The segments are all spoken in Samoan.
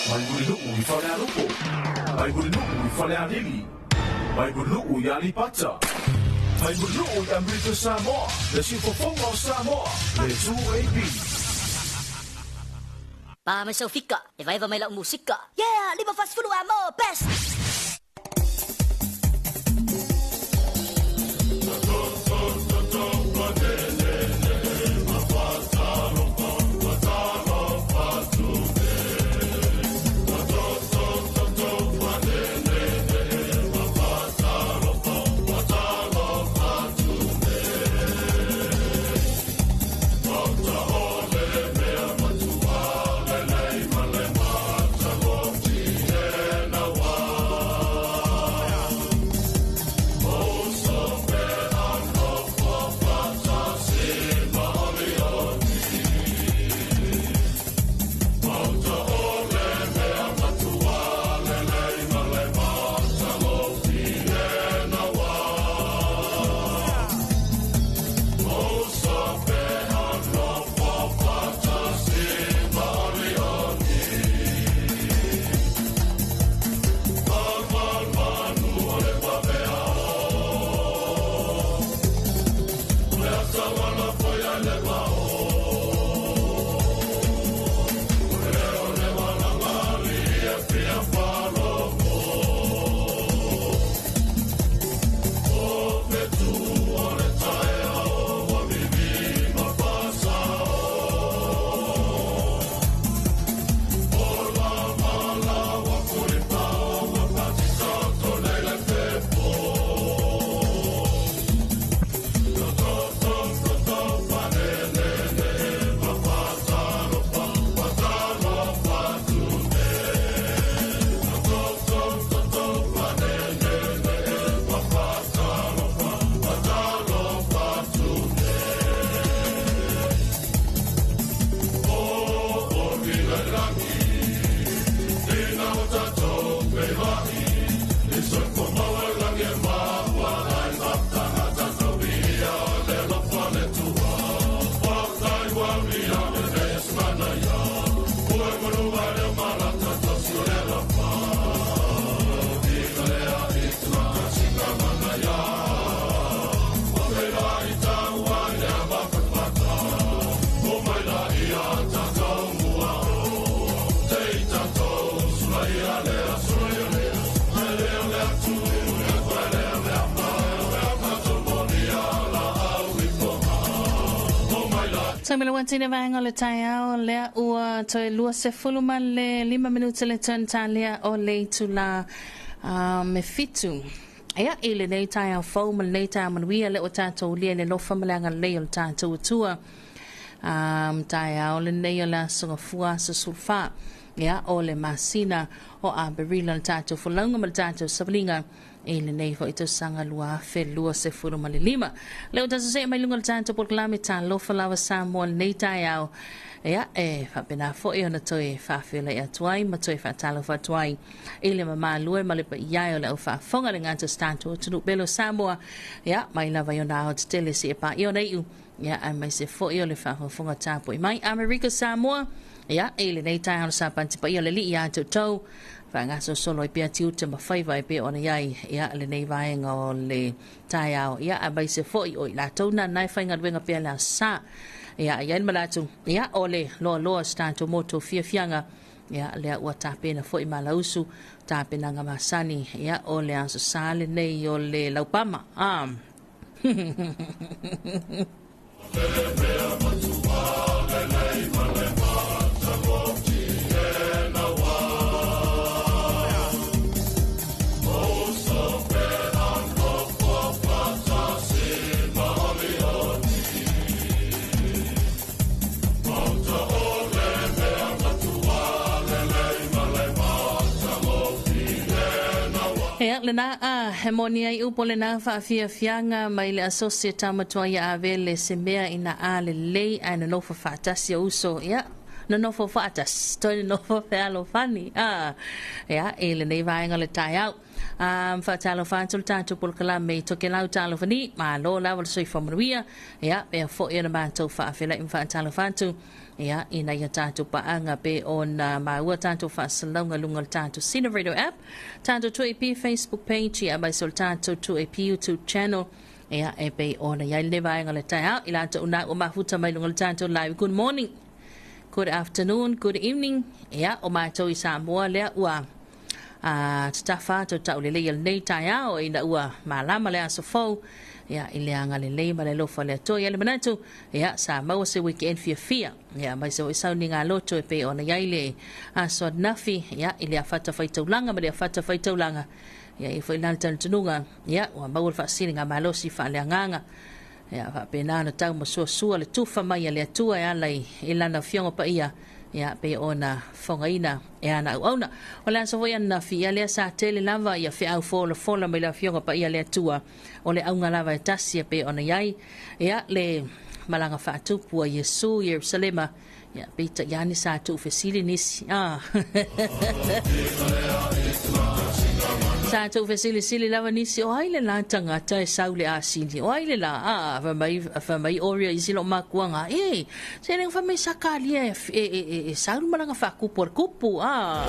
Mai Mulinuu i Falealupo. Mai Mulinuu i Falealili. Mai Mulinuu i Aleipata. Mai Mulinuu i Amerika Samoa, le siufofoga o Samoa, le 2AP. Pa mai sau fika, e vaeva mai lau musika. Yeah, 540 amo, best! Taumelawatine vaega o le taeao lea ua toe 25 minute le turn talia o le itula me fitu. Ia, i lenei taeao fou ma lenei taeao manuia lea ua tatou ulia i le alofa ma le agalelei o le tatou Atua. Um, taeao lenei o le aso gafua aso 14. Ia, o le masina o Aperila le tatou folauga ma le tatou savaliga i lenei foi tausaga 2025. Lea ua tatou se'e mai luga o le tatou polokalame Talofa Lava Samoa lenei taeao. Ia, e faapena foi ona toe faafeiloai atu ai ma toe faatalofa atu ai i le mamalu e ma le paia e o le au faafofoga le gata o se tatou atunuu pele o Samoa. Ia, mai lava i ona ao tetele seia paia ona iu. Ia, aemaise foi o le faafogafoga tapuai mai Amerika Samoa. Ia, i lenei taeao le sapati paia o le Alii ia te outou, faagasolosolo ai pea tiute ma faiva e pei ona i ai, ia, lenei vaega o le taeao. Ia, aemaise foi o i latou na na e faigaluega pea le aso Sa. Ia, e i ai le manatu, ia, o le loaloa o se tatou motu o fiafiaga, ia, lea ua tapena foi malausu, tapenaga masani, ia, o le aso Sa lenei o le laupama. Ah. Ia, lena a he moni ai upu lena faafiafiaga mai le asosi e tau matua ia ave le se mea ina a lelei ae nonofo faatasi o uso. Ia, nonofo faatasi, toe nonofo fealofani, a, ia, i lenei vaega o le taeao. A, faatalofa atu le tatou polokalame i Tokelau Talofa Ni, malo lava le soifua manuia, ia, pea foi ona matou faafeiloai ma faatalofa atu, ia, ina ia tatou paaga pe ona maua tatou faasalalauga i luga o le tatou Sina Radio App, tatou 2AP Facebook page, ia, aemaise o le tatou 2AP YouTube channel, ia, e pei ona i ai lenei vaega o le taeao, i latou na ua mafuta mai luga o le tatou live. Good morning, good afternoon, good evening, ia, o matou i Samoa lea ua a tatafa atu taulelei o lenei taeao ina ua malama le aso fou, ia, i le agalelei ma le alofa o le Atua. Ia le manatu, ia, sa maua se weekend fiafia, ia, aemaise foi sauniga loto e pei ona i ai le aso ananafi, ia, i le afata faitaulaga ma le afata faitaulaga, ia, e foi la le talitonuga, ia, ua maua le faasiliga malosi faaleagaga, ia, faapena ona tau masuasua le tufa mai a le Atua e ala i lana afioga paia, ia, pei ona fogaina e ana auauna. O le aso foi ananafi, ia lea sa tele lava ia feau folafola mai le afioga paia le Atua, o le auga lava e tasi e pei ona i ai, ia, le malaga faatupu a Iesu i Ierusalema, ia, peitai ane sa tuufesili nisi. Ah. Sa tuufesilisili lava nisi, o ai le la tagata e sau le asini, o ai le la, ah, fai mai oria isi lo makuanga, e, se le fai mai Sakaria e, e, e, e, e sau le malaga faakupu a le kupu, ah.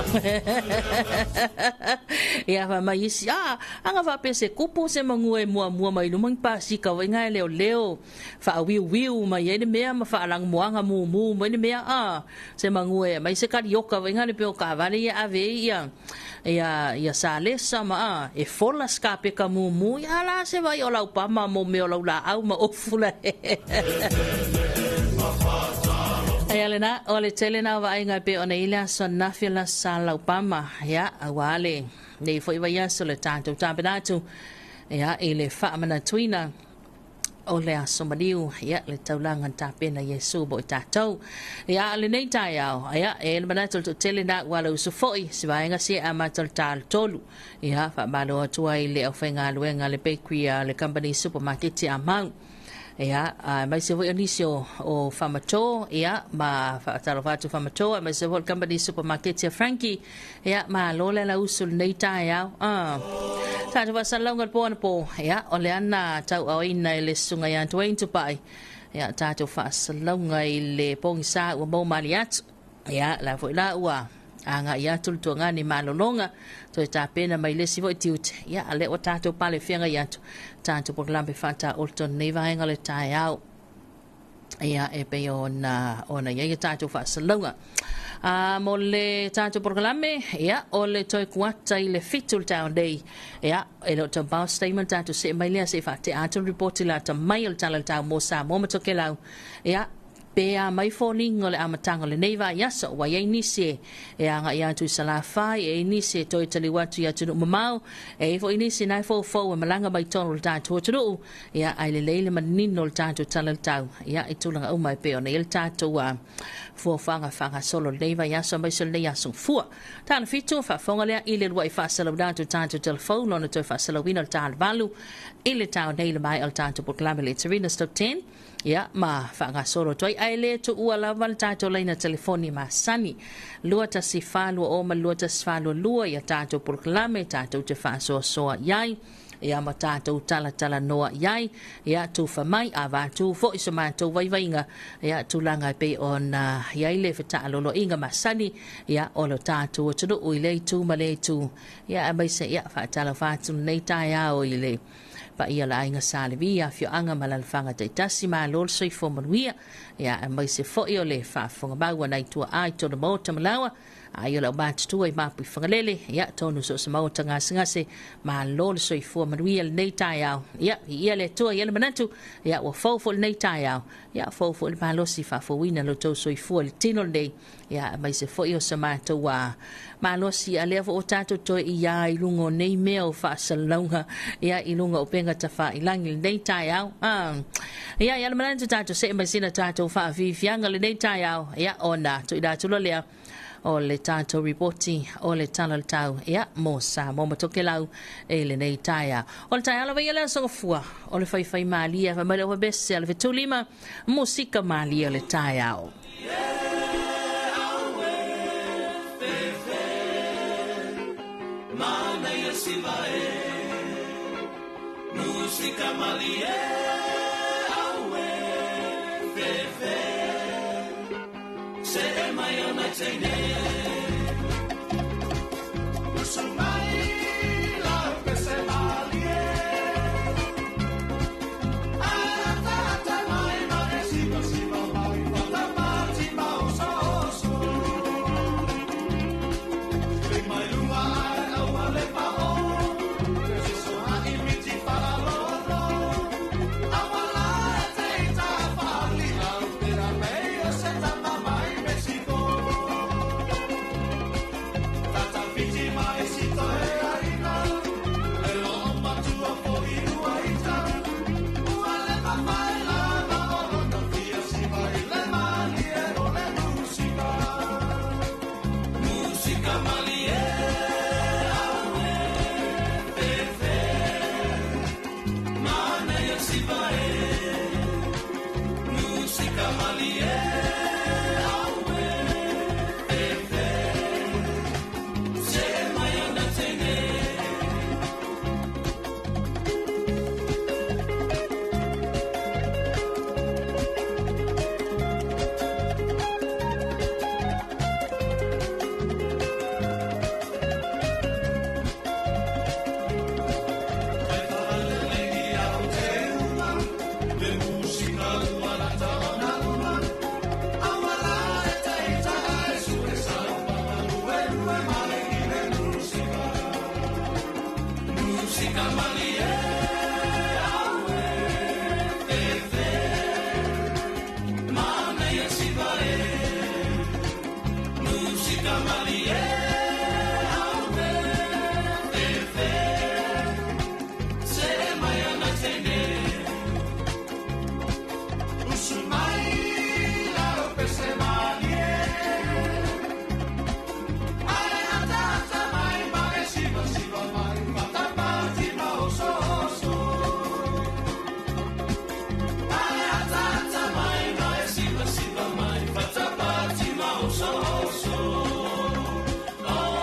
Ia, fai mai isi, ah, aga faapea se kupu se magua e muamua mai luma ni pasika foi nga e leoleo faauiuiu mai ai le mea ma faalagimoaga mumu mai le mea, a se magua e mai se kalioka foi nga le peo kavale ia ave ai ia ia ia salesa ma a e fola se kapeka mumu ia la se vai o lau pama mo mea o lau laau ma ofu la. Ia lena, o le tele na o vaaiga e pei ona i le aso ananafi o le aso Sa Laupama, ia, auā le nei foi vaiaso le tatou tapena atu, ia, i le faamanatuina o le aso maliu, ia, le taulaga na tapena Iesu mo i tatou. Ia, a lenei taeao, ia, e le manatu o le toatele na ua ala usu foi, se vaega se amata o le talatolu. Ia, faamalo atu ai le aufaigaluega le bakery a le company supermarket a Mau. Ia, aemaise foi o nisi o, o Whamato, ia, ma whaatalofa atu Whamato, aemaise foi o le company supermarket a Frankie, ia, malo le ala usu lenei taeao. Ah. Tatou faasalalauga le po anapo, ia, o le ana tauaoina i le susuga ia Dwayne Tupai, ia, tatou faasalalauga i le pogisa ua maua mali atu. Ia, la foi la ua agai atu le tuagani malologa, toe tapena mai le isi foi tiute. Ia, a lea ua tatou pale feagai atu, tatou polokalame faataoloto lenei vaega o le taeao. Ia, e pei ona, ona i ai a tatou faasalalauga. A, mo le tatou polokalame, ia, o le toe kuata i le 7 le taeao nei. Ia, e le o taupao se taimi ona tatou see mai lea se i faatea atu le ripoti lata mai o le Tala o le Tau mo Samoa ma Tokelau. Ia, Pe a mai foliga o le amataga o lenei vaiaso, ua i ai nisi e e agai atu i Salafai, e i ai nisi e toe taliu atu i atunuu mamao, e i ai foi nisi na e foufou e malaga mai totonu o le tatou atunuu, ia, ae lelei le manino o le tatou tala i le tau, ia, i tulaga uma e pei ona i ai le tatou a fuafuaga faagasolo i lenei vaiaso aemaise o lenei aso Gafua. Tala 7, faafofoga lea i le uluai faasalauina atu o tatou telefoni lona toe faasalauina o le tala 8 i le taeao nei i le maea o le tatou polokalame le Serena Stop 10. Ia, ma faagasolo atu ai, ae le tuua lava le tatou laina telefoni masani, 21420 ma le 21422, ia tatou polokalame tatou te faasoasoa i ai, ia ma tatou talatalanoa i ai, ia tufa mai, avatu foi so matou vaivaiga, ia tulaga e pei ona i ai le fetaaloloaiga masani, ia o lo tatou atunuu i lea itu ma lea itu, ia aemaise, ia faatalofa atu lenei taeao i le Paia o le aiga Sa Levi, afioaga ma alalafaga taitasi, malo le soifua manuia, ia aemaise foi o le faafofoga mau a nai tuaa i tona maota ma laua, ai o le aumatutua i Mapu i Fagalele, ia tonu so o se maota gasegase, malo le soifua manuia lenei taeao, ia viia le Atua i le manatu, ia ua fou foi lenei taeao, ia fou foi le malosi faafouina lo outou soifua i le tino lenei, ia aemaise foi o se matou a malosi a lea foi ua tatou toe iā i luga o nei mea o faasalalauga, ia i luga o upega tafailagi lenei taeao. Ah. Ia, ia le manatu tatou see mai sina tatou faafiafiaga lenei taeao, ia ona tuuina atu loa lea o le tatou ripoti o le Tala o le Tau, ia, mo Samoa ma Tokelau i lenei taeao. O le taeao lava ia le aso Gafua, o le faifai malie, fai mai le ofabese a le 75, musika malie o le taeao. Yeah. Musika malie aue fefe Se e mai ona teine Usu mai lau pese malie Ara mai ma e siva siva mai Fata mati ma oso oso I mai lunga ai aua le pa o Te so ha i miti wharalolo Awala e te ita whali au Te ra mei o se tama mai Mexico Tata whiti mai sito e aina Le lo o matua po i ua ita Ua le mawhai lava o lona fia siva i le malie o le musika Musika malie aue fefe Mana ia siva e Musika malie aue fefe Se mai ona teine. Musika malie aue fefe Mana ia siva e Musika malie aue fefe Se mai ona teine Usu mai lau pese malie Ai atata mai ma e siva siva mai Fata mati ma oso oso Ai atata mai ma e siva siva mai Fata mati ma oso oso Oh,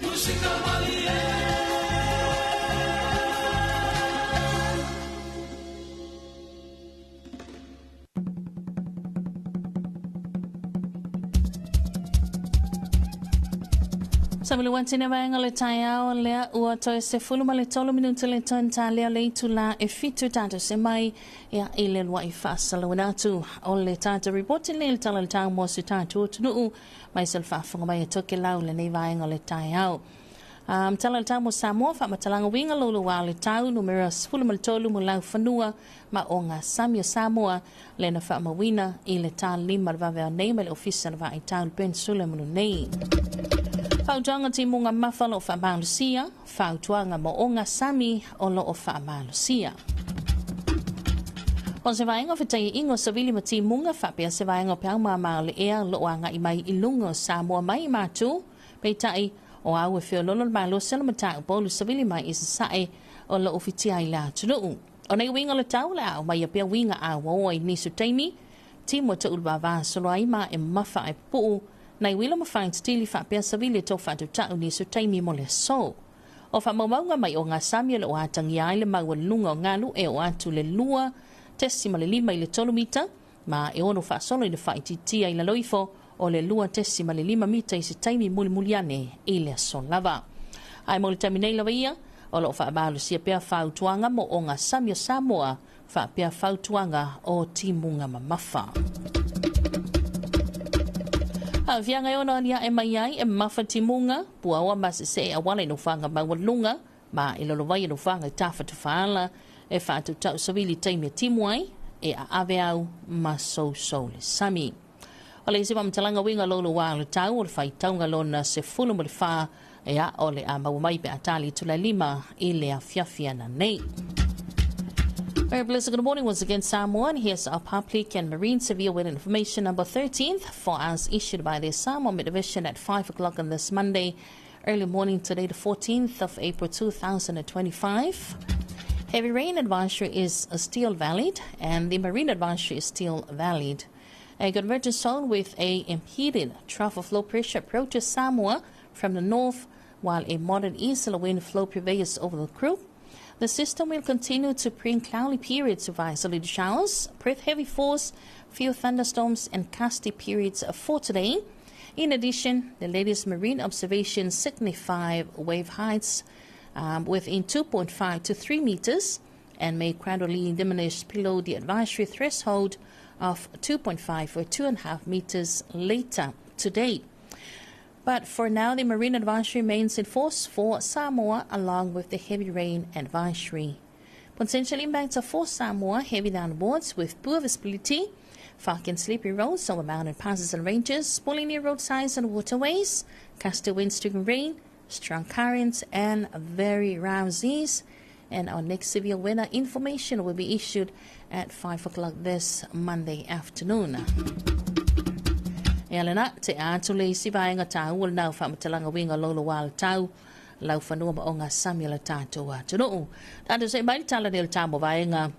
musika malie. Sa mele wanti vaega o le taeao lea ua toe 13 minute le toe talia le itula e 7 tatou se mai ia i le lua'i faasalauina atu o le tatou ripoti nei le tala le tau mo se tatou atunuu mai se le faafofoga mai a Tokelau lenei vaega o le taeao. Tala le tau mo Samoa faamatalaga uiga loulouā le tau numera 13 mo laufanua ma o gasami o Samoa lena faamauina i le 5 le vaveao nei mai le Ofisa le Vaai Tau le Peninsula manu nei. Fautuaga timuga mafa o loo faamalosia, fautuaga mo o gasami o loo faamalosia. O se vaega o fetaiiga o savili ma timuga faapea se vaega o peau māmā o le ea o loo agaʻi mai i luga o Samoa mai matu, peitai o au e feololo le malosi o le mataupu o savili mai i sasae o loo fitia ai le atunuu. O nei uiga o le tau le a aumaia pea uiga auaoa i nisi o taimi, timu e toʻu le vavasolo ai ma e mafa ae pupuu nai uila ma fagitatili faapea savili e tou faatautaʻu nisi o taimi mo le aso. O faamaumauga mai o gasami o loo atagia ai le maualuga o galu e oo atu le 2.5 i le 3 mita ma e ono faasolo i le faaitiitia i lalo ifo o le 2.5 mita i se taimi mulimuli ane i le aso lava. Ae mo le taimi nei lava ia, o loo faamalosia pea fautuaga mo o gasami o Samoa faapea fautuaga o timuga mamafa. Aafiaga e ono aliae mai ai e mafa timuga, puaoa ma sesee auala i nofoaga maualuga ma e lolovai e nofoaga i tafatafaala e faatautaʻu savili taimi e timu ai e aave au ma sousou le sami. O le isi faamatalaga uiga loulouā o le tau o le faitauga lona 14 e a o le a maua mai pe a tali itula e 5 i le afiafi ananei. Very blessed good morning once again, Samoa, and here's our public and marine severe weather information number 13th for us issued by the Samoa Met Division at 5 o'clock on this Monday, early morning today, the 14th of April 2025. Heavy rain advisory is still valid, and the marine advisory is still valid. A convergence zone with a impeded trough of low pressure approaches Samoa from the north. while a moderate easterly wind flow prevails over the group. The system will continue to bring cloudy periods of isolated showers, breath heavy force, few thunderstorms, and gusty periods for today. In addition, the latest marine observations signify wave heights within 2.5 to 3 meters and may gradually diminish below the advisory threshold of 2.5 or 2.5 meters later today. But for now, the marine advisory remains in force for Samoa, along with the heavy rain advisory. Potential impacts are for Samoa, heavy downwards with poor visibility, fog and slippery roads over mountain passes and ranges, pulling near roadsides and waterways, gusty winds during rain, strong currents, and very rough seas. And our next severe weather information will be issued at 5 o'clock this Monday afternoon. Ia lena, te atu le isi vaega taua lenā o faamatalaga uiga louloua o le tau, laufanua ma ogasami a le tatou atunuu. Tatou see mai le tala nei o le tamo vaega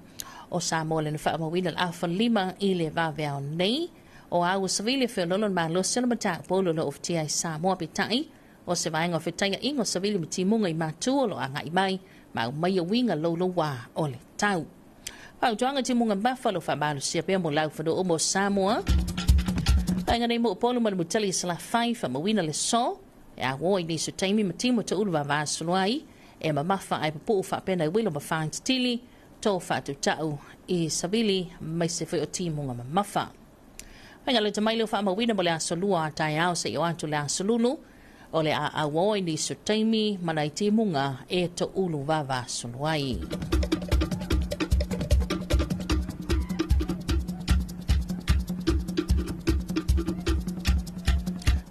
o Samoa lena faamauina le afa lima i le vaveao nei. O a ua savili e feololo le malosi o le mataupu o lo o ofatia ai Samoa peitai o se vaega o fetaiaʻiga o savili ma timuga i matu o lo o agai mai ma aumaia uiga louloua o le tau. Fautuaga timuga mafa o lo o faamalosia pea mo laufanua uma o Samoa. Vaega nei mo Upolu ma le Mutali i Salafai faamauina le so e auoa i nisi o taimi ma timu toulu vavasolo ai e mamafa ae pupuu faapena i uilo ma fātitili tō faatutau i savili maise foi o timuga mamafa. Vaega le tamai leo faamauina mo le aso lua a taeao seia o atu le aso lulu o le a auoa i nisi o taimi ma nai timuga e toulu vavasolo ai.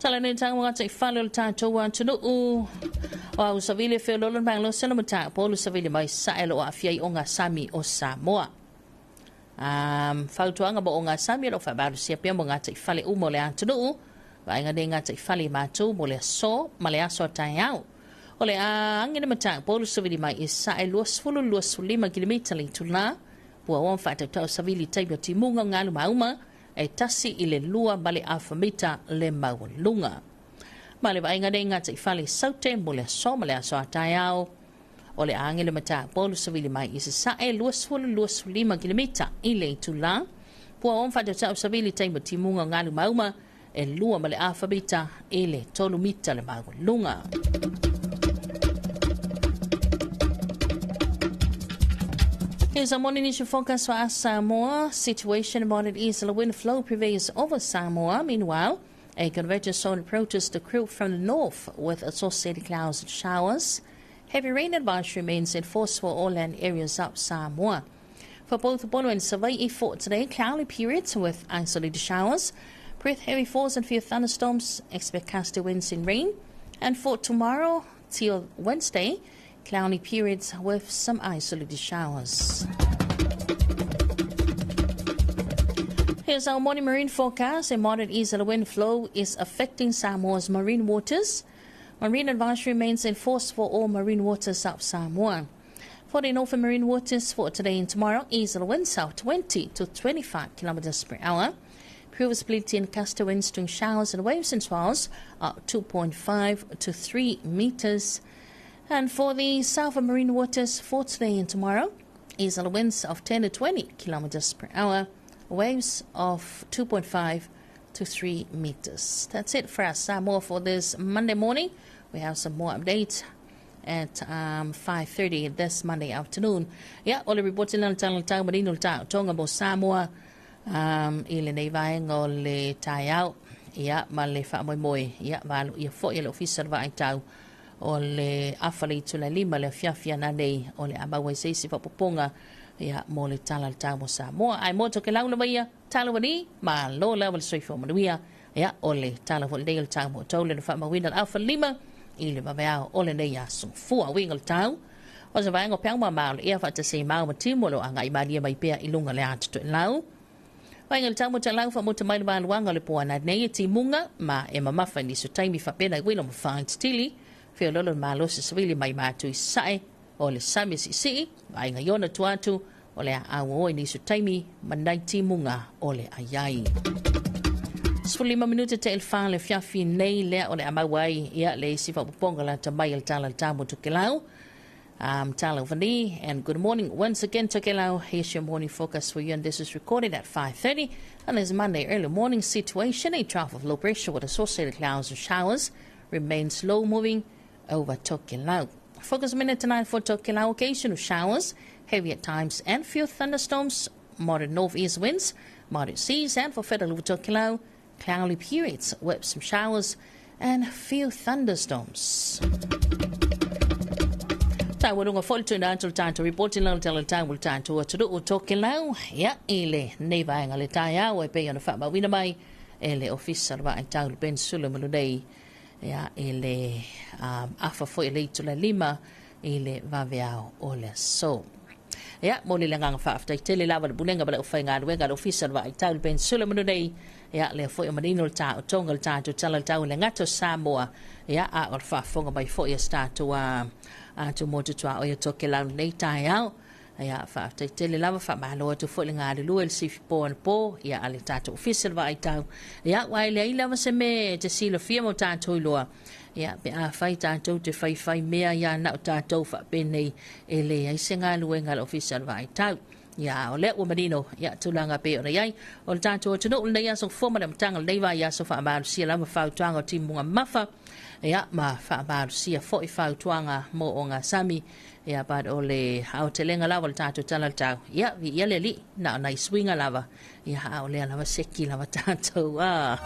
Tala nei tanga ngata i fale o le tātou atunuu. O au savili e feololo le malosi o le mataupu o le savili mai sae lo o aafia i ogasami o Samoa. Fautuaga mo ogasami o lo o faamalosia pea mo gataifale uma o le atunuu. Vaega nei gataifale i matou mo le aso ma le aso a taeao. O le a age le mataupu o le savili mai i sae 20 25 kilimita le itulā. Puaoa ma faatautau savili i taimi o timuga o galu mauma e 1 i le 2.5 mita le maualuga. Ma le vaaiga nei gataifale i Saute mo le aso ma le aso a taeao. O le a age le mataupu o le savili mai i sasae 20 25 kilimita i le itulā. Puaoa ma faatautau savili i taimi o timuga o galu mauma e 2.5 mita i le 3 mita le maualuga. Here's our morning issue forecast for us, Samoa. Situation moderate easterly wind flow prevails over Samoa. Meanwhile, a convergence zone approaches the group from the north with associated clouds and showers. Heavy rain advisory remains in force for all land areas of Samoa. For both Upolu and Savai'i for today, cloudy periods with isolated showers. Breath heavy falls and few thunderstorms. Expect gusty winds and rain. And for tomorrow till Wednesday, cloudy periods with some isolated showers. Here's our morning marine forecast. A moderate easterly wind flow is affecting Samoa's marine waters. Marine advisory remains in force for all marine waters of Samoa. For the northern marine waters for today and tomorrow, easterly winds of 20 to 25 kilometers per hour. Poor visibility and gusty winds during showers and waves and swells are 2.5 to 3 meters. And for the southern marine waters for today and tomorrow, easterly winds of 10 to 20 kilometers per hour, waves of 2.5 to 3 meters. That's it for us, Samoa, for this Monday morning. We have some more updates at 5:30 this Monday afternoon. Ia, o le ripoti lena o le Tala o le Tau manino le taotoga mo Samoa i lenei vaega o le taeao. Ia, ma le faamoemoe, ia, valoia foi e le Ofisa o le Vaai Tau o le afa le itula e lima le afiafi ana nei o le a maua ai se isi faaopoopoga ia mo le Tala o le Tau mo Samoa. Ae mo Tokelau lava ia, talo ali, malo lava le soifua manuia. Ia, o le tala foi lenei o le tau mo outou le na faamauina le afa lima i le vaveao o lenei aso. Fua uiga o le tau, o se vaega o peau mama o le ea faatasi ai mau ma timu o lo o agai malie mai pea i luga o le ata toelau. Vaega le tau mo Toelau faamuta mai le valuaga o le po ana nei e timuga ma e mamafa i nisi o taimi faapena i uila ma faaititili feololo le malosi savili mai matu i sae o le sami siisii vaaiga i ona tua atu o le a auoa i nisi o taimi ma nai timuga o le aiai. 15 minute te 4 le afiafi nei lea o le a maua ai ia le isi faaopoopoga lata mai a le Tala i le Ta mo Tokelau. Tala Vani, and good morning once again, Tokelau. Here's your morning focus for you, and this is recorded at 5:30. And this Monday early morning situation, a trough of low pressure with associated clouds and showers remains slow moving over Tokelau. Focus minute tonight for Tokelau: occasional showers, heavy at times, and few thunderstorms, moderate northeast winds, moderate seas, and for Fetala Tokelau, cloudy periods with some showers and few thunderstorms. Taualuga foi le tuuina atu o le tatou ripoti i lalo tala le tau o le tatou atunuu o Tokelau ia i lenei vaega o le taeao e pei ona faamauina mai e le Ofisa o le Vaai Tau le Peninsula ma Lunei ia i le afa foi o le itula 5 i le vaveao o le aso. Ia, momoli le agaga faafetai tele lava le Pulega ma le aufaigaluega a le Ofisa o le Vaai Tau le Peninsula ma Lunei. Ia, lea foi o manino le taotoga o le tatou tala le tau i le gata o Samoa, ia, a o le faafofoga mai foi a se tatou atu motu tuaoi o Tokelau lenei taeao. Ia, faafetai tele lava, faamalo atu foi le galulue le sifi po anapo, ia, a le tatou Ofisa o le Vaai Tau. Ia, aua e leai lava se mea e te silafia mo tatou iloa. Ia, pe afai tatou te faifai mea ia na o tatou faapenei e leai se galuega a le Ofisa o le Vaai Tau. Ia, o lea ua manino, ia, tulaga pei ona i ai o le tatou atunuu lenei aso fua ma le amataga o lenei vaiaso, faamalosia lava fautuaga o timuga mamafa, ia, ma faamalosia foi fautuaga mo ogasami. Ia, but o le aotelega lava o le tatou tala le tau, ia, viia le Alii, na o nai suiga lava, ia, a o lea lava seki lava tatou a.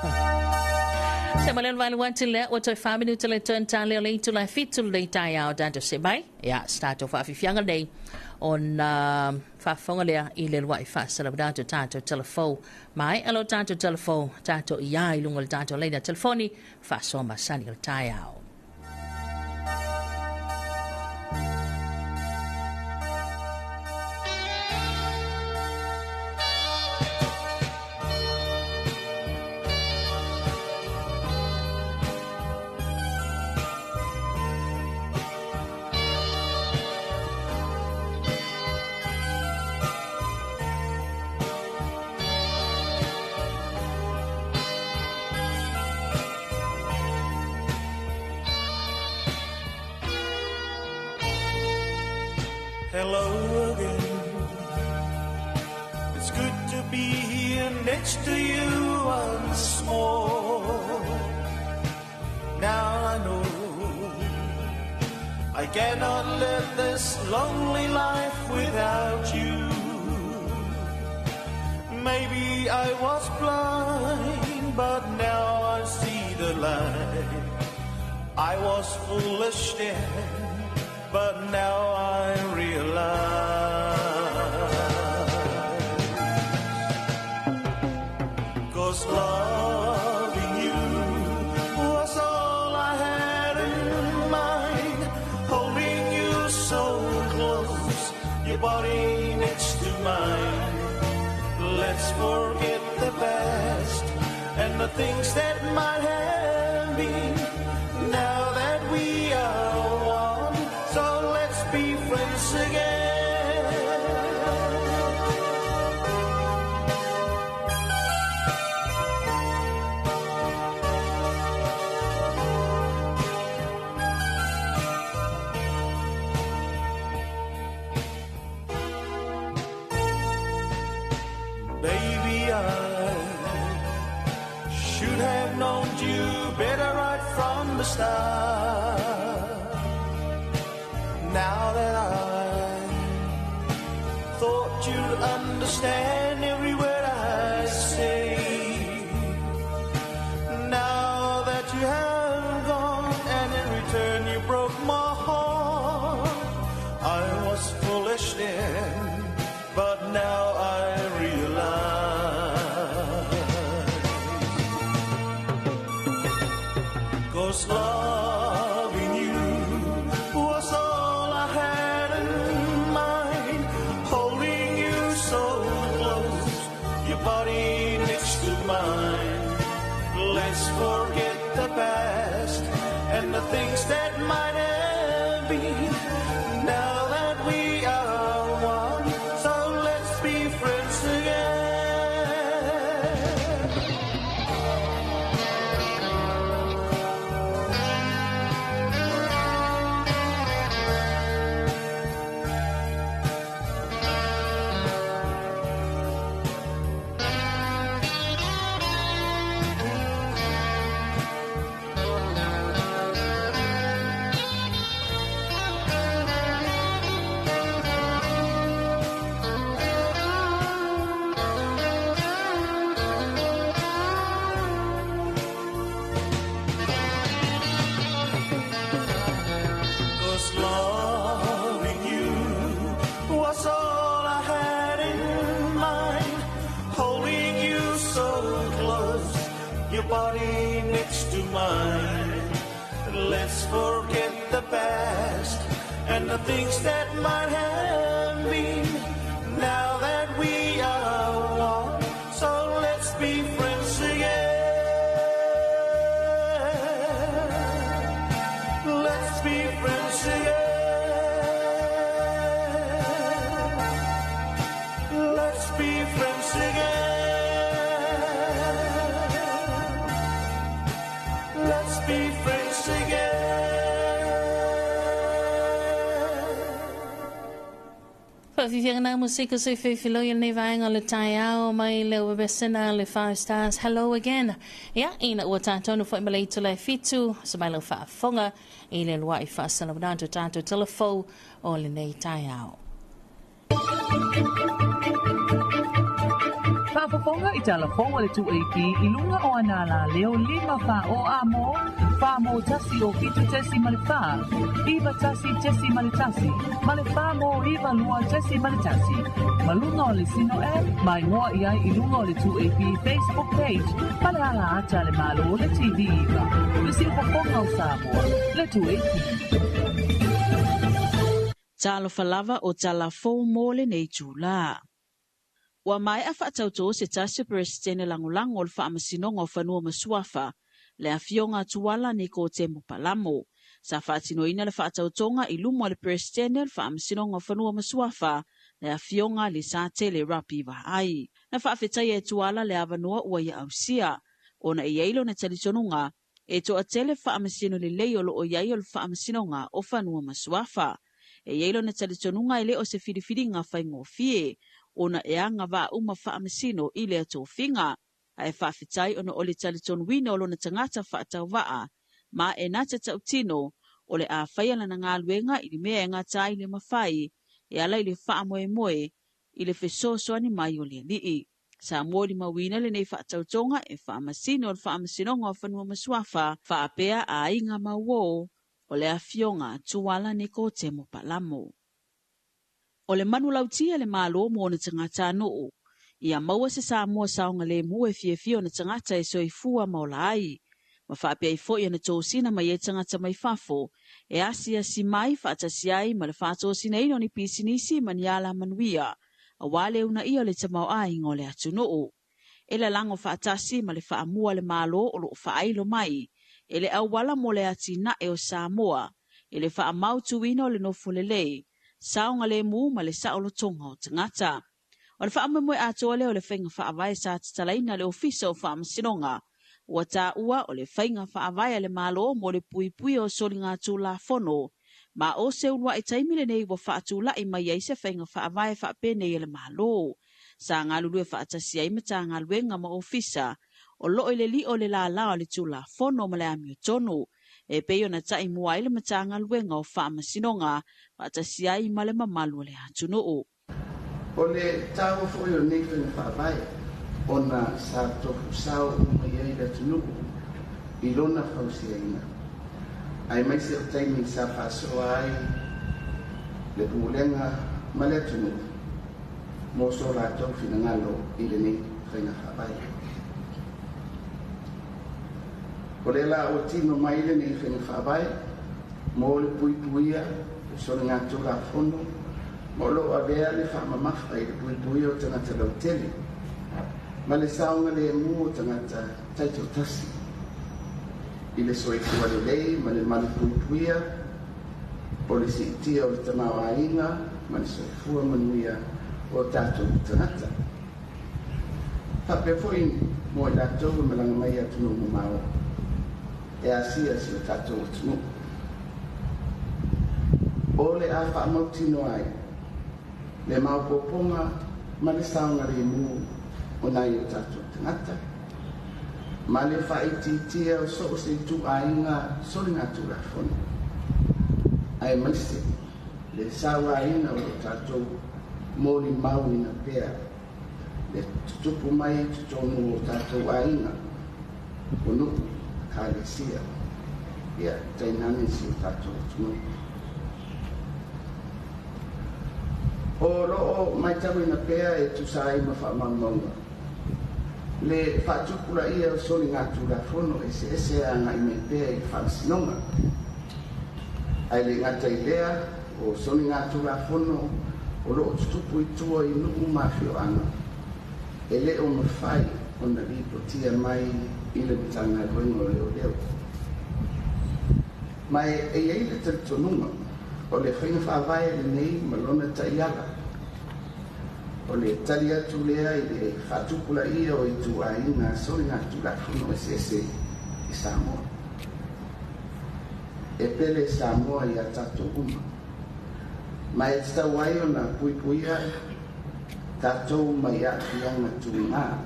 Se ma le valu atu lea, ua toe 4 minute le turn ta leo le itu lai 7 le taeao tatou se mai. Ia, se tatou faafiafiaga nei ona faafofoga lea i le lua'i faasalalauina atu tatou telefou. Mai alo tatou telefou, tatou ia i luga o le tatou laina telefoni faasoa masani o le taeao. Hello again. It's good to be here next to you once more. Now I know I cannot live this lonely life without you. Maybe I was blind, but now I see the light. I was foolish then, but now I realize. 'Cause loving you was all I had in mind. Holding you so close, your body next to mine. Let's forget the past and the things that might have been. Now that we are one, so let's be friends again. Baby, I should have known you better right from the start. Now that I thought you'd understand every word I say. Now that you have gone and in return you broke my heart. I was foolish then, but now I realize. 'Cause loving you was all I had in mind. Holding you so close, your body next to mine. Let's forget the past and the things that might have been. Now that we are one, so let's be friends again. Your body next to mine. Let's forget the past and the things that might have been. Now that we are one, so let's be friends again. Let's be friends again. Let's be friends again. Let's be friends again. Faafiafiaga na musika se feifiloi lenei vaega o le taeao mai le webesena le Five Stars Hello Again. Ia, ina ua tātonu foi ma le itula e fitu, sa mai lau faafofoga i le lua'i faasalauina atu tatou talafou o lenei taeao. Faafofoga i tala fou a le 2AP i luga o ana alaleo 5 4 o a mo, 4 mo 1 o 7 decimal 4, 9 1 decimal 1, ma le 4 mo 9 2 decimal 1. Ma luga o le Sino App, ma igoa i ai i luga o le 2AP Facebook page ma le ala ata a le Malo le TV 9, le siufofoga o Samoa, le 2AP. Talofa lava o tala fou mo lenei itula. Ua maea faatautō se tasi o Peresetene Lagolago o le Faamasinoga o Fanua ma Suafa, le Afioga Tuala Nikotemo Palamo. Sa faatinoina le faatautoga i luma o le Peresetene o le Faamasinoga o Fanua ma Suafa, le Afioga Lesatele Rapi Vaai. Na faafetaia e Tuala le avanoa ua ia ausia, ona e i ai lona talitonuga e toatele faamasino lelei o loo i ai o le Faamasinoga o Fanua ma Suafa. E i ai lona talitonuga e le o se filifiliga faigofie, ona e agavaa uma faamasino i lea tofiga, ae faafetai ona o le talitonuina o lona tagata faatauvaa, ma e nata tautino o le a faia lana galuega i le mea e gata ai le mafai e ala i le faamoemoe i le fesoasoani mai o le Alii. Sa molimauina lenei faatautoga e faamasino o le Faamasinoga o Fanua ma Suafa faapea aiga mauō o le Afioga Tuala Nikotemo Palamo. O le manulauti a le Malo mo ona tagatanuu, ia maua se Samoa saogalemu e fiafia ona tagata e soifua ma ola ai, ma faapea ai foi ona tosina mai ai tagata mai fafo e asiasi mai faatasi ai ma le faatosinaina o ni pisinisi ma ni alamanuia, aua le uunaia o le tamaoaiga o le atunuu. E lalago faatasi ma le faamua a le Malo o loo faailo mai e le auala mo le atinae o Samoa i le faamautuina o le nofo lelei, saogalemu ma le saolotoga o tagata. O le faamoemoe atoa lea o le faiga faavae sa tatalaina e le Ofisa o Faamasinoga, ua taua o le faiga faavae a le Malo mo le puipuia o soligatulafono, ma o se uluai taimi lenei ua faatulai mai ai se faiga faavae faapenei a le Malo. Sa galulue faatasi ai Matagaluega ma Ofisa o loo i le lio o le lālā o le Tulafono ma le amiotonu, e pei ona taimua ai le Matagaluega o Faamasinoga faatasi ai ma le mamalu o le atunuu. O le taua foi o lenei faiga faavae ona sa tofu sao uma i ai le atunuu i lona fausiaina, aemaise o taimi sa faasoa ai le Pulega ma le atunuu mo so latou finagalo i lenei faiga faavae. O lea la ua tino mai lenei faiga faavae mo le puipuia o soligatulafono ma o lo o avea le faamamafa i le puipuia o tagata lautele ma le saogalemu o tagata taitoatasi i le soifua lelei ma le malupuipuia o le siitia o le tamaoaiga ma le soifua manuia o tatou tagata. Faapea foi mo i latou e malaga mai i atunuu mamao e asia si o tatou atunuu. O le a faamautinoa ai le maopoopoga ma le saogalemu o nai o tatou tagata ma le faaitiitia o so o se ituaiga soligatulafono, aemaise le sauaina o lo tatou molimauina pea le tutupu mai i totonu o tatou aiga, o nuu, ekalesia, ia tainane si o tatou atunuu. O lo o matauina pea e tusa ai ma faamaumauga Le faatupulaia o soligatulafono eseese e agai mai pea i le Faamasinoga. Ae le gata i lea, o soligatulafono o loo tutupu i tua i nuu ma afioaga e le o mafai ona lipotia mai i le Matagaluega o Leoleo. Ma e i ai le talitonuga o le faiga faavae lenei ma lona taiala o le tali atu lea i le faatupulaia o ituaiga soligatulafono eseese i Samoa. E pele Samoa ia tatou uma, ma e tatau ai ona puipuia tatou mai aafiaga tuga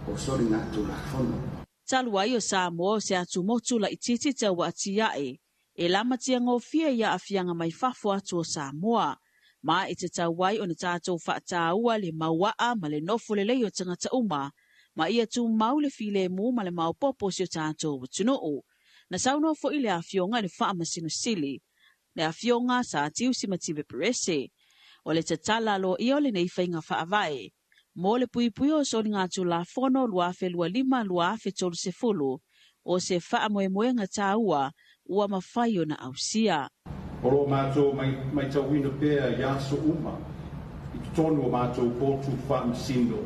o soligatulafono. Talu ai o Samoa o se atumotu laitiiti tauatiae e lamatiagofie i aafiaga mai fafo atu o Samoa, ma e tatau ai ona tatou faataua le mauaa ma le nofo lelei o tagata uma, ma ia tumau le filemu ma le maopoopo o si o tatou atunuu. Na saunoa foi le Afioga i le Faamasino Sili, le Afioga Sa Simativa Perese, o le tatala aloaia o lenei faiga faavae mo le puipuia o soligatulafono 2025-2030 o se faamoemoega taua ua mafai ona ausia. O lo matou matauina pea i aso uma i totonu o matou potu faamasino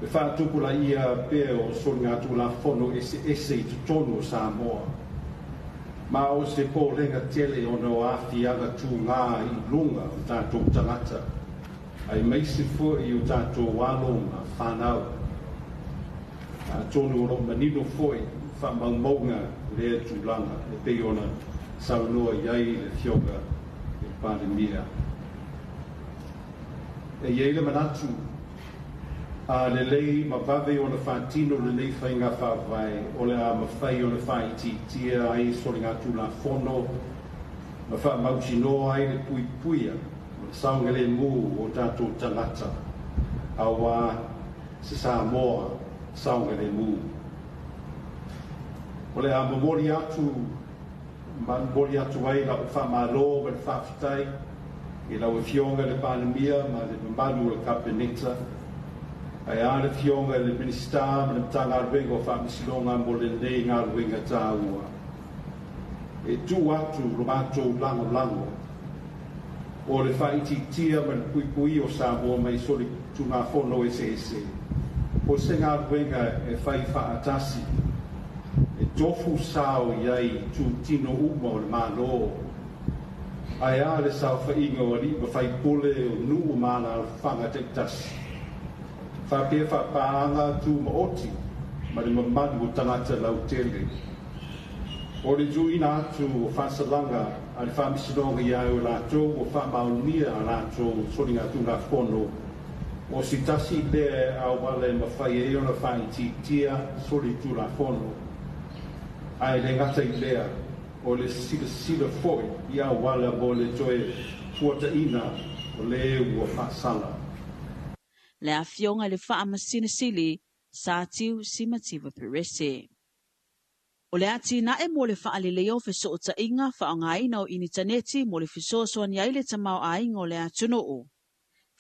le faatupulaia pea o soligatulafono eseese i totonu o Samoa, ma o se polega tele ona o aafiaga tugā i luga o tatou tagata aemaise foi o tatou alo ma fanau. Atonu o loo manino foi faamaumauga lea tulaga e pei ona saunoa i ai le Afioga i le Palemia. E i ai le manatu a lelei ma vave ona faatino lenei faiga faavae, o le a mafai ona faaitiitia ai soligatulafono ma faamautinoa ai le puipuia ma le saogalemu o tatou tagata auā se Samoa saogalemu. O le a momoli atu ma momoli atu ai lau faamālō ma le faafetai i lau Afioga i le Palemia ma le mamalu o le Kapeneta, ae a le Afioga i le Minisita ma le Matagaluega o Faamasinoga mo lenei galuega taua. E tuu atu lo matou lagolago o le faaitiitia ma le puipuia o Samoa mai solitulafono eseese o se galuega e fai faatasi e tofu sao i ai itutino uma o le Malo, ae a le saofaiga o alii ma faipule o nuu ma alaalafaga taitasi faapea faapaaga tumaoti ma le mamalu o tagata lautele. O le tuuina atu o faasalaga a le Faamasinoga ia e latou ua faamaonia a latou soligatulafono o se tasi lea auala e mafai ai ona faaitiitia solitulafono, ae le gata i lea, o le silasila foi i auala mo le toe fuataina o le ua faasala. Le Afioga i le Faamasino Sili Sa Tiu Simativa Perese. O le atinae mo le faaleleia o fesootaiga faaaogaina o initaneti mo le fesoasoani ai le tamaoaiga o le atunuu.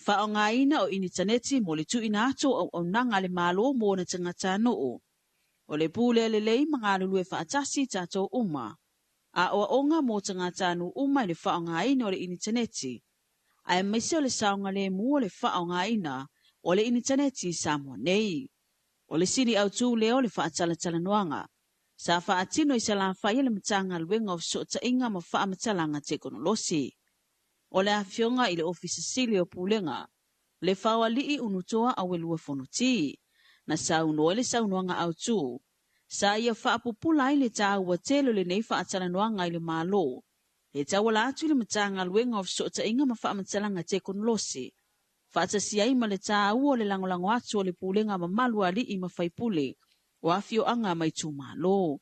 Faaaogaina o initaneti mo le tuuina atu o auaunaga a le Malo mo ona tagatanuu. O le pule lelei ma galulue faatasi tatou uma. Aoaoga mo tagatanuu uma i le faaaogaina o le initaneti, aemaise o le saogalemu o le faaaogaina o le initaneti i Samoa nei. O le sini autū lea o le faatalatalanoaga sa faatino i Salafai e le Matagaluega o Fesootaiga ma Faamatalaga Tekonolosi. O le Afioga i le Ofisa Sili o Pulega, le Faoalii Unutoa Auelua Fonoti, na saunoa i le saunoaga autū, sa ia faapupula ai le taua tele o lenei faatalanoaga i le Malo, e tauala atu i le Matagaluega o Fesootaiga ma Faamatalaga Tekonolosi, faatasi ai ma le taua o le lagolago atu o le pulega mamalu a alii ma faipule o afioaga ma itumalo.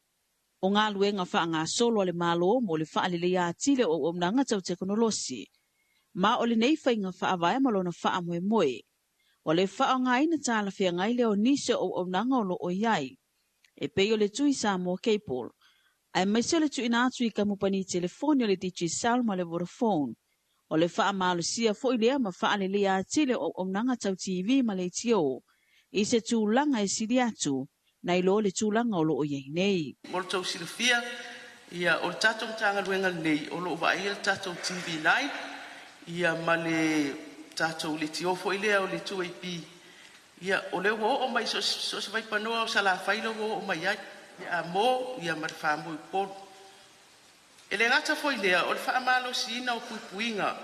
O galuega faagasolo a le Malo mo le faaleleia atili o auaunaga tau tekonolosi, ma o lenei faiga faavae ma lona faamoemoe, o le faaaogaina talafeagai lea o nisi o auaunaga o loo i ai, e pei o le Tui Samoa Cable, aemaise o le tuuina atu i kamupani telefoni o le Digicel ma le Vodafone. O le faamalosia foi lea ma faaleleia atili o auaunaga tau TV ma leitio, I se tulaga e sili atu nai lo le tulaga o loo i ai nei. Mo le tou silafia, ia, o le tatou Matagaluega lenei o loo vaaia le tatou TV9, ia, ma le tatou leitio foi lea o le 2AP. Ia, o lea ua oo mai so o se vaipanoa o Salafai lea ua oo mai ai, ia, mo ia ma le faamoe Upolu. E le gata foi lea o le faamalosiina o puipuiga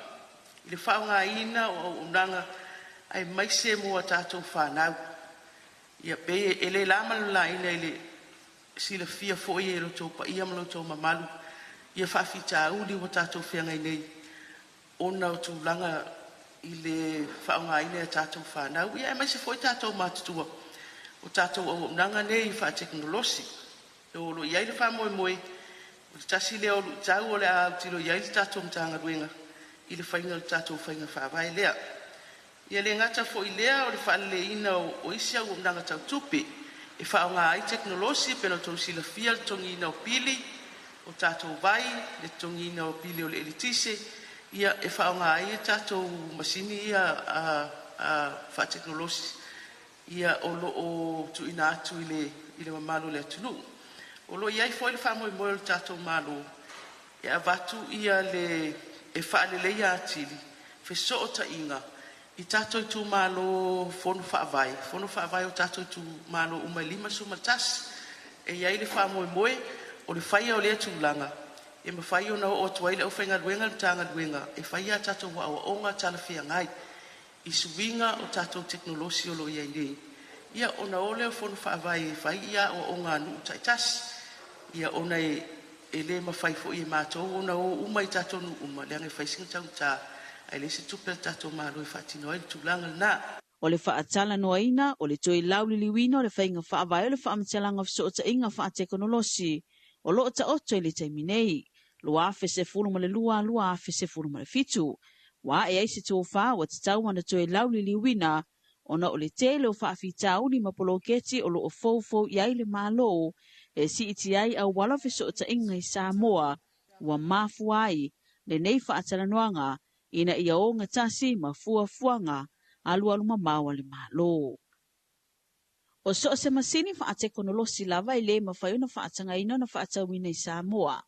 i le faaaogaina o auaunaga aemaise mo a tatou fanau. Ia pei e le la ma le laina i le silafia foi e lo outou paia ma lo outou mamalu ia faafitauli ua tatou feagai nei ona o tulaga i le faaaogaina e tatou fanau, ia aemaise foi tatou matutua o tatou auaunaga nei faatekonolosi. O lo o i ai le faamoemoe o le tasi lea o luitau o le a autilo i ai le tatou Matagaluega i le faiga o le tatou faiga faavae lea. Ia le gata foi lea o le faaleleiina o isi auaunaga tau tupe e faaaoga ai tekonolosi, pei ona outou silafia le totogiina o pili o tatou vai, le totogiina o pili o le eletise, ia e faaaoga ai tatou masini ia faatekonolosi, ia o lo o tuuina atu i le mamalu o le atunuu. O lo o i ai foi le faamoemoe o le tatou Malo e avatu ia le e faaleleia atili fesootaiga i tatou itumalo fono faavae o tatou itumalo uma e 51. E i ai le faamoemoe o le faia o lea tulaga e mafai ona oo atu ai le aufaigaluega a le Matagaluega e fai a tatou aoaoga talafeagai i suiga o tatou tekonolosi o lo o i ai nei, ia ona o lea o fono faavae e fai ia aoaoga a nuu taitasi, ia ona e le mafai foi e matou ona o uma i tatou nuu uma leaga e fai sina taugata ae leai se tupe a le tatou Malo e faatino ai le tulaga lena. O le faatalanoaina o le toe lauliliuina o le faiga faavae o le faamatalaga o fesootaiga faatekonolosi o loo taoto i le taimi nei 2012 2017 ua e ai se tofa ua tatau ona toe lauliliuina ona o le tele o faafitauli ma poloketi o loo foufou i ai le Malo e siiti ai auala fesootaiga i Samoa ua mafua ai lenei faatalanoaga ina ia ogatasi ma fuafuaga alualu mamao a le Malo. O so o se masini faatekonolosi lava e le mafai ona faatagaina ona faatauina i Samoa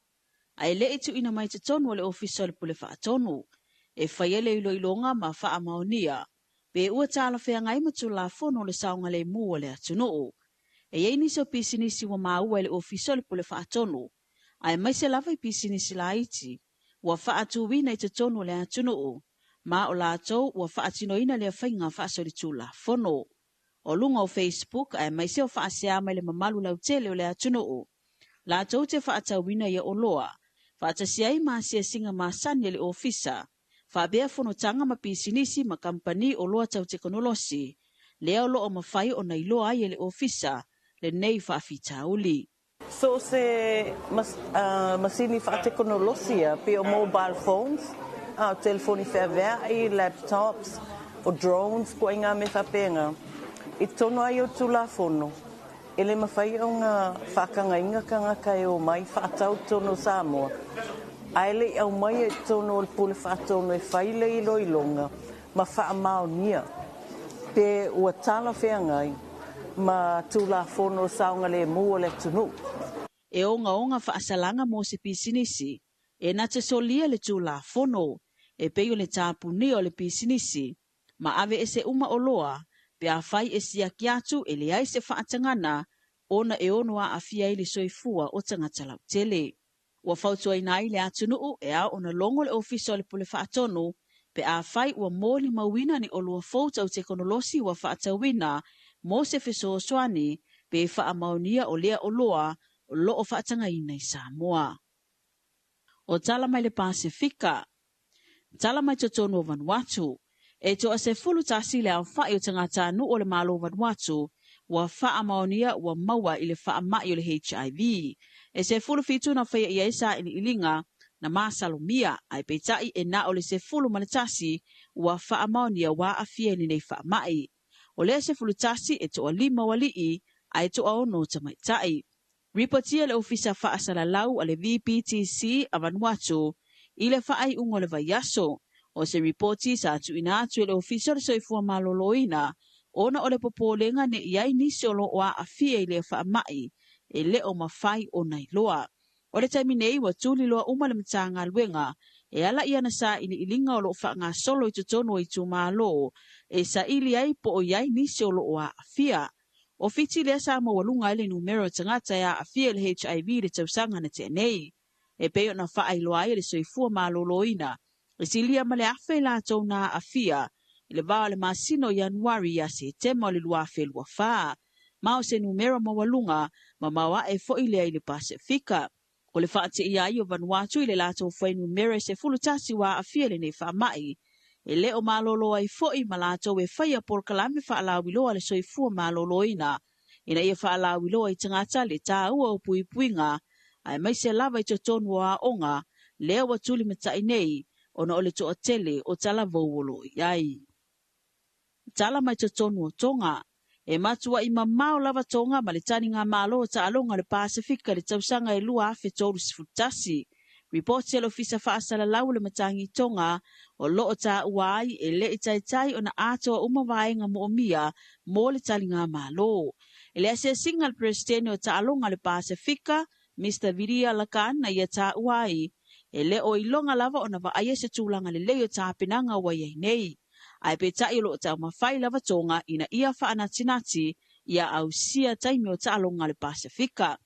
ae le i tuuina mai totonu o le Ofisa o le Pule Faatonu e faia le iloiloga ma faamaonia pe ua talafeagai ma Tulafono o le saogalemu o le atunuu. E i ai nisi o pisinisi ua maua i le Ofisa o le Pule Faatonu aemaise lava i pisinisi laiti ua faatuina i totonu o le atunuu ma o latou ua faatinoina lea faiga faasolitulafono. O luga o Facebook aemaise o faasea mai le mamalu lautele o le atunuu latou te faatauina ia oloa faatasi ai ma asiasiga masani a le ofisa faapea fonotaga ma pisinisi ma kamupani oloa tau tekonolosi lea o loo mafai ona iloa ai e le ofisa lenei faafitauli. So se masini faatekonolosi pe o mobile phones, telefoni feavea'i, laptops, o drones ko ngā me whapenga. I tono ai o tulafono, e le mawhai o ngā whakangainga ka ngā kai o mai whaatau tono Samoa. Ae le au mai e tono o le pule whaatono e whaile i loilonga ma whaamaonia pe ua tala wheangai ma tulafono saogalemu o le atunuu. E ogaoga faasalaga mo se pisinisi e na te solia le Tulafono e pei o le tapunia o le pisinisi ma ave ese uma oloa pe afai e siaki atu e leai se faatagana ona e ono aafia ai le soifua o tagata lautele. Ua fautuaina ai le atunuu e ao ona logo le Ofisa o le Pule Faatonu pe afai ua molimauina ni oloa fou tau tekonolosi ua faatauina mo se fesoasoani pe faamaonia o lea oloa o loo faatagaina i Samoa. O tala mai le Pasifika, tala mai totonu o Vanuatu, e 11 le aofai o tagatanuu o le Malo o Vanuatu ua faamaonia ua maua i le faamai o le HIV. E 17 na faia i ai sailiiliga na masalomia ae peitai e na o le 11 ua faamaonia ua aafia i lenei faamai. O lea 11 e 5 o alii ae 6 tamaitai. Ripotia le Ofisa Faasalalau a le VPTC a Vanuatu i le faaiuga o le vaiaso. O se ripoti sa tuuina atu e le Ofisa o le Soifua Maloloina Ona o le popolega ne i ai nisi o loo aafia i le faamai e le o mafai ona iloa. O le taimi nei ua tuliloa uma le Matagaluega e ala i ana sailiiliga o loo faagasolo i totonu o itumalo e saili ai po o i ai nisi o loo aafia. O Fiti lea sa maualuga ai le numera o tagata e aafia i le HIV i le tausaga na tea nei. E pei ona faailoa ai e le Soifua Maloloina, e silia ma le 1,000 i latou na aafia i le va o le masina o Ianuari ia Setema o le 2024, ma o se numera maualuga mamao ae foi lea i le Pasefika. O le faateia ai o Vanuatu i le latou fuainumera e 11 ua aafia i lenei faamai, e le o malolo ai foi ma latou e faia polokalame faalauiloa a le Soifua Maloloina ina ia faalauiloa i tagata le taua o puipuiga aemaise lava i totonu o aoga lea ua tulimatai nei ona o le toatele o talavou o lo o i ai. Tala mai totonu o Tonga. E matuai mamao lava Tonga ma le taligamalo o taaloga o le Pasefika i le tausaga e 2031. Ripoti a le Ofisa Faasalalau o le Matagi Tonga o lo o taua ai e le i taitai ona atoa uma vaega moomia mo le taligamalo. I le asiasiga a le Peresetene o taaloga o le Pasefika, Mr Viria Lakan na ia taua ai, e le o iloga lava ona vaaia se tulaga lelei o tapenaga ua i ai nei. Ae peitai o lo o taumafai lava Tonga ina ia faanatinati ia ausia taimi o taaloga a le Pasefika.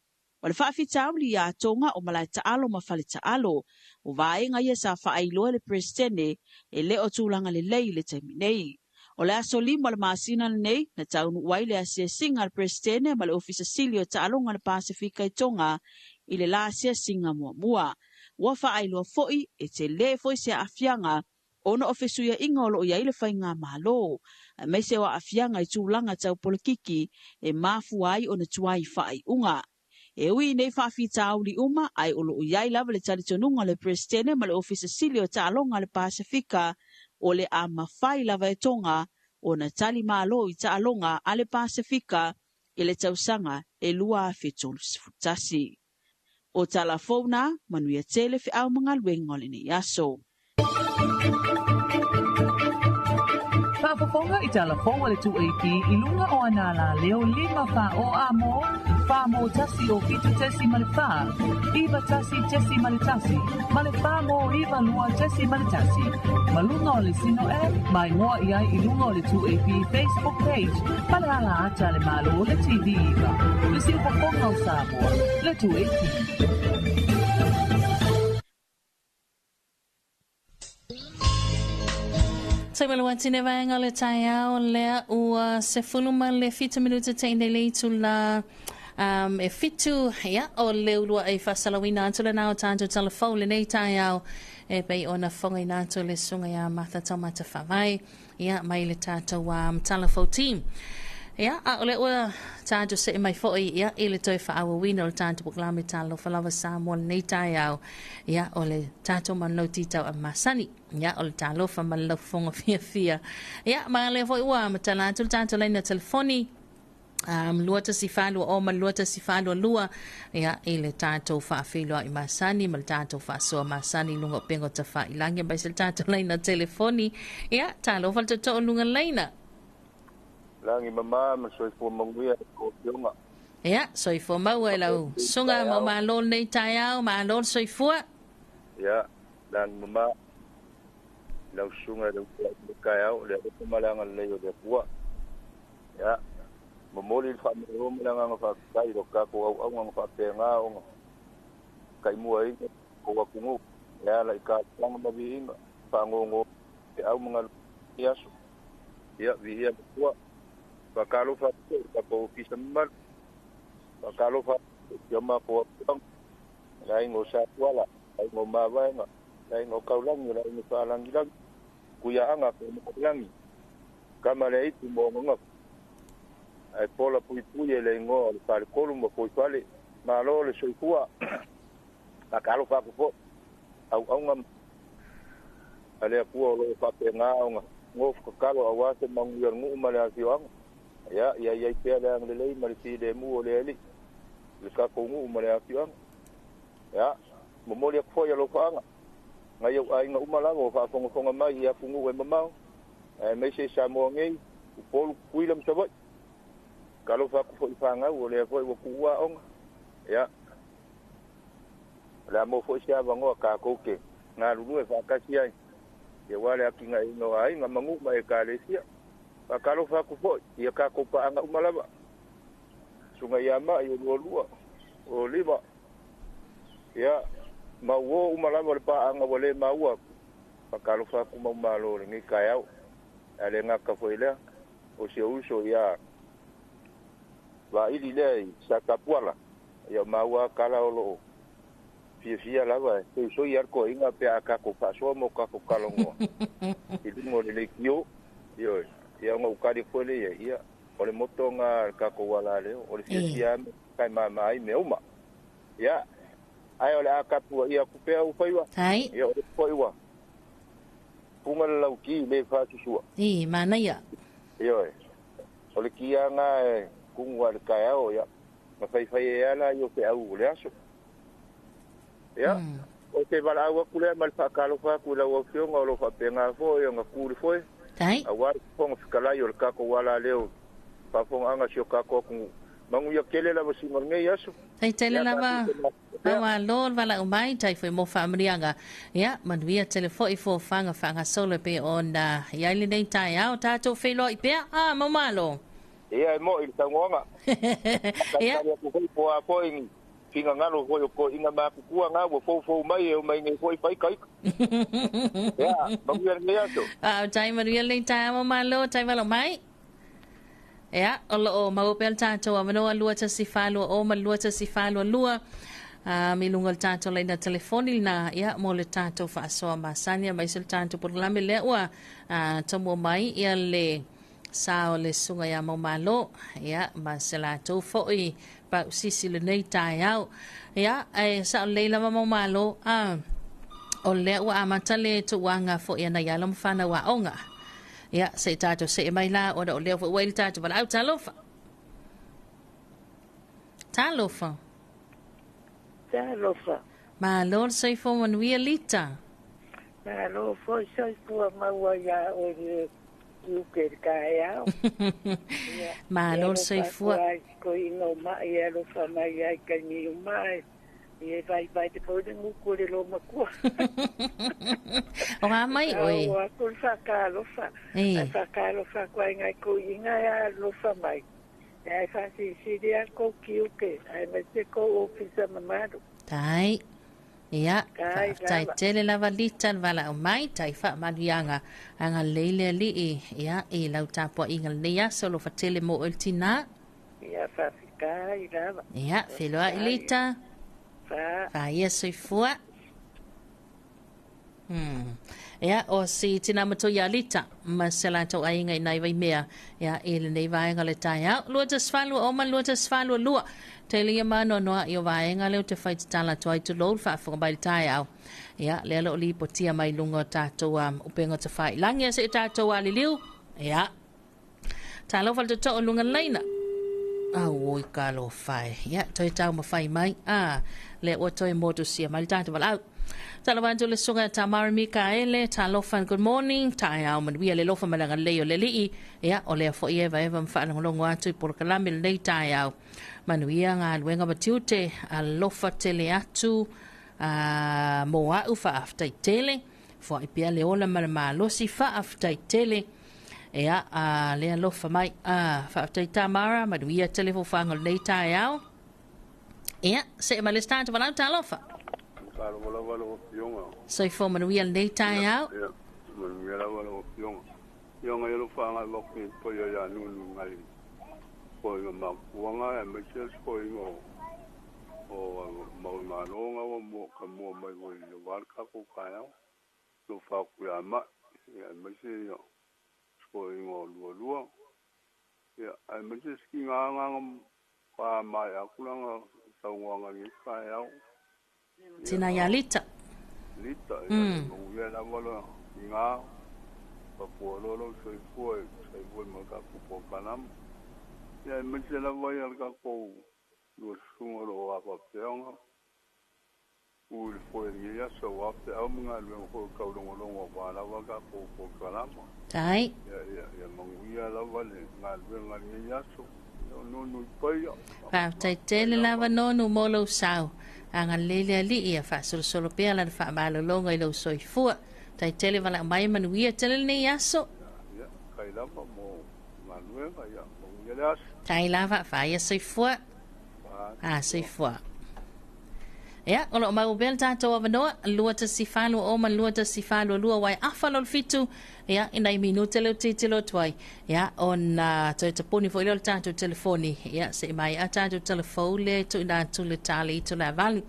O le faafitauli ia Tonga o malae taalo ma fale taalo. O vaega ia sa faailoa e le Peresetene e le o tulaga lelei i le taimi nei. O le aso 5 o le masina lenei na taunuu ai le asiasiga a le Peresetene ma le Ofisa Sili o Taaloga a le Pasefika i Tonga i le la asiasiga muamua. Ua faailoa foi e tele foi se aafiaga ona o fesuiaiga o lo o i ai le faigamalo, aemaise o aafiaga i tulaga tau polokiki e mafua ai ona tuai faaiuga. E ui i nei faafitauli uma, ae o lo o i ai lava le talitonuga o le Peresetene ma le Ofisa Sili o Taaloga a le Pasefika o le a mafai lava e Tonga ona tali malo i taaloga a le Pasefika i le tausaga e 2031. O tala fou na, manuia tele feau ma galuega o lenei aso. Faafofoga i tala fou a le 2AP i luga o ana alaleo 5 fa o a mo, fa mo tasi o fitu tesi ma le fa, iva tasi tesi ma le tasi, ma le fa mo iva lua tesi ma le tasi. Ma luga o le Sino app, ma igoa i ai i luga o le 2AP Facebook page ma le ala ata a le Malo o le TV iva, le siufofoga o Samoa, le 2AP. Taimalo atu nei vaega o le taeao lea ua 17 minute teine le itula e 7 ia o le ulua e faasalauina atu lena o tātou talafou lenei taeao e pei ona fogaina atu le susuga ia Martha Taumata Faavae ia mai le tātou talafou team. Ia, a o le ua tātou see mai foi ia i le toe faaauauina o le tātou polokalame Talofa Lava Samoa lenei taeao. Ia, o le tātou manulauti tau a masani. Ia, o le talofa ma le laufofoga fiafia. Ia, ma lea foi ua matala atu le tātou laina telefoni 2142 ma le 2142 ia i le tātou faafeiloai masani ma le tātou faasoa masani i luga o upega o tafailagi aemaise le tātou laina telefoni. Ia, talofa le tootoo i luga laina. Lagi mama ma soifua manuia i lau afioga. Ia, soifua maua e lau susuga ma malo lenei taeao, malo le soifua. Ia, lagi mama i lau susuga i le utuai i lenei taeao, le alofa ma le agalelei o le Atua. Ia, momoli le faamalo ma le agaga faafetai i lo tatou auauna na faapena ona taimuaina tou atunuu e ala i talosaga ma viiga, faanono feau ma galuega i aso. Ia, viia le Atua. Faatalofa atu foi i le tatou ofisa mamalu. Faatalofa atu foi i si o matou afioaga, le aiga o Satuala, le aiga o Mavaega, le aiga o Taulagi, le aiga o Faalagilagi, Tuiaaga, Tuimaialagi, Tama le Aitu ma ona gafa. Ae pola puipui e le igoa o le Faletolu ma Fuaifale. Malo le soifua. Faatalofa atu foi auauna a le Atua o lo o faapena ona nofo tatalo aua se manuia o le nuu ma le afioaga. Ia, ia i ai pea le agalelei ma le filemu o le Alii i le tatou nuu ma le afioaga. Ia, momoli atu foi alofaaga nai ou aiga uma lava o faafogafoga mai i atunuu e mamao, aemaise i Samoa nei. Upolu Tutuila ma Savaii. Talofa atu foi i fanau o lea foi ua tuua aoga. Ia, o le a maua foi se avanoa tatou te galulue faatasi ai, aua le atinaeina o aiga ma nuu ma ekalesia. Faatalofa atu foi i a tatou paaga uma lava, Susuga ia Mai o Lualua, o Lima, ia, ma uo uma lava o le paaga ua le maua atu. Faatalofa atu mau malo i lenei taeao. Ae le gata foi i lea, o si ou uso ia Vaili lea i Satapuala, ia o maua tala o loo fiafia lava e soisoi lava le toeaina pe a tatou faasoa ma o tatou talanoa i luga o le leitio. Ioe, ia ona ou tali atu foi lea i ai, ia o le motto lena a le tatou alaleo, o le fiafia lava ma mama ai mea uma. Ia, ae o le a tapuaia atu pea ou faiva, ia o lea foi ua puna le lauti le faasusua. I, manaia. Ioe, o le ti lava lena e tumu lava i le taeao, ia, ma faifai ai lava laia o feau o le aso. Ia, o se valaau atu lea ma le faatalofa atu i lau Afioga o lo o faapena foi ona tu le foe, aua le Fofoga Fetalai o le tatou alaleo faafofogaaga a si o tatou atunuu. Manuia tele lava sina o lenei aso. Tai tele Ia, lava tatou te mafuta pea. Malo le valaau mai, tai foi mo faamanuiaga. Ia, manuia tele foi fofaga faagasolo e pei ona i ai lenei taeao. Tatou feiloai pea, a, mau malo. Ia, e moi le saunoaga. Ia. Faatalitali atu foi po o a foi ni finagalo foi o toeaiina matutua na ua foufou mai e omai nei foi fai ita. Ia, manuia lenei aso. Faafetai, manuia lenei taeao mau malo, tai valaau mai. Ia, o loo maua pea le tatou avanoa 21420 ma le 21422 i luga o le tatou laina telefoni lena, ia, mo le tatou faasoa masani aemaise le tatou polokalame lea ua tomua mai ia le sa o le susuga ia Maumalo, ia, ma se latou foi pausisi lenei taeao. Ia, e sao lelei lava Maumalo, o lea ua amata le tuuaga foi a nai alo ma fanau aoga. Ia, se i tatou see mai la, ona o lea foi ua i le tatou valaau. Talofa. Talofa. Talofa. Malo le soifua manuia Lita. Malo foi soifua maua ia oe le tiute i le taeao. Ia, Malo le soifua. E alofa atu ai ko ina o mai e alofa mai ai taimi uma e. Ia e vaivai te foi le gutu o le lomatua. O a mai oe. Ao atu le whakaalofa. Ai whakaalofa atu ai ngai ko inga e alofa mai. E ai whaasisiri a kou tiute, ai mai se kou ofisa mamalu. Tai. Ia, Tai faafetai lava. tele lava Lita le valaau mai, tai faamanuiaga agalelei le Alii, ia, i lau tapuaiga lenei aso, alofa tele mo oe le tinā. Ia, faafetai lava. Ia, feiloai Faafetai. Lita. Fa. Faia soifua. Ia, o si tina matua ia Lita ma se latou aiga i nai Vaimea, ia, i lenei vaega o le taeao. 218 o ma 218 2. Tele ia maanoanoa i o vaega lea ou te fai tatala atu ai tulou le faafofoga mai i le taeao. Ia, lea o lo o lipotia mai i luga o tatou upega tafailagi a se i tatou aliliu. Ia, talofa le tootoo i luga o le laina. Auoi talofa e. Ia, toe taumafai mai. A, lea ua toe motusia mai le tatou valaau. Talofa atu le susuga ia Tamara Mikaele, talofa and good morning, taeao manuia le alofa ma le agalelei o le Alii. Ia, o lea foi e evaeva ma faalogologo atu i polokalame lenei taeao. Manuia galuega ma tiute, alofa tele atu a, mo a'u faafetai tele. Foai pea le ola ma le malosi, faafetai tele. Ia, a, le alofa mai. A, faafetai Tamara, manuia tele fofoga o lenei taeao. Ia, see mai le isi tagata valaau, talofa. Talofa lava lau Afioga. Soifua manuia lenei taeao. Ia, manuia lava lau Afioga. Ia ngai alofa agai vaku i paia ia nunu ngai koinga makuanga aemaise le koinga o o mau malo nga ua mua ka mua mai foi i aua le tatou taeao. Alofa atu ia Mai, ia aemaise ia koinga o Lualua. Ia aemaise siki agaga faamaea atu lana saunoaga i lenei taeao. Tina ia Lita. Lita, ia le manuia lava la ina papua loa lou soifua e tusa ai foi ma le tatou polokalame. Ia aemaise lava ia le tatou lua susuga o lo o a faapea ona U i le foe i lenei aso aua feau ma galuega foi o taulogologo aua lava tatou polokalama. Tai. Ia, ia, ia manuia lava le galuega i lenei aso. Ia o Nonu i Paia. Faafetai tele lava Nonu mo lou sao. Agalelei le Alii ia faasolosolo pea lana faamalologa i lou soifua. Tai tele valaau mai manuia tele lenei aso. Ia, ia, kai lava mo galuega, ia manuia le aso. Tai lava, faia soifua. A soifua. Ia, o lo o maua pea le tatou avanoa, 21420 ma 21422 wai afa lolo fitu, ia, i nai minute leo titilo atu ai, ia, ona toe tapuni foi lea o le tatou telefoni, ia, se i mai a tatou telefou lea e tuuina atu le tali i tulaavalu.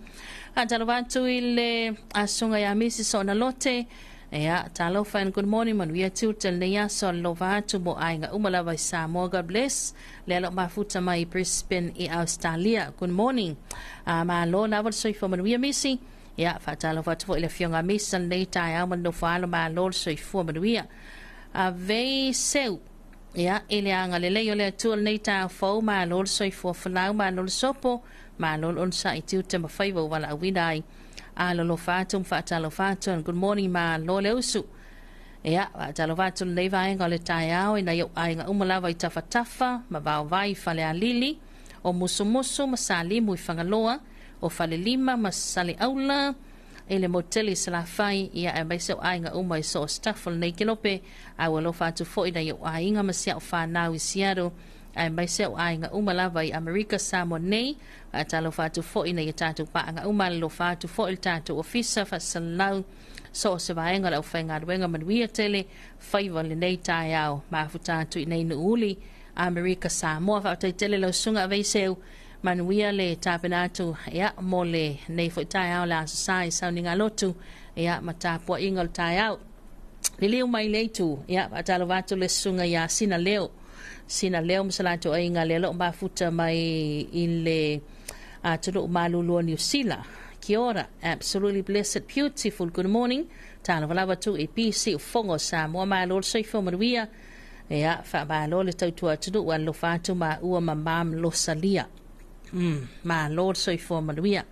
Faatalofa atu i le asuga ia Misi Soona Lote, Ia, talofa and good morning, manuia tiute lenei aso, alofa atu mo aiga uma lava i Samoa, God bless. Lea loo mafuta mai i Brisbane i Australia, good morning. A malo lava le soifua manuia Misi. Ia, faatalofa atu foi i le afioga a Misa lenei taeao ma le nofo alo, malo le soifua manuia. Avei seu. Ia, i le agalelei o le Atua lenei taeao fou, malo le soifua folau, malo le sopo, malo le onosai tiute ma faiva ua valaauina ai. Alolofa atu ma faatalofa atu and good morning malo le usu. Ia, faatalofa atu lenei vaega o le taeao i nai ou aiga uma lava i Tafatafa ma Vaovai i Falealili, o Musumusu ma Salimu i Fagaloa, o Falelima ma Saleaula i le Motele i Salafai, ia aemaise o aiga uma i so o staff o lenei kelope. A ua alofa atu foi i nai ou aiga ma si au fanau i Seattle, aemaise o aiga uma lava i Amerika Samoa nei. Faatalofa atu foi ina ia tatou paaga uma, alofa atu foi le tatou ofisa faasalalau so o se vaega o le aufaigaluega manuia tele faiva lenei taeao mafuta atu i nei Nuuuli Amerika Samoa. Faafetai tele lau susuga Aveiseu, manuia le tapena atu ia mo le nei foi taeao le aso sa i sauniga lotu ia ma tapuaiga o le taeao. Liliu mai le itu, ia faatalofa atu le susuga ia Sina Leo. Sina leo ma se latou aiga lea loo mafuta mai i le atunuu malulu o Niu Sila. Kia ora, absolutely blessed, beautiful, good morning. Talofa lava tu i PC ufofoga o Samoa, malo le soifua manuia. Ia, faamalo le tautua atunuu, alofa atu maua ma mam Losalia. Malo le soifua manuia.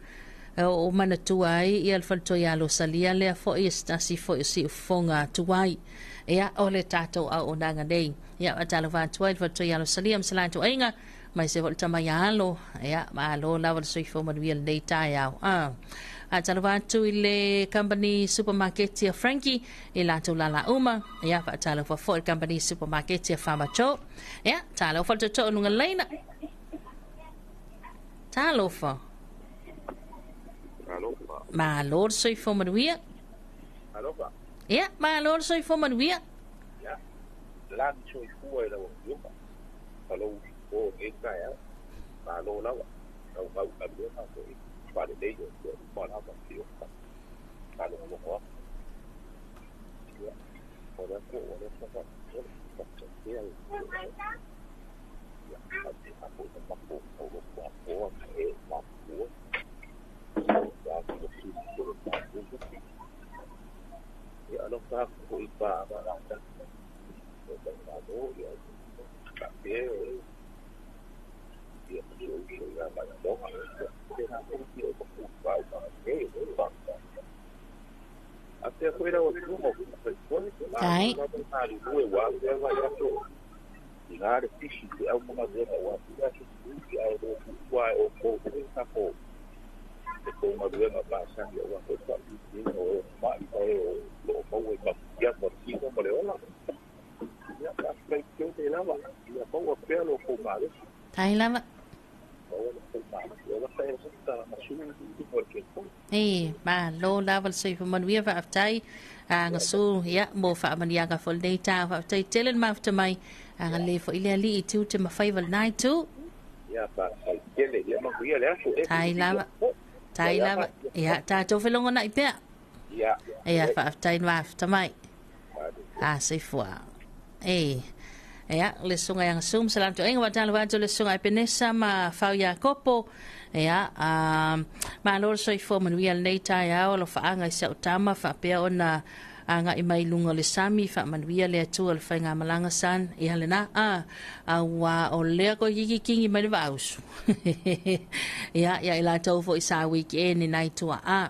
O manatua ai ia le faletua ia Losalia lea foi e se tasi foi o siufofoga atu ai. Ia, o le tatou auaunaga nei. Ia, faatalofa atu ai le faletua ia Losalia ma se latou aiga, aemaise foi le tama ia Alo. Ia, malo lava le soifua manuia lenei taeao. Faatalofa atu i le company supermarket a Frankie i latou lala uma. Ia, faatalofa foi i le company supermarket a Farmer Joe. Ia, talofa le tootoo luga laina. Talofa. Alofa. Malo le soifua manuia. Alofa. Ia, malo le soifua manuia. Ia, lagi soifua i lau afioga, ma lou usupo i lenei taeao. Malo lava, lau gau galuega foi faalelei o mea uma lava e oka faalogologo atu. Ia, o le atu ua leva faapitoa, faapitoa pea le Ia, faapena foi na matou tauloto atoa ma e mafua. Ia, silasila foi le tatou. Ia, alofa atu foi i paaga a tatou Malo, ia, faapea ia ma si ou uso ia Vailoga. Ia, faapena foi le fia o matou faaumaga nei o le faafetai. A fea foi lau afioga o Faifoe, Tai. malo lava le galulue ua afea vai aso i gā le pisi i feau ma galuega ua afea aso sui ae le tuua e outou foi le tatou le tou galuega masani aua foi le faapipiina o e ma'i ma e o lo o maua i mafuiaga o le tino ma le ola. Ia, faafetai tele lava, ia maua pea lo outou malosi. Tai lava. Maua lo outou malosi. O lata e sa sui i luga o le telefoni. E, malo lava le soifua manuia, faafetai a gasu ia mo faamaniaga foi lenei taeao, faafetai tele le mafuta mai agalelei foi le Alii i tiute ma faiva lenai tu. Ia, faafetai tele, ia manuia le aso. E Tai lava. Tai lava. Ia, tatou felogonai pea. Ia. Ia, faafetai le mafuta mai. A soifua. E. Ia, le susuga ia Gasu ma Salatu Aiga, faatalofa atu le susuga Epenesa ma Fau Iakopo. Ia, a, malo le soifua manuia lenei taeao, alofaaga i si au tama faapea ona agai mai i luga o le sami, faamanuia le Atua i le faigamalaga san, ia lena, a, auā o lea koe kikikingi mai le vaausu. Ia, ia i latou foi sa weekend i nai tuaa.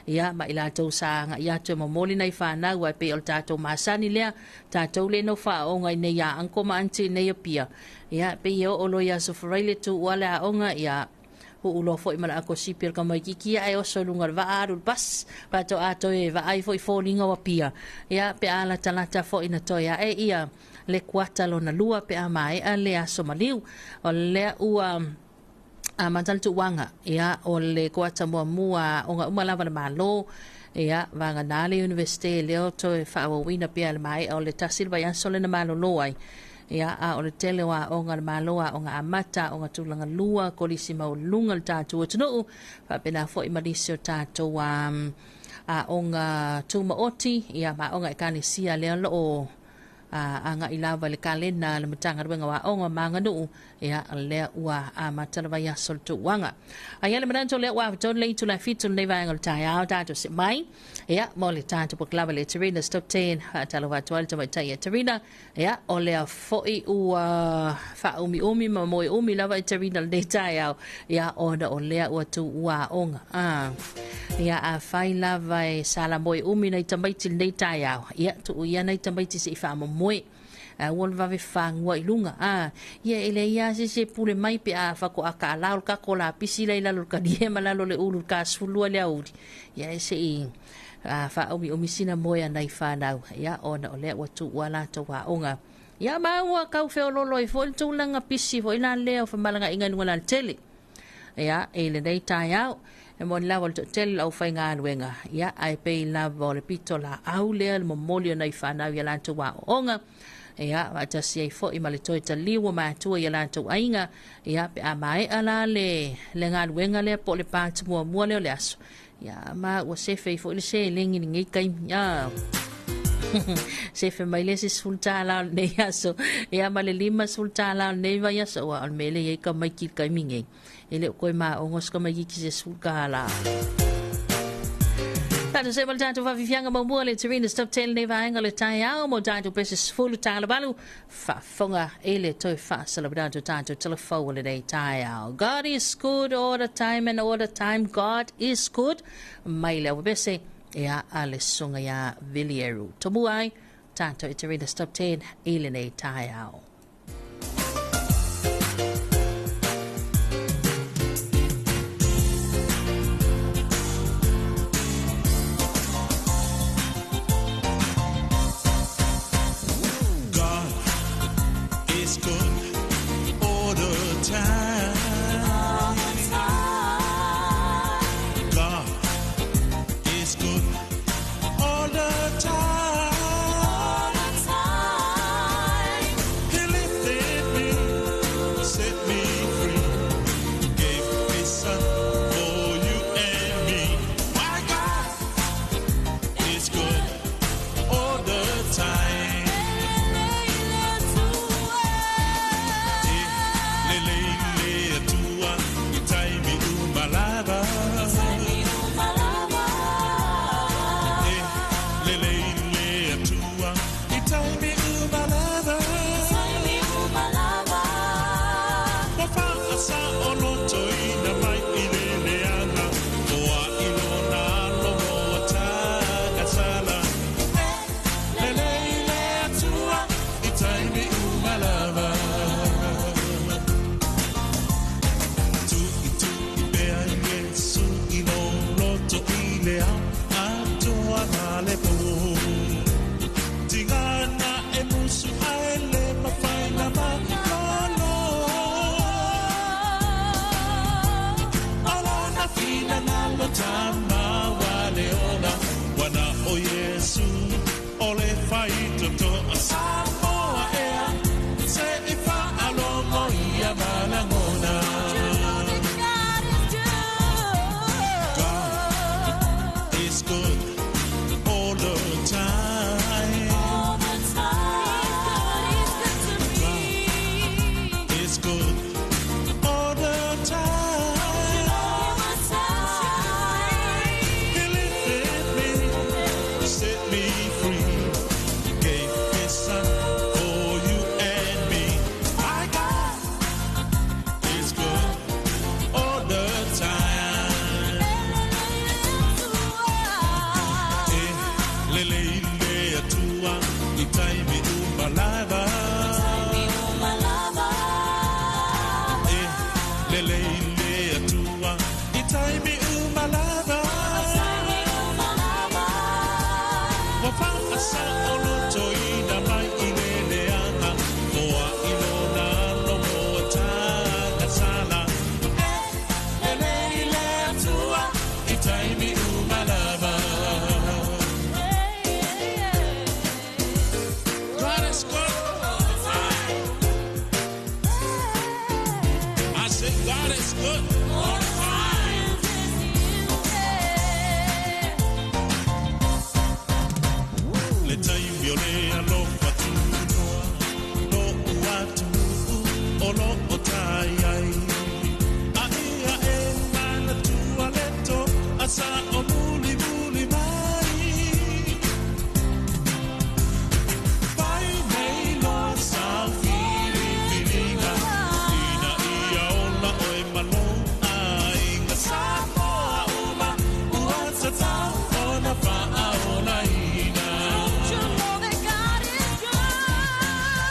Ia, ma i latou sa agai atu e momoli nai fanau, ae pei o le tatou masani lea, tatou le nofo faaooga i nei ia uncle ma aunty i nei Apia. Ia, pei e oo loa i Aso Faraile tuua le aoga, ia, uu loa foi ma le akosipi o le tamaitiiti, ia, ae oso i luga o le vaa alu i le pasi, faatoa toe vaai foi i foliga o Apia, ia, pe a latalata foi ina toe ae ia le kuata lona lua pe a maea le aso maliu. O lea ua amata le tuuaga, ia, o le kuata muamua aoga uma lava a le Malo, ia, vagana le Iunivesite lea o toe faaauauina pea le maea o le tasi le vaiaso lea na malolo ai. Ia, a o le tele o aoga a le Malo, aoga amata, aoga tulaga lua, kolisi maualuluga le tatou atunuu, faapena foi ma nisi o tatou aoga tumaoti, ia, ma aoga ekalesia lea o lo o agai lava i le kalena a le Matagaluega o Aoga ma Aganuu, ia, lea ua amata le vaiaso o le tuuaga. A i ai le manatu o lea ua avatonu le itula e 7 lenei vaega o le taeao, tatou see mai, ia, mo le tatou polokalame le Terina Stop 10. Faatalofa atu ai le tamaitai ia Terina, ia, o lea foi ua faaumiumi ma moe umi lava i Terina lenei taeao, ia, ona o lea ua tuua aoga. Ia, afai lava e sala moe umi nai tamaiti lenei taeao, ia, tuu ia nai tamaiti se i faamomoe. Aua le vave fagua i luga. Ia, e leai lava se isi e pule mai pe a faatoa taalā o le tatou lapisi la i lalo o le talie ma lalo o le ulu i le ta 12 i le aoauli. Ia, e se i faaumiumi sina moe a nai fanau, ia, ona o lea ua tuua latou aoga. Ia, ma ua tau feoloolo ai foi le tulaga pisi foi la lea o femalagaaiga i luga o le alatele. Ia, i lenei taeao, e moni lava o le toatele o le aufaigaluega, ia, ae pei lava o le pito laau lea le momoli o nai fanau i a latou aoaoga, ia, faatasi ai foi ma le toe taliu o matua i a latou aiga, ia, pe a maea la le, le galuega lea po o le part muamua lea o le aso, ia, ma ua sefe ai foi le seleni i lenei taimi. Sefe mai le isi $10 o lenei aso, ia, ma le $50 o lenei vaiaso, aua o le mea lea e i ai tamaiti i le taimi nei. E le o toe maoga se tamaitiiti i se $10. Tatou see ma le tatou faafiafiaga muamua le Terina Stop 10 lenei vaega o le taeao mo tatou pese $10 valu faafofoga i le toe faasalauina atu o tatou telefou o lenei taeao. God is good all the time and all the time God is good mai le auapese ia a le susuga ia Vilieru. Tomua ai tatou i Terina Stop 10 i lenei taeao. God is good all the time. God is good all the time. He'll Lele i le Atua i taimi uma lava. Ua faasaolotoina mai i le leaga, moa i lona alo mo tagasala. E lele i le Atua i taimi uma lava. God is good all the time. I say God is good all the time. Le taimi o le alofa tunoa, lo'u atunuu o loo tai ai. A ia e manatua le to'a sa o mulimuli mai. Fai nei loa sau filifiliga, ina ia ola oe ma lou aiga. Samoa uma ua tatau ona faaolaina.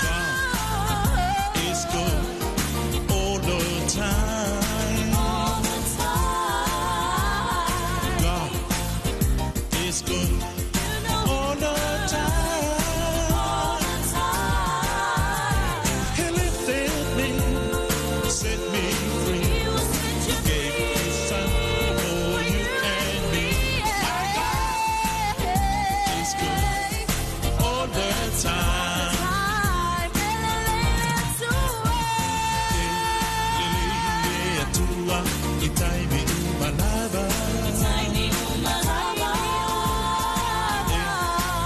God is good all the time. God is good all the time. He lifted me, set me free. Gave his son for you and me. My God is good all the time. Lele i le Atua i taimi uma lava.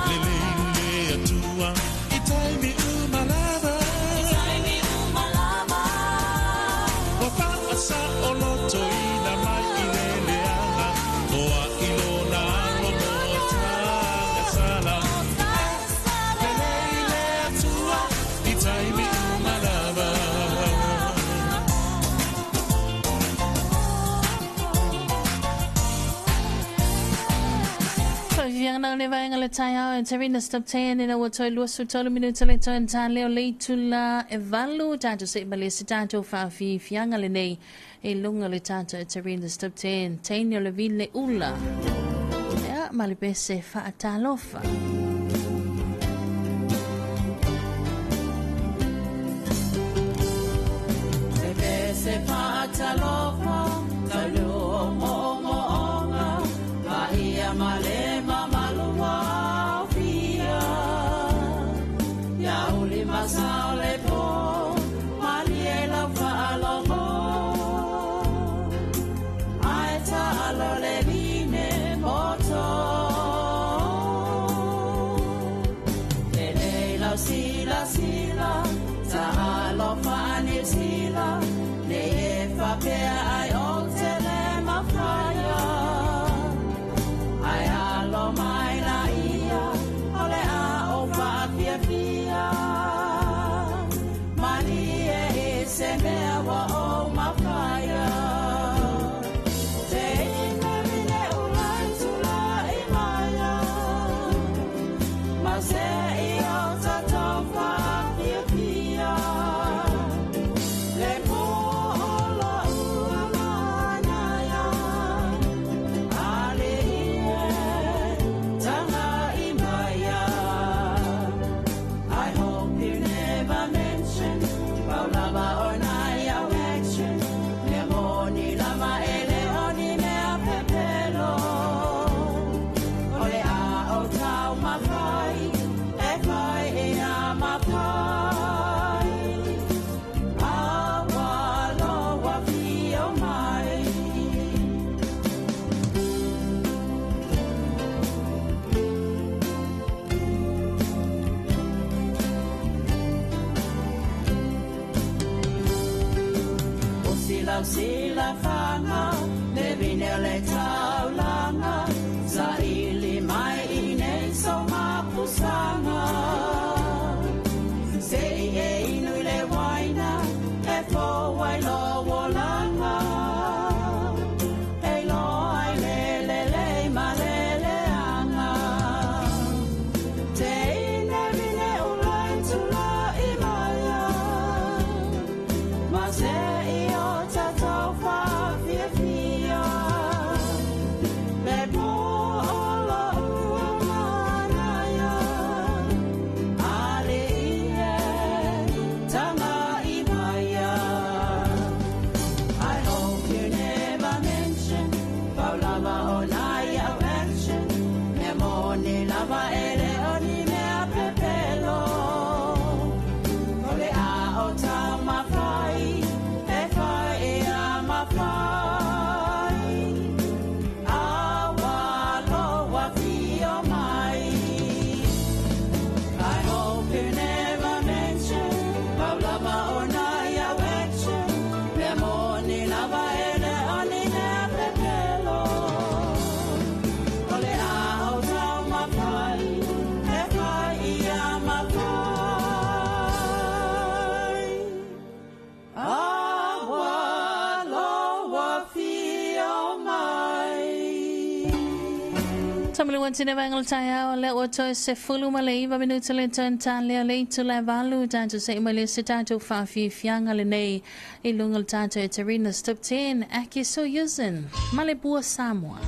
Lele i le Atua i taimi uma lava. Ua faasaolotoina mai i le leaga, moa i lona alo mo tagasala. Lele i le Atua i taimi uma lava. Faafiafiaga le vaega le taeao e Tarina Stop 10 ina ua toe 23 minute le toe ta leo le itula e 8 tatou se ma le se tatou faafiafiaga lenei e luga le tatou e Tarina Stop 10 teine o le vile ula ia ma le pese faatalofa. Le pese faatalofa, taulu o mo'omo'oga, ma ia ma le mamalu aofia. Ia uli masao le po, malie lau faalogo. Ae taalo le vine poto. Lelei lau silasila, taalofa a Niu Sila, nei e faapea ai ou te le mafaia. Ai alo mai la ia, o le a o faafiafia. Malie i se mea ua ou mafaia. Te ina vine ula i tula'i maia, ma se i o tatou faafiafia. Le po o la'u amanaia, ale ie taga'i maia. I hope you never mention pau lava o nai au action. Mea moni lava e le o ni mea pepelo. O le a o tau mafai, e fai e a mafai. A ua loa fio mai. O sila sila fanga, le vine o le taulaga, sa ili mai i nei so mapusanga. Se i e inu i le waina, e fō ai lo olaga. E lo ai le lelei ma le leaga. Te ine vine ula i tula'i maia, ma se i o tatou Tamalu ane vaega o le taeao lea ua toe 19 minute le toe talia le itula e 8 tatou se'i mai le se tatou faafiafiaga lenei i luga o le tatou Eterina Stop 10 Aki So Yusin ma le Pua Samoa.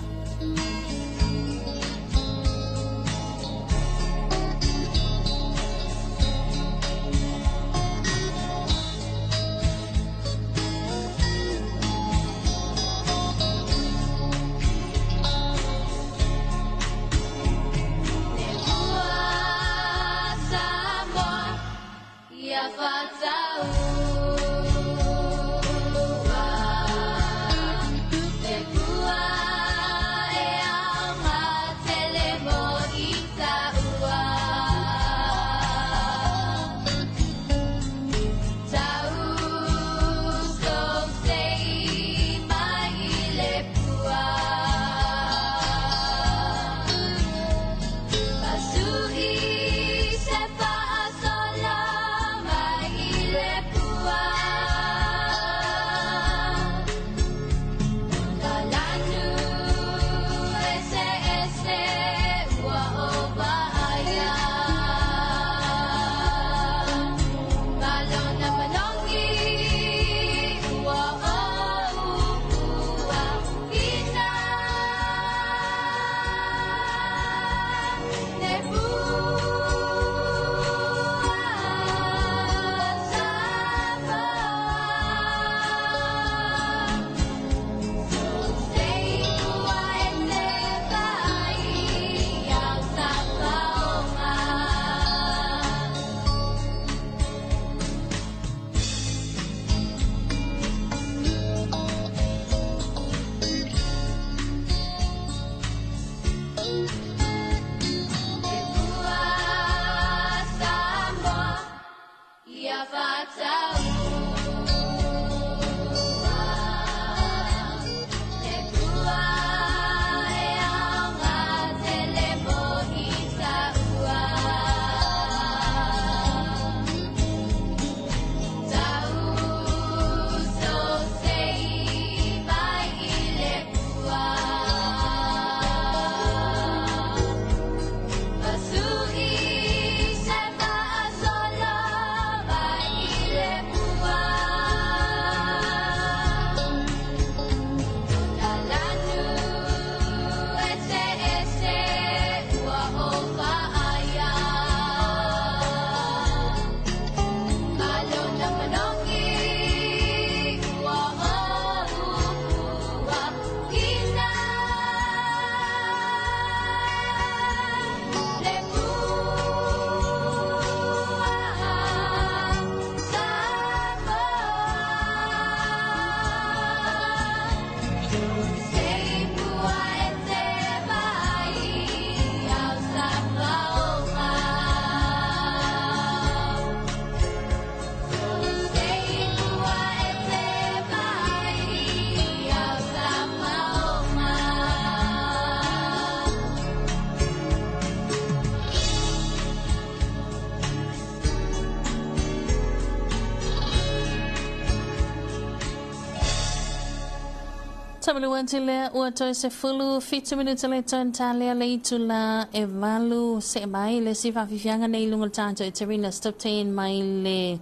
Tamalu atu lea ua toe 17 minute le toe talia le itula e 8 se mai le si faafiafiaga nei luga o le tatou Eterina Stop 10 mai le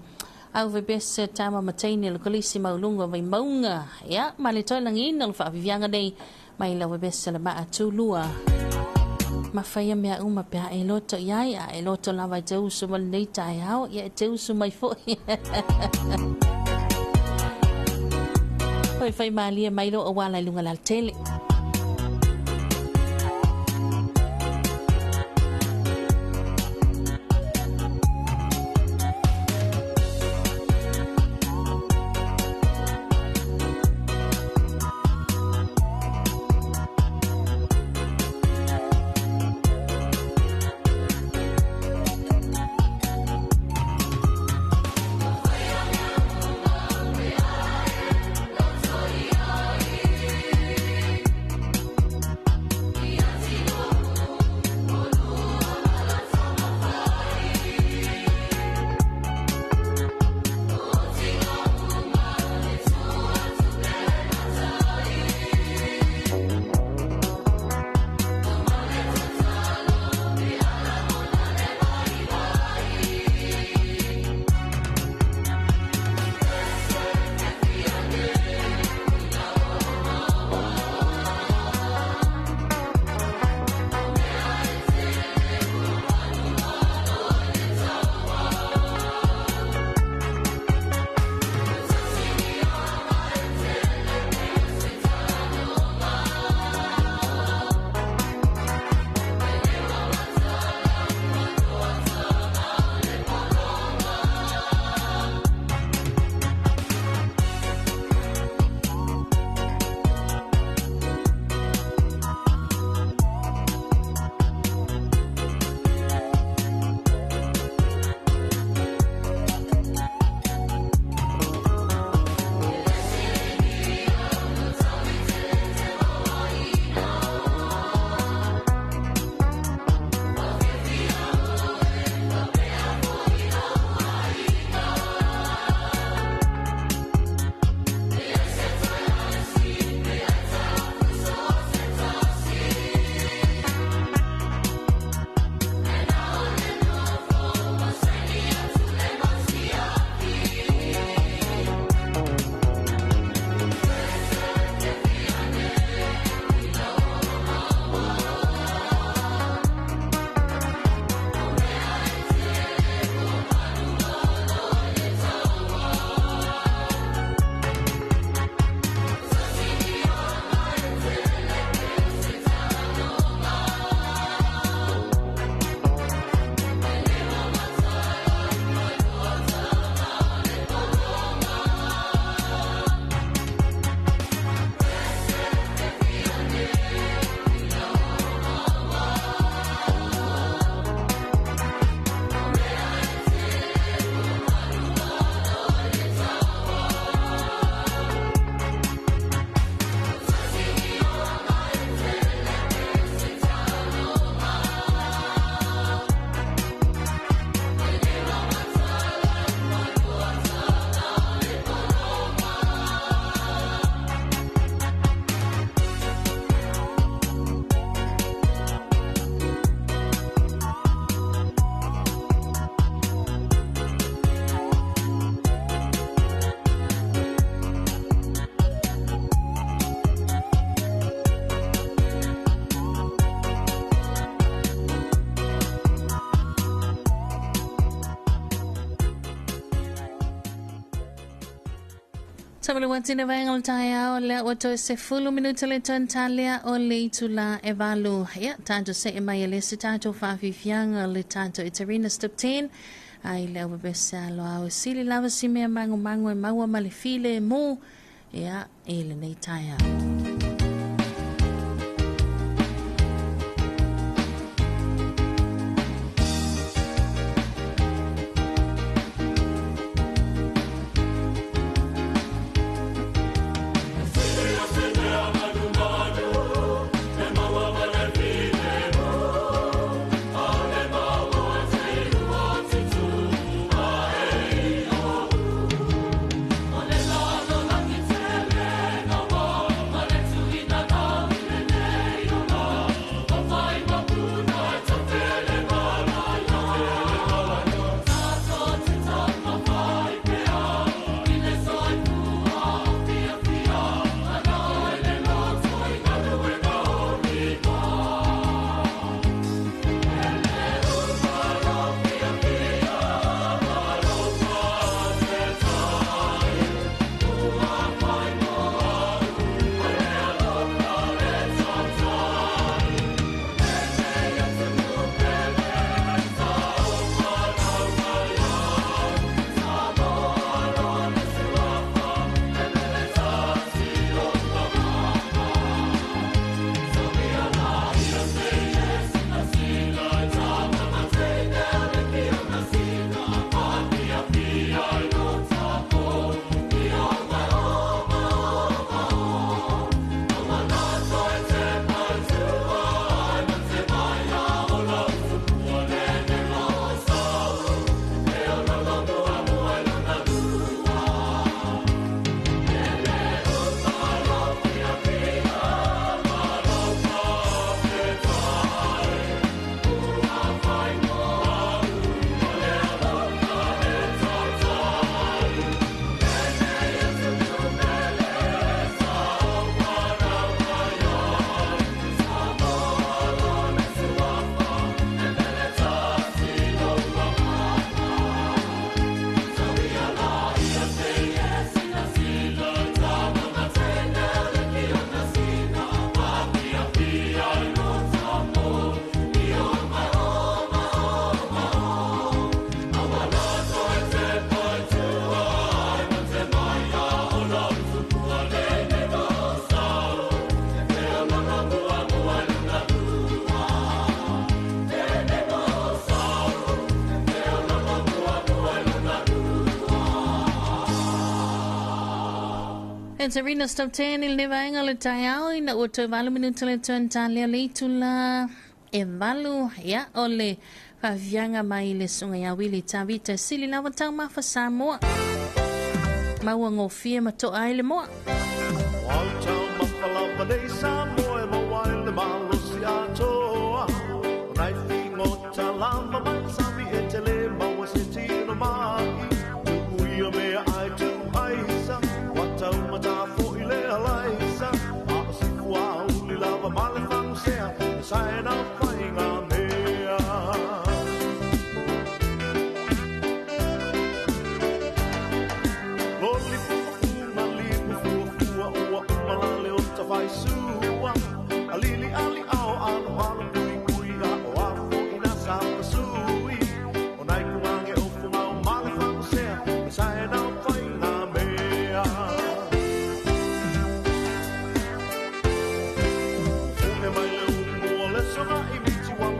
au vebese tama mataini le kolisi mauluga o Vaimauga. Ia, ma le toe lagiina o le faafiafiaga nei mai le au vebese le maa tulua. Ma faia mea uma pe a e loto iai, a e loto lava i te usu ma lenei taeao, ia e te usu mai fo'i. Oi fai malie mai lo awala i lunga la tele. Sa le vaega o le taeao lea ua toe 10 minute le toe talia o le itula e 8. Ia, tatou see mai e le se tatou faafiafiaga le tatou Eterina's Top 10. Ai le au pese alo au sili lava si mea mangomango e maua ma le file mu. Ia, i lenei taeao. Eterina's Top 10 i le vaega le taeao ina ua toe 8 minute le toe talia le itula e 8. Ia, o le faafiafiaga mai le susuga ia Wili Tavita sili lava taumafa Samoa. Maua gofie ma toa ai le moa. Mai le umu o le soga i miti wa.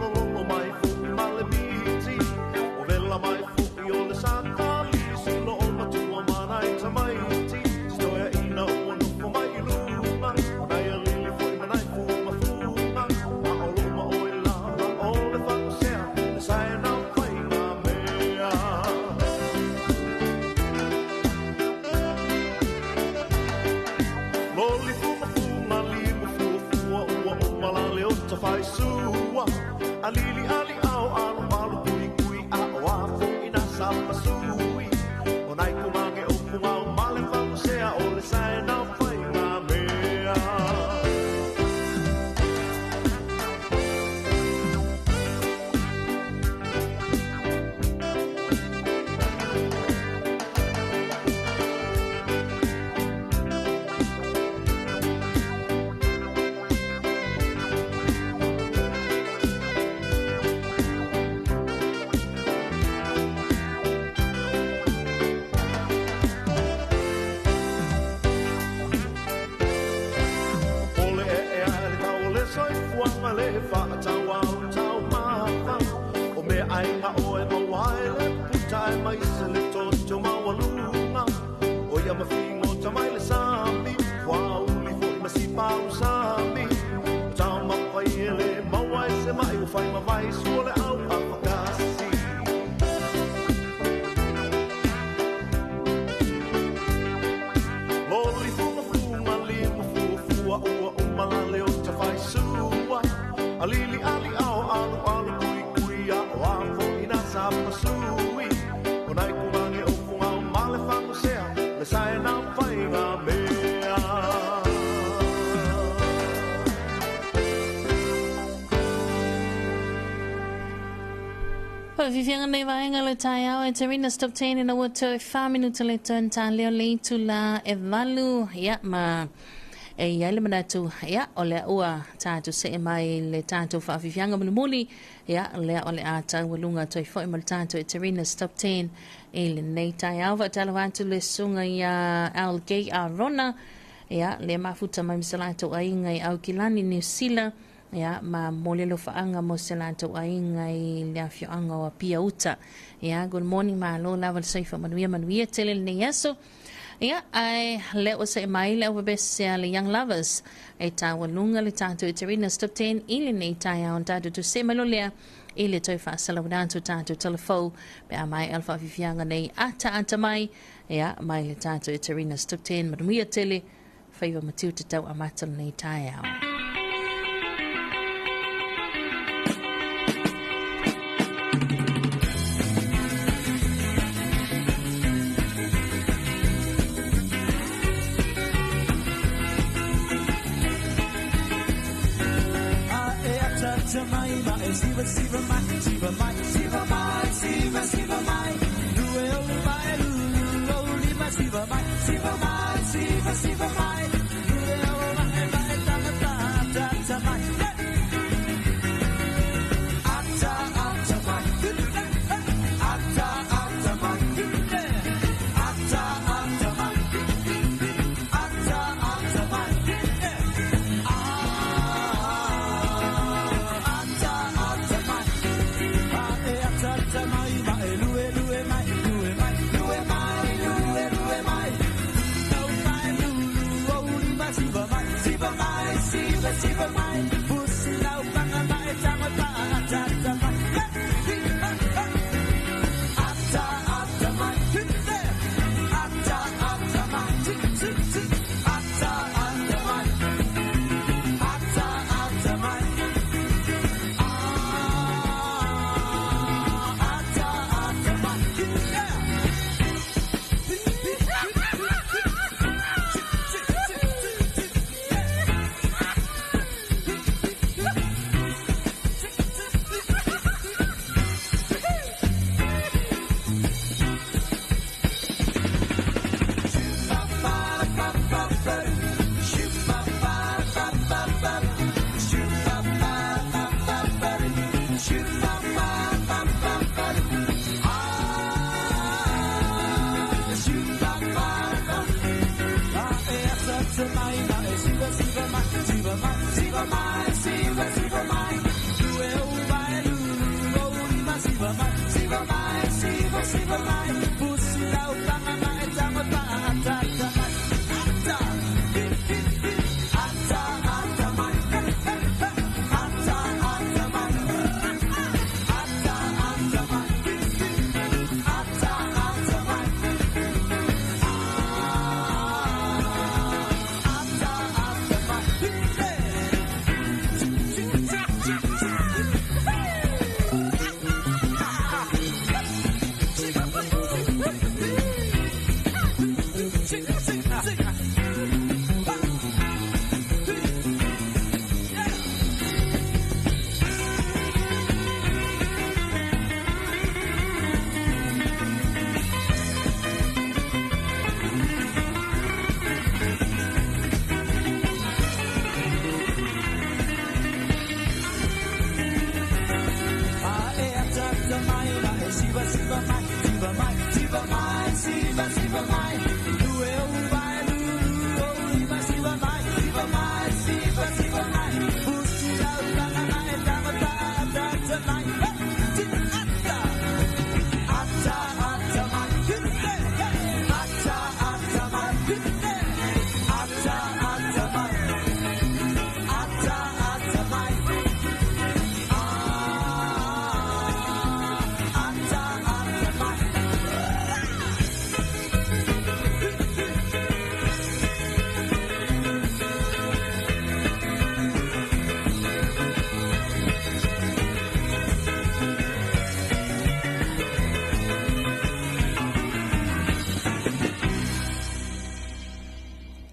Alili ali ao alu alu kui kui a o a fo ina sa pasui. O nai kumange o funga o male fango sea, le sae na whainga mea. Faafifiaga nei vaega le taeao e Terina Stop 10 ina ua toe 4 minuta le toe ta leo le itula e 8, ia ma e iai le manatu, ia o lea ua tatou see mai le tatou faafifiaga mulimuli, ia lea o le a taualuga toe foi ma le tatou e Terina Stop 10 i lenei taeao. Faatalofa atu le susuga ia Algay Arona, ia le mafuta mai ma se latou aiga i Aukilani, Niu Sila, ia ma momoli alofaaga mo se latou aiga i le afioaga o Apia Uta. Ia good morning, malo lava le soifua manuia, manuia tele lenei aso. Ia ae lea ua see mai le aupapese a le Young Lovers e taualuga le tatou Eterina Stop 10 i lenei taeao. Na tatou tusē mai loa lea i le toe faasalauina atu o tatou talafou pe a maea le faafiafiaga nei ataata mai, ia mai le tatou Eterina Stop 10. Manuia tele faiva ma tiute tau amata lenei taeao. Siva siva mai, siva mai, siva mai, siva siva mai. Lue o mai, lu o lima, siva mai, siva mai, siva siva mai. Lue o mai, mai ta ta ta ta mai. Ata ata mai, ata ata mai, ata ata mai, ata ata mai. Ata ata mai, e ata ata mai, ma e lue lue mai, lue mai, lue mai, lue lue mai. Tau mai, lu lu o lima, siva mai, siva mai, siva siva mai. Pusi lau panga mai, tanga pa ata ata mai. Ata ata mai, ata ata mai, ata ata mai, ata ata mai. Ata ata mai.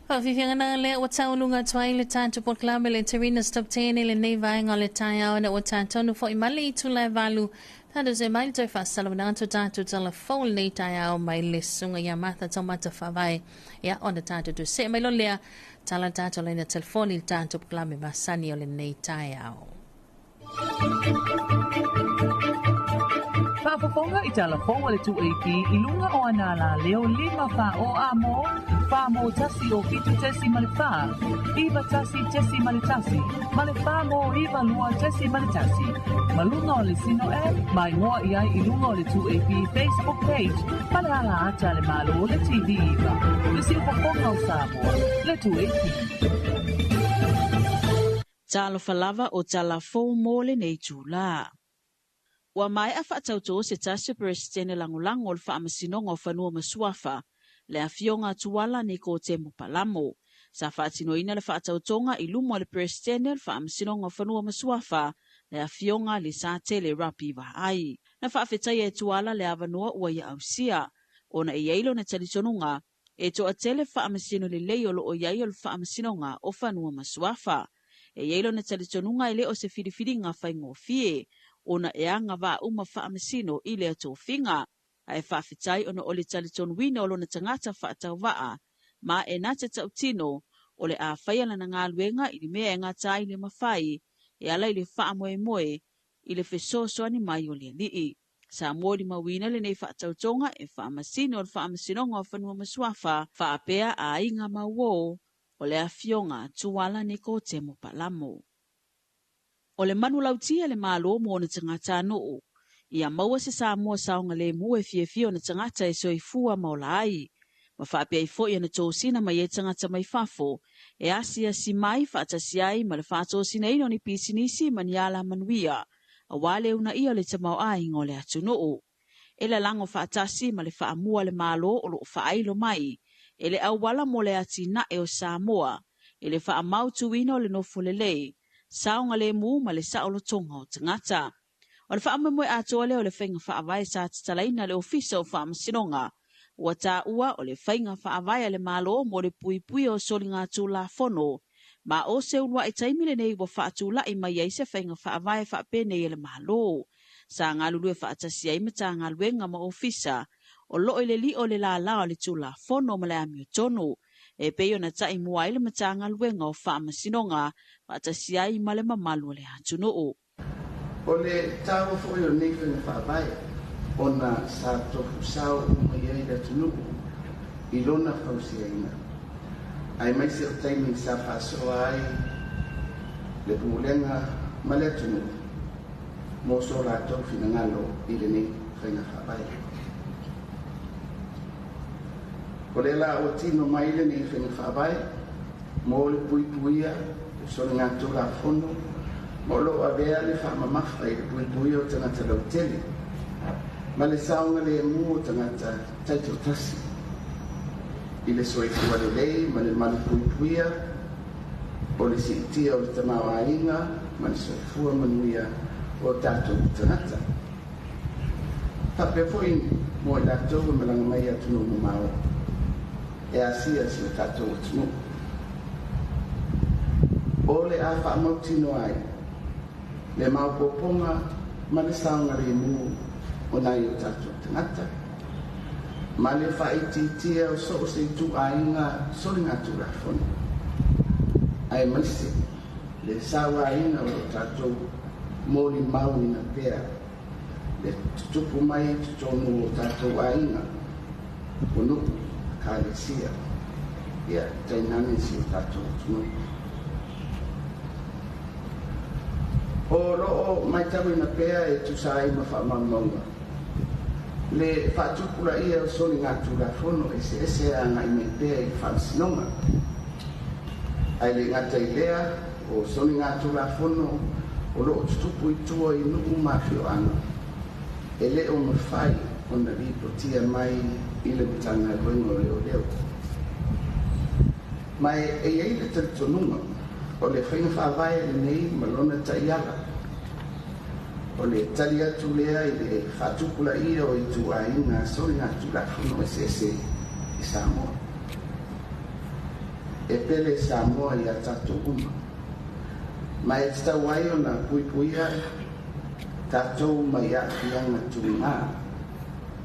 Faafiafiaga na lea ua tauluga atu ai le tatou polokalame le Terina's Top 10 i lenei vaega o le taeao ina ua tatonu foi mai le itula e 8. Tatou se mai le toe faasalamana atu tatou tala fou i lenei taeao mai le susuga ia Martha Taumata Faavae. Ia ona tatou toe see mai loa lea tala tatou laina telefoni i le tatou polokalame masani o lenei taeao. Faafofoga i tala fou a le 2AP i luga o ana alaleo 5 4 o a mo, 4 mo 1 o 7.4, 9 1.1 ma le 4 mo 9 2.1. Ma luga o le Sino App, ma igoa i ai i luga o le 2AP Facebook page ma le ala ata a le Malo le TV 9, le siufofoga o Samoa, le 2AP. Talofa lava o tala fou mo lenei itula. Ua maea faatautō se tasi o Peresetene Lagolago o le Faamasinoga o Fanua ma Suafa, le Afioga Tuala Nikotemo Palamo. Sa faatinoina le faatautoga i luma o le Peresetene o le Faamasinoga o Fanua ma Suafa, le Afioga Lesatele Rapi Vaai. Na faafetaia e Tuala le avanoa ua ia ausia, ona e i ai lona talitonuga E toatele faamasino lelei o loo i ai o le Faamasinoga o Fanua ma Suafa. E i ai lona talitonuga e le o se filifiliga faigofie, ona e agavaa uma faamasino i lea tofiga. Ae faafetai ona o le talitonuina o lona tagata faatauvaa, ma e na te tautino o le a faia lana galuega i le mea e gata ai le mafai e ala i le faamoemoe i le fesoasoani mai o le Alii. Sa molimauina lenei faatautoga e faamasino o le Faamasinoga o Fanua ma Suafa faapea aiga ma uō o le Afioga Tuala Nikotemo Palamo. O le manulauti a le Malo mo ona tagatanuu, ia maua se Samoa saogalemu e fiafia ona tagata e soifua ma ola ai, ma faapea ai foi ona tosina mai ai tagata mai fafo e asiasi mai faatasi ai ma le faatosinaina o ni pisinisi ma ni alamanuia aua le uunaia o le tamaoaiga o le atunuu. E lalago faatasi ma le faamua a le Malo o loo faailo mai e le auala mo le atinae o Samoa i le faamautuina o le nofo lelei, saogalemu ma le saolotoga o tagata. O le faamoemoe atoa lea o le faiga faavae sa tatalaina e le Ofisa o Faamasinoga ua taua o le faiga faavae a le Malo mo le puipuia o soligatulafono ma o se uluai taimi lenei ua faatulai mai ai se faiga faavae faapenei a le Malo sa galulue faatasi ai Matagaluega ma Ofisa o loo i le lio o le lālā o le Tulafono ma le amiotonu e pei ona taimua ai le Matagaluega o Faamasinoga faatasi ai ma le mamalu o le atunuu. O le taua foi o lenei faiga faavae ona sa tofu sao uma i ai le atunuu i lona fausiaina, aemaise o taimi sa faasoa ai le Pulega ma le atunuu mo so latou finagalo i lenei faiga faavae. O lea la ua tino mai lenei faiga faavae mo le puipuia o soligatulafono ma o loo avea le faamamafa i le puipuia o tagata lautele ma le saogalemu o tagata taitoatasi i le soifua lelei ma le malupuipuia o le siitia o le tamaoaiga ma le soifua manuia o tatou tagata. Faapea foi mo i latou e malaga mai i atunuu mamao e asia si o tatou atunuu. O le a faamautinoa ai le maopoopoga ma le saogalemu o nai o tatou tagata ma le faaitiitia o so o se ituaiga soligatulafono, aemaise le sauaina o lo tatou molimauina pea le tutupu mai i totonu o tatou aiga, o nuu, ekalesia, ia tainane si o tatou atunuu. O loo matauina pea e tusa ai ma faamaumauga le faatupulaia o soligatulafono eseese e agai mai pea i le Faamasinoga. Ae le gata i lea, o soligatulafono o loo tutupu i tua i nuu ma afioaga e le o mafai ona lipotia mai i le Matagaluega o Leoleo. Ma e i ai le talitonuga o le faiga faavae lenei ma lona taiala o le tali atu lea i le faatupulaia o ituaiga soligatulafono eseese i Samoa. E pele Samoa iā tatou uma. Ma e tatau ai ona puipuia tatou mai aafiaga tugā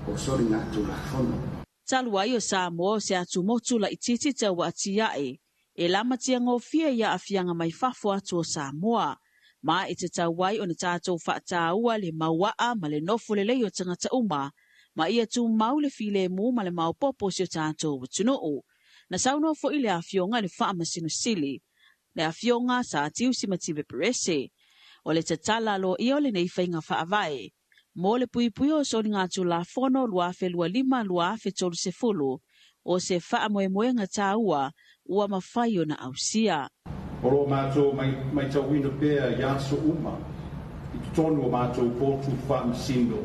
o soligatulafono. Talu ai o Samoa o se atumotu laitiiti tauatiae e lamatia gofie i aafiaga mai fafo atu o Samoa, ma e tatau ai ona tatou faataua le mauaa ma le nofo lelei o tagata uma, ma ia tumau le filemu ma le maopoopo o si o tatou atunuu. Na saunoa foi le Afioga i le Faamasino Sili, le Afioga Sir Tiusi Mative Perese, o le tatala aloaia o lenei faiga faavae mo le puipuia o soligatulafono 2025-2030 o se faamoemoega taua ua mafai ona ausia. O lo o matou matauina pea i aso uma i totonu o matou potu faamasino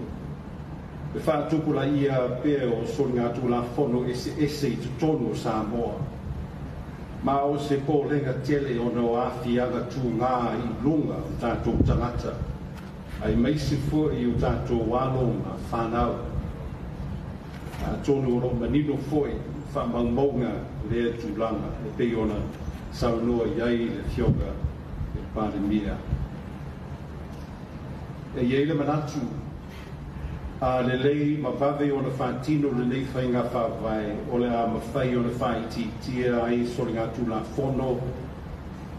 le faatupulaia pea o soligatulafono eseese i totonu o Samoa, ma o se popolega tele ona o aafiaga tugā i luga o tatou tagata aemaise foi o tatou alo ma fanau. Atonu o lo o manino foi faamaumauga lea tulaga e pei ona saunoa i ai le Afioga i le Palemia. E i ai le manatu a lelei ma vave ona faatino lenei faiga faavae, o le a mafai ona faaitiitia ai soligatulafono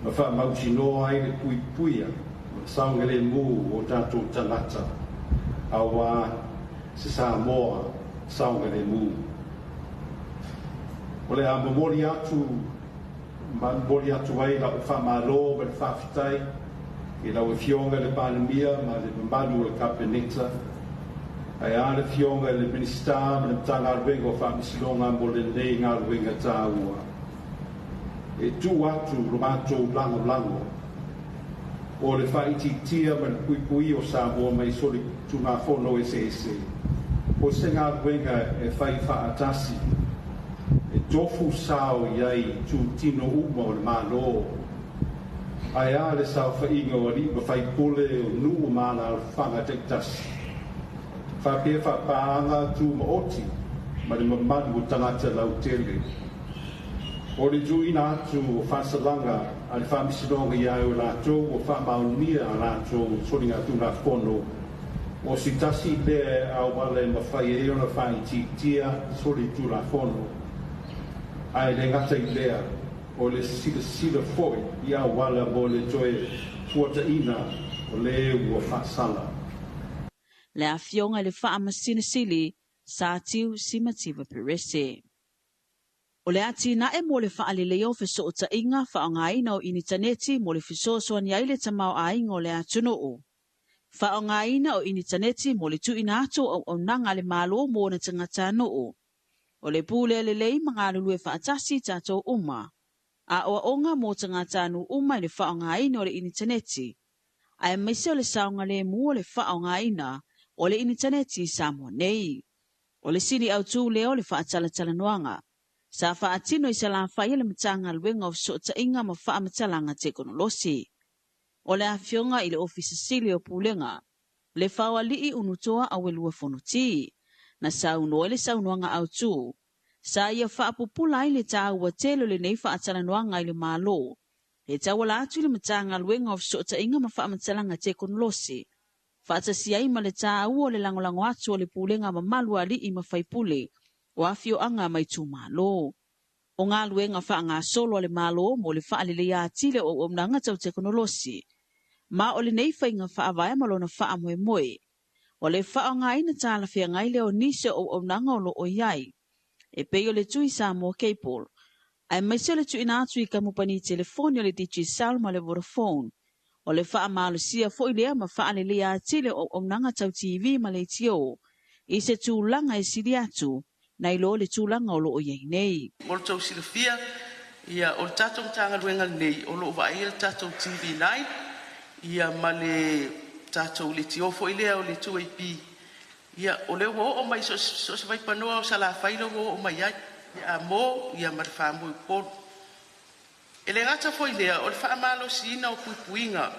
ma faamautinoa ai le puipuia ma le saogalemu o tatou tagata auā se Samoa saogalemu. O le a momoli atu ma momoli atu ai lau faamalo ma le faafetai i lau Afioga i le Palemia ma le mamalu o le Kapeneta, ae a le Afioga i le Minisita ma le Matagaluega o Faamasinoga mo lenei galuega taua. E tuu atu lo matou lagolago o le faaitiitia ma le puipuia o Samoa mai solitulafono eseese, o se galuega e fai faatasi, e tofu sao i ai itutino uma o le Malo, ae a le saofaiga o alii ma faipule o nuu ma alaalafaga taitasi, faapea faapaaga tumaoti ma le mamalu o tagata lautele. O le tuuina atu o faasalaga a le Faamasinoga iā e latou ua faamaonia a latou soligatulafono o se tasi lea auala e mafai ai ona faaitiitia solitulafono, ae le gata i lea, o le silasila foi i auala mo le toe fuataina o le ua faasala. Le Afioga i le Faamasino Sili, Sir Tiu Simativa Perese. O le atinae mo le faaleleia o fesootaiga faaaogaina o initaneti mo le fesoasoani ai le tamaoaiga o le atunuu. Faaaogaina o initaneti mo le tuuina atu o auaunaga a le Malo mo ona tagatanuu. O le pulea lelei ma galulue faatasi tatou uma. Aoaoga mo tagatanuu uma i le faaaogaina o le initaneti, aemaise o le saogalemu o le faaaogaina o le initaneti i Samoa nei. O le sili autu lea o le faatalatalanoaga sa faatino i Salafai e le Matagaluega o Fesootaiga ma Faamatalaga Tekonolosi. O le Afioga i le Ofisa Sili o Pulega, Lefaoalii Unutoa Auelua Fonoti, na saunoa i le saunoaga autu, sa ia faapupula ai le taua tele o lenei faatalanoaga i le Malo, e tauala atu i le Matagaluega o Fesootaiga ma Faamatalaga Tekonolosi, faatasi ai ma le taua o le lagolago atu o le pulega mamalu a alii ma faipule o afioaga ma itumalo. O galuega faagasolo a le Malo mo le faaleleia atili o auaunaga tau tekonolosi, ma o lenei faiga faavae ma lona faamoemoe, o le faaaogaina talafeagai lea o nisi o auaunaga o lo o i ai, e pei o le Tui Samoa Cable, aemaise o le tuuina atu i kamupani telefoni o le Digicel ma le Vodafone. O le faamalosia foi lea ma faaleleia atili o auaunaga tau TV ma leitio i se tulaga e sili atu nai lo le tulaga o lo o i ai nei. Mo le tou silafia, ia, o le tatou Matagaluega lenei o lo o vaaia le tatou TV9, ia, ma le tatou leitio foi lea o le 2AP. Ia, o lea ua oo mai so o se vaipanoa o Salafai lea ua oo mai ai, ia Amo, ia, ma le Faamui Upolu. E le gata foi i lea, o le faamalosiina o puipuiga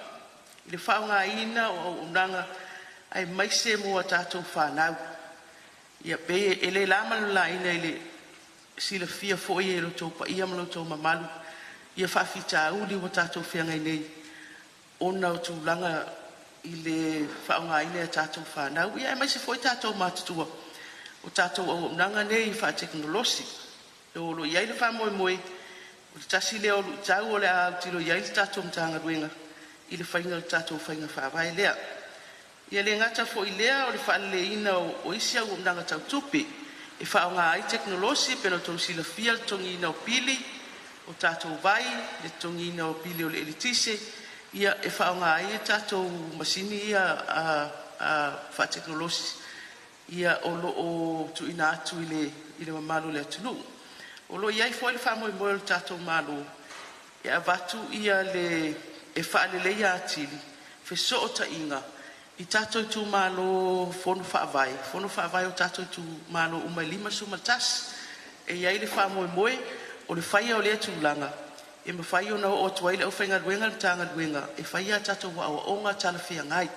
i le faaaogaina o auaunaga aemaise mo a tatou fanau. Ia, pei e le la ma le laina i le silafia foi e lo outou paia ma lo outou mamalu ia faafitauli ua tatou feagai nei ona o tulaga i le faaaogaina e a tatou fanau, ia aemaise foi tatou matutua o tatou auaunaga nei faatekonolosi. O lo o i ai le faamoemoe o le tasi lea o luitau o le a autilo i ai le tatou Matagaluega i le faiga o le tatou faiga faavae lea. Ia le gata foi i lea o le faaleleiina o isi auaunaga tau tupe e faaaoga ai tekonolosi, pei ona outou silafia le totogiina o pili o tatou vai, le totogiina o pili o le eletise, ia e faaaoga ai tatou masini ia faatekonolosi ia o lo o tuuina atu i le mamalu o le atunuu. O lo o i ai foi le faamoemoe o le tatou Malo e avatu ia le e faaleleia atili fesootaiga i tatou itumalo fono faavae o tatou itumalo uma e 51. E i ai le faamoemoe o le faia o lea tulaga e mafai ona oo atu ai le aufaigaluega a le Matagaluega e fai a tatou aoaoga talafeagai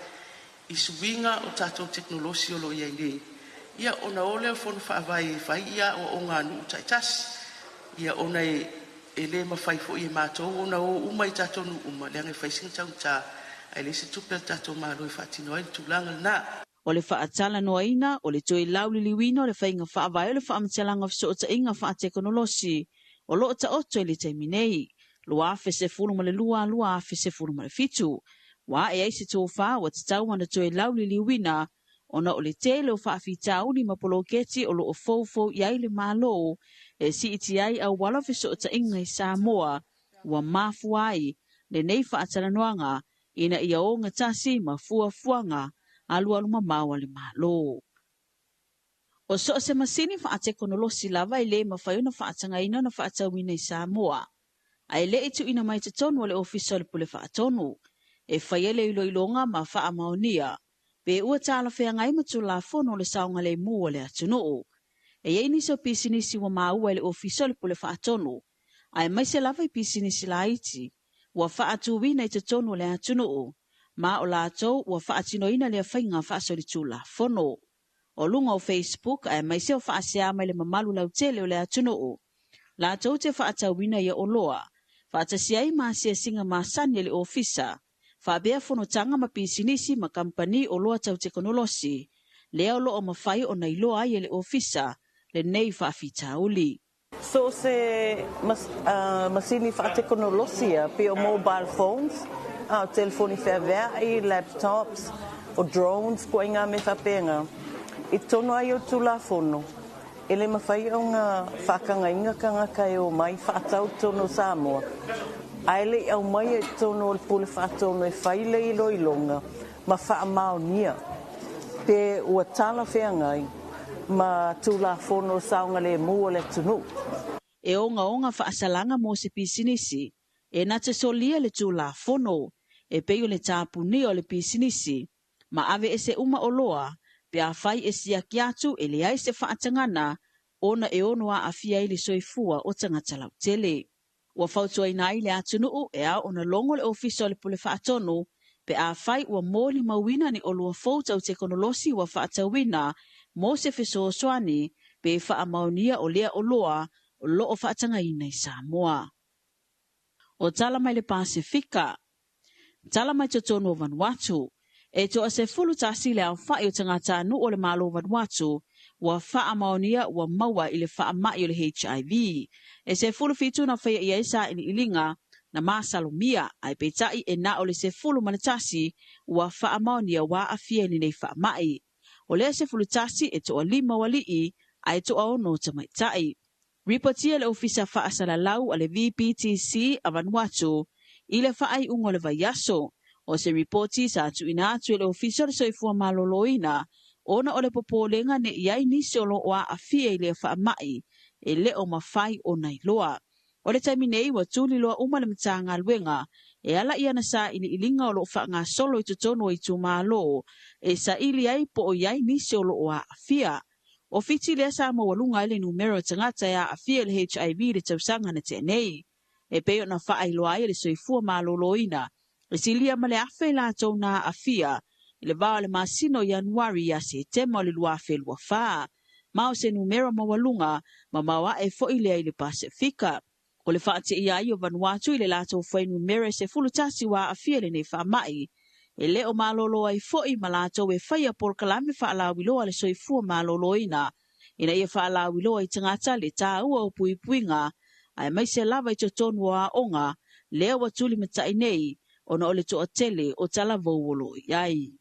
i suiga o tatou tekonolosi o lo o i ai nei, ia ona o lea o fono faavae e fai ia aoaoga a nuu taitasi, ia ona e le mafai foi e matou ona o uma i tatou nuu uma, leaga e fai sina taugata ae leai se tupe a le tatou Malo e faatino ai le tulaga lena. O le faatalanoaina o le toe lauliliuina o le faiga faavae o le faamatalaga o fesootaiga faatekonolosi o loo taoto i le taimi nei 2012 2017 ua ae ai se tofa ua tatau ona toe lauliliuina ona o le tele o faafitauli ma poloketi o loo foufou i ai le Malo e siiti ai auala o fesootaiga i Samoa ua mafua ai lenei faatalanoaga ina ia ogatasi ma fuafuaga alualu mamao a le Malo. O so o se masini faatekonolosi lava e le mafai ona faatagaina ona faatauina i Samoa ae le i tuuina mai totonu o le Ofisa o le Pule Faatonu e faia le iloiloga ma faamaonia pe ua talafeagai ma Tulafono o le saogalemu o le atunuu. E i ai nisi o pisinisi ua maua i le Ofisa o le Pule Faatonu aemaise lava i pisinisi laiti ua faatuina i totonu o le atunuu ma o latou ua faatinoina lea faiga faasolitulafono. O luga o Facebook aemaise o faasea mai le mamalu lautele o le atunuu latou te faatauina ia oloa faatasi ai ma asiasiga masani a le ofisa faapea fonotaga ma pisinisi ma kamupani oloa tau tekonolosi lea o loo mafai ona iloa ai e le ofisa lenei faafitauli. So se masini faatekonolosi ia pei o mobile phones, telefoni feaveai, laptops, o drones, ituaiga mea faapena. I totonu ai o Tulafono, e le mafai ona faatagaina tagata e o mai faatau totonu o Samoa ae le i aumaia i totonu o le Pule Faatonu e fai le iloiloga ma faamaonia pe ua talafeagai ma Tulafono saogalemu o le atunuu. E ogaoga faasalaga mo se pisinisi e na te solia le Tulafono e pei o le tapunia o le pisinisi ma ave ese uma oloa pe afai e siaki atu e leai se faatagana ona e ono aafia ai le soifua o tagata lautele. Ua fautuaina ai le atunuu e ao ona logo le Ofisa o le Pule Faatonu pe afai ua molimauina ni oloa fou tau tekonolosi ua faatauina mo se fesoasoani pe faamaonia o lea oloa o loo faatagaina i Samoa. O tala mai le Pasifika, tala mai totonu o Vanuatu, e 11 le aofai o tagatanuu o le Malo o Vanuatu ua faamaonia ua maua i le faamai o le HIV. E 17 na faia i ai sailiiliga na masalomia ae peitai e na o le 11 ua faamaonia ua aafia i lenei faamai. O lea 11 e 5 o alii ae 6 tamaitai. Ripotia le Ofisa Faasalalau a le VPTC a Vanuatu i le faaiuga o le vaiaso. O se ripoti sa tuuina atu e le Ofisa o le Soifua Maloloina ona o le popolega ne i ai nisi o loo aafia i lea faamai e le o mafai ona iloa. O le taimi nei ua tuliloa uma le Matagaluega e ala i ana sailiiliga o loo faagasolo i totonu o itumalo e saili ai po o i ai nisi o loo aafia. O Fiti lea sa maualuga ai le numera o tagata e aafia i le HIV i le tausaga na tea nei. E pei ona faailoa ai e le Soifua Maloloina e silia ma le 1,000 i latou na aafia i le va o le masina o Ianuari ia Setema o le 2024. Ma o se numera maualuga ma maoae foi lea i le Pasefika. O le faateia ai o Vanuatu i le latou fuainumera e 11 ua aafia i lenei faamai, e le o malolo ai foi ma latou e faia polokalame faalauiloa a le soifua maloloina ina ia faalauiloa i tagata le taua o puipuiga aemaise lava i totonu o aoga lea ua tulimatai nei ona o le toatele o talavou o lo o i ai.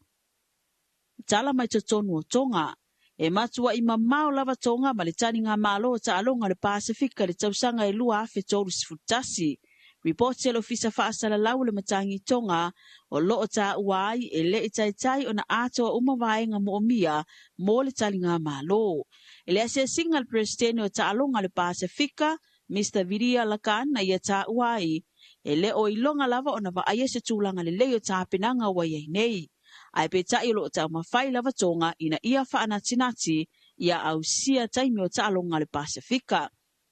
Tala mai totonu o Tonga. E matuai mamao lava Tonga ma le taligamalo o taaloga o le Pasefika i le tausaga e 2031. Ripoti a le Ofisa Faasalalau o le Matagi Tonga o lo o taua ai e le i taitai ona atoa uma vaega moomia mo le taligamalo. I le asiasiga a le Peresetene o Taaloga o le Pasefika, Mister Viria Lakan na ia taua ai, e le o iloga lava ona vaaia se tulaga lelei o tapenaga ua i ai nei. Ae peitai o lo o taumafai lava Tonga ina ia faanatinati ia ausia taimi o taaloga a le Pasefika.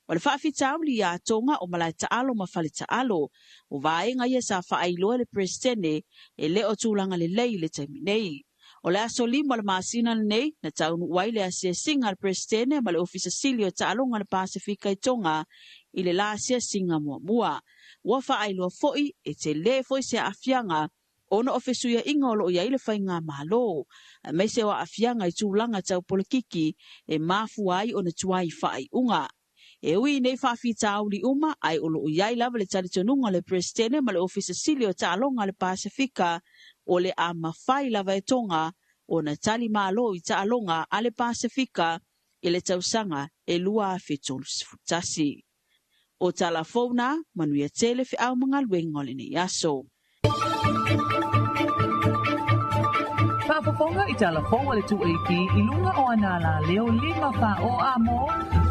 O le faafitauli ia Tonga o malae taalo ma fale taalo. O vaega ia sa faailoa e le Peresetene e le o tulaga lelei i le taimi nei. O le aso 5 o le masina lenei na taunuu ai le asiasiga a le Peresetene ma le Ofisa Sili o Taaloga a le Pasefika i Tonga i le la asiasiga muamua. Ua faailoa foi e tele foi se aafiaga ona o fesuiaiga o lo o i ai le faigamalo, aemaise o aafiaga i tulaga tau polokiki e mafua ai ona tuai faaiuga. E ui i nei faafitauli uma, ae o lo o i ai lava le talitonuga o le Peresetene ma le Ofisa Sili o Taaloga a le Pasefika o le a mafai lava e Tonga ona tali malo i taaloga a le Pasefika i le tausaga e 2031. O tala fou na, manuia tele feau ma galuega o lenei aso. Faafofoga i tala fou a le 2AP i luga o ana alaleo 5 fa o a mo,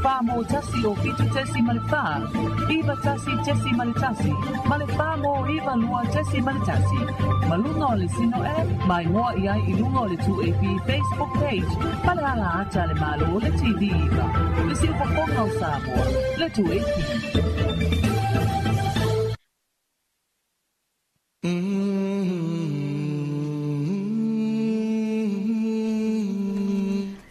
fa mo tasi o fitu tesi ma le fa, iva tasi tesi ma le tasi, ma le fa mo iva lua tesi ma le tasi. Ma luga o le Sino app, ma igoa i ai i luga o le 2AP Facebook page ma le ala ata a le Malo le TV iva. Le siufofoga o Samoa, le 2AP.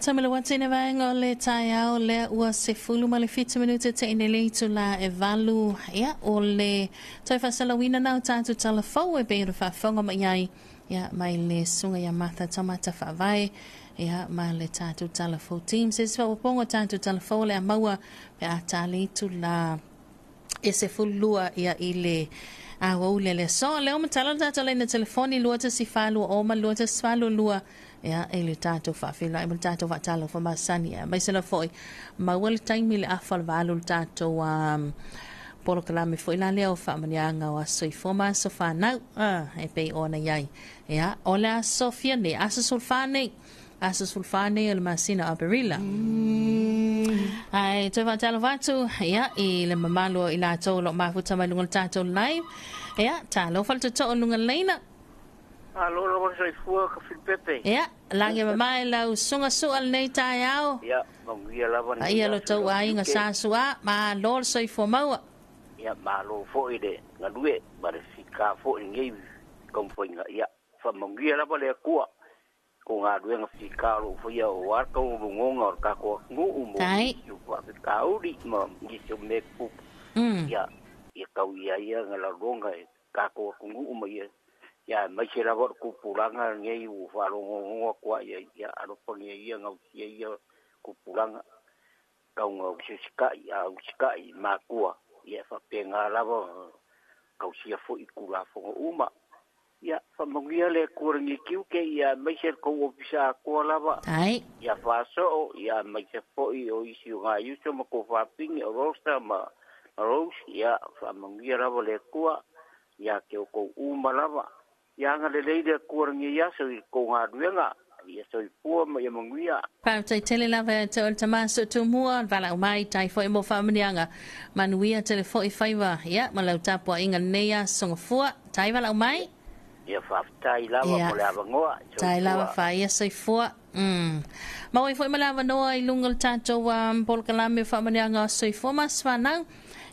Tamala atu ina vaega o le taeao lea ua 17 minute te ine le itula e valu ia o le toe faasalauina na o tatou tala fou e pei ona faafofoga mai ai ia mai le susuga ia Martha Taumata Faavae ia ma le tatou tala fou team. Se se faaopoopoga o tatou tala fou o le a maua pe a ta le itula e 12 ia i le aoauli o le aso. Lea ua matala le tatou laina telefoni 21420 ma 21422 ia i le tatou faafeiloai ma le tatou faatalofa masani. Ia aemaise lava foi maua le taimi i le afa o le 8 le tatou polokalame foi la lea o faamanuiaga o aso soifua ma aso fanau e pei ona i ai. Ia, o le aso fia nei, aso 14 nei, aso 14 nei o le masina o Aperila. Ae toe faatalofa atu ia, i le mamalu o i latou o lo o mafuta mai luga o le tatou live. Ia, talofa le toto'o luga leina. Malo lava le soifua ka Filipepe. Ia, lagi mamae lau susuga sua lenei taeao. Ia, manuia lava lenei Paia lo aso i tou lou aiga tiute. sa sua, malo le soifua maua. Ia, malo foi le galue ma le fika foi i lenei taumafaiga. Ia, faamanuia lava le Atua i tou galuega fika o lo o faia aua le taugulugona o le tatou atunuu mo Tai. nisi o faafitauli ma nisi o mea tutupu. Ia, ia tau ia ia na lalona e tatou atunuu ma ia, ia aemaise lava o le tupulaga lenei ua faalogologo atu ai ai, ia alofagia ia gausia ia tupulaga tau na usita'i a usita'i i matua, ia e faapena lava ona tausia foi Tulafono uma. Ia faamanuia le Atua i lenei tiute, ia aemaise le tou ofisa atoa lava, Tai. ia Faasoo, ia aemaise foi o isi o nai uso ma tou fafine o Rosa ma Rose, ia faamanuia lava le Atua ia te outou uma lava. Ia agalelei le Atua i lenei aso i le tou galuega, ia soifua ma ia manuia. Faafetai tele lava ia te oe le tama Sootumua, le valaau mai, tai foi mo faamanuiaga. Manuia tele foi faiva, ia, ma lau tapuaiga lenei aso gafua. Tai valaau mai. Ia faafetai lava Ia, mo le avanoa, tai lava soifua. faia soifua. Maua ai foi ma le avanoa i luga o le tatou polokalame o faamanuiaga o soifua ma aso fanau.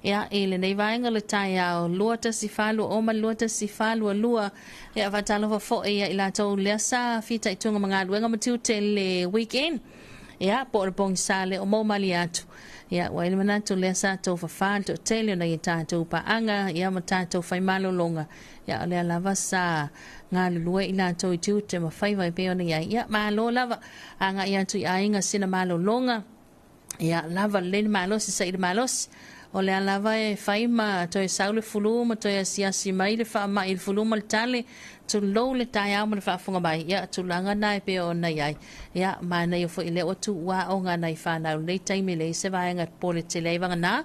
Ia, i lenei vaega o le taeao, 21420 ma le 21422. Ia, faatalofa foi ia i latou lea sa fitaituga ma galuega ma tiute le weekend. Ia, po o le pogisa le o mou malie atu. Ia, ua i ai le manatu lea sa tou fafā le toatele o nai a tatou paaga, ia ma tatou faimalologa, ia o lea lava sa galulue i latou i tiute ma faiva e pei ona i ai. Ia, malo lava, agai atu i aiga sina malologa, ia lava lelei le malosi, saili malosi. O lea lava e fai ma toe sau le fulu ma toe asiasi mai le faamai i le fulu ma le tale, tulou le taeao ma le faafofoga mai. Ia, tulaga na e pei ona i ai. Ia, manaia foi lea ua tuuaoga nai fanau lenei taimi leai se vaega e popole tele ai vagana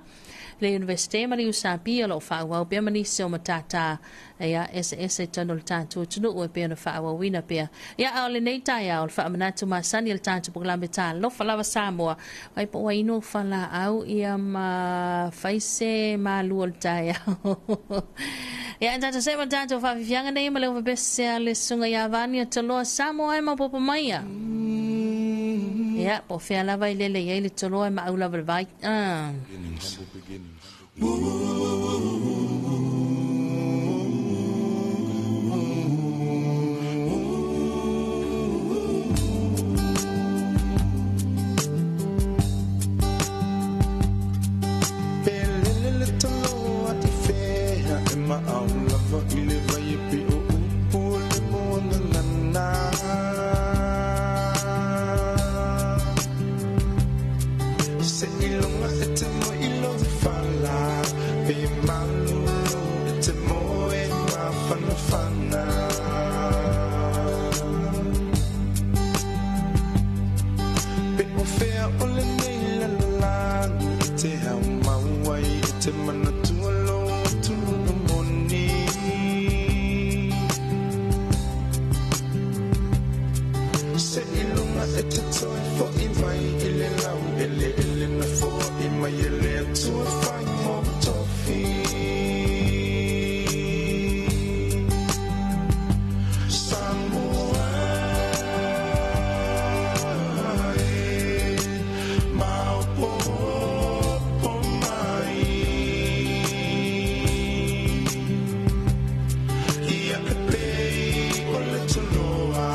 le Universite ma le USP o lo o faaauau pea ma nisi o matata ia eseese i totonu o le tatou atunuu e pei ona faaauauina pea. Ia, a o lenei taeao, o le faamanatu masani a le tatou polokalame Talofa Lava Samoa, ai po ua inu falaau ia ma fai se malu o le taeao. Ia, tatou see ma tatou faafiafiaga nei ma le ufapese a le susuga ia Vania Toloa Samoa e maopoopo maia. Ia, po o fea lava i lele i ai le toloa e maau lava le vai. Ah. Pe lele le toloa i fea e maau lava i le vai e pei o upu o le moana. Se ilonga e te mo ilo te fala, pe malolo e te mo e mafana fana. Pe o fea o le nei la la lagi, e te hau mau ai, e te manatua lo atu no moni. Se ilonga e te toi fo i mai i le lau, ele ele na fo i mai e le atua whai mō tofi. Samoa e, maopoopo mai. Ia e pei o le toloa,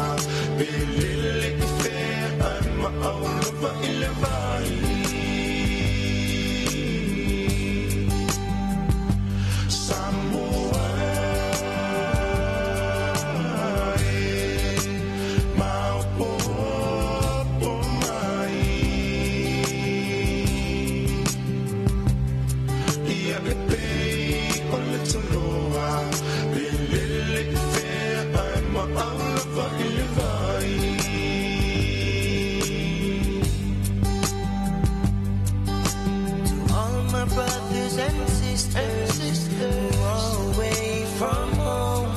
pe lele i fea ai maau lava i le vai. Samoa e, maopoopo mai. Ia e pei o le toloa, pe lele i fea ai maau lava i le vai. To all my brothers and sisters who are away from home,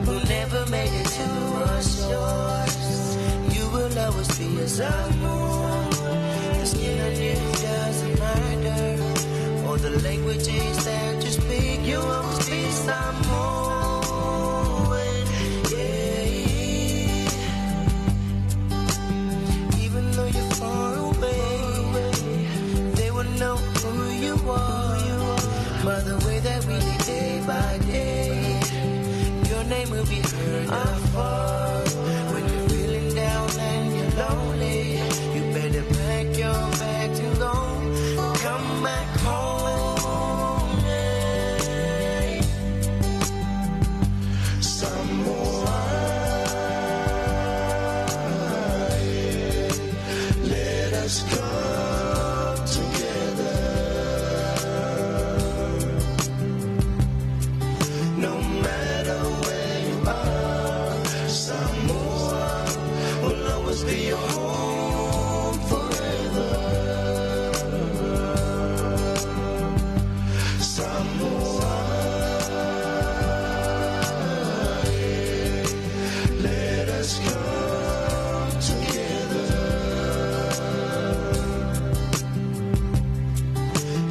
who never made it to our shores, you will always be a Samoan. The skin on you doesn't matter, or the languages that you speak, you always be Samoan. Yeah. Even though you're far away, they will know who you are by the way that we live day by day. Your name will be heard afar. When you're feeling down and you're lonely, you better pack your bags and go. Come back home. Yeah. Samoa, let us come together. No matter where you are, Samoa will always be your home forever. Samoa, let us come together.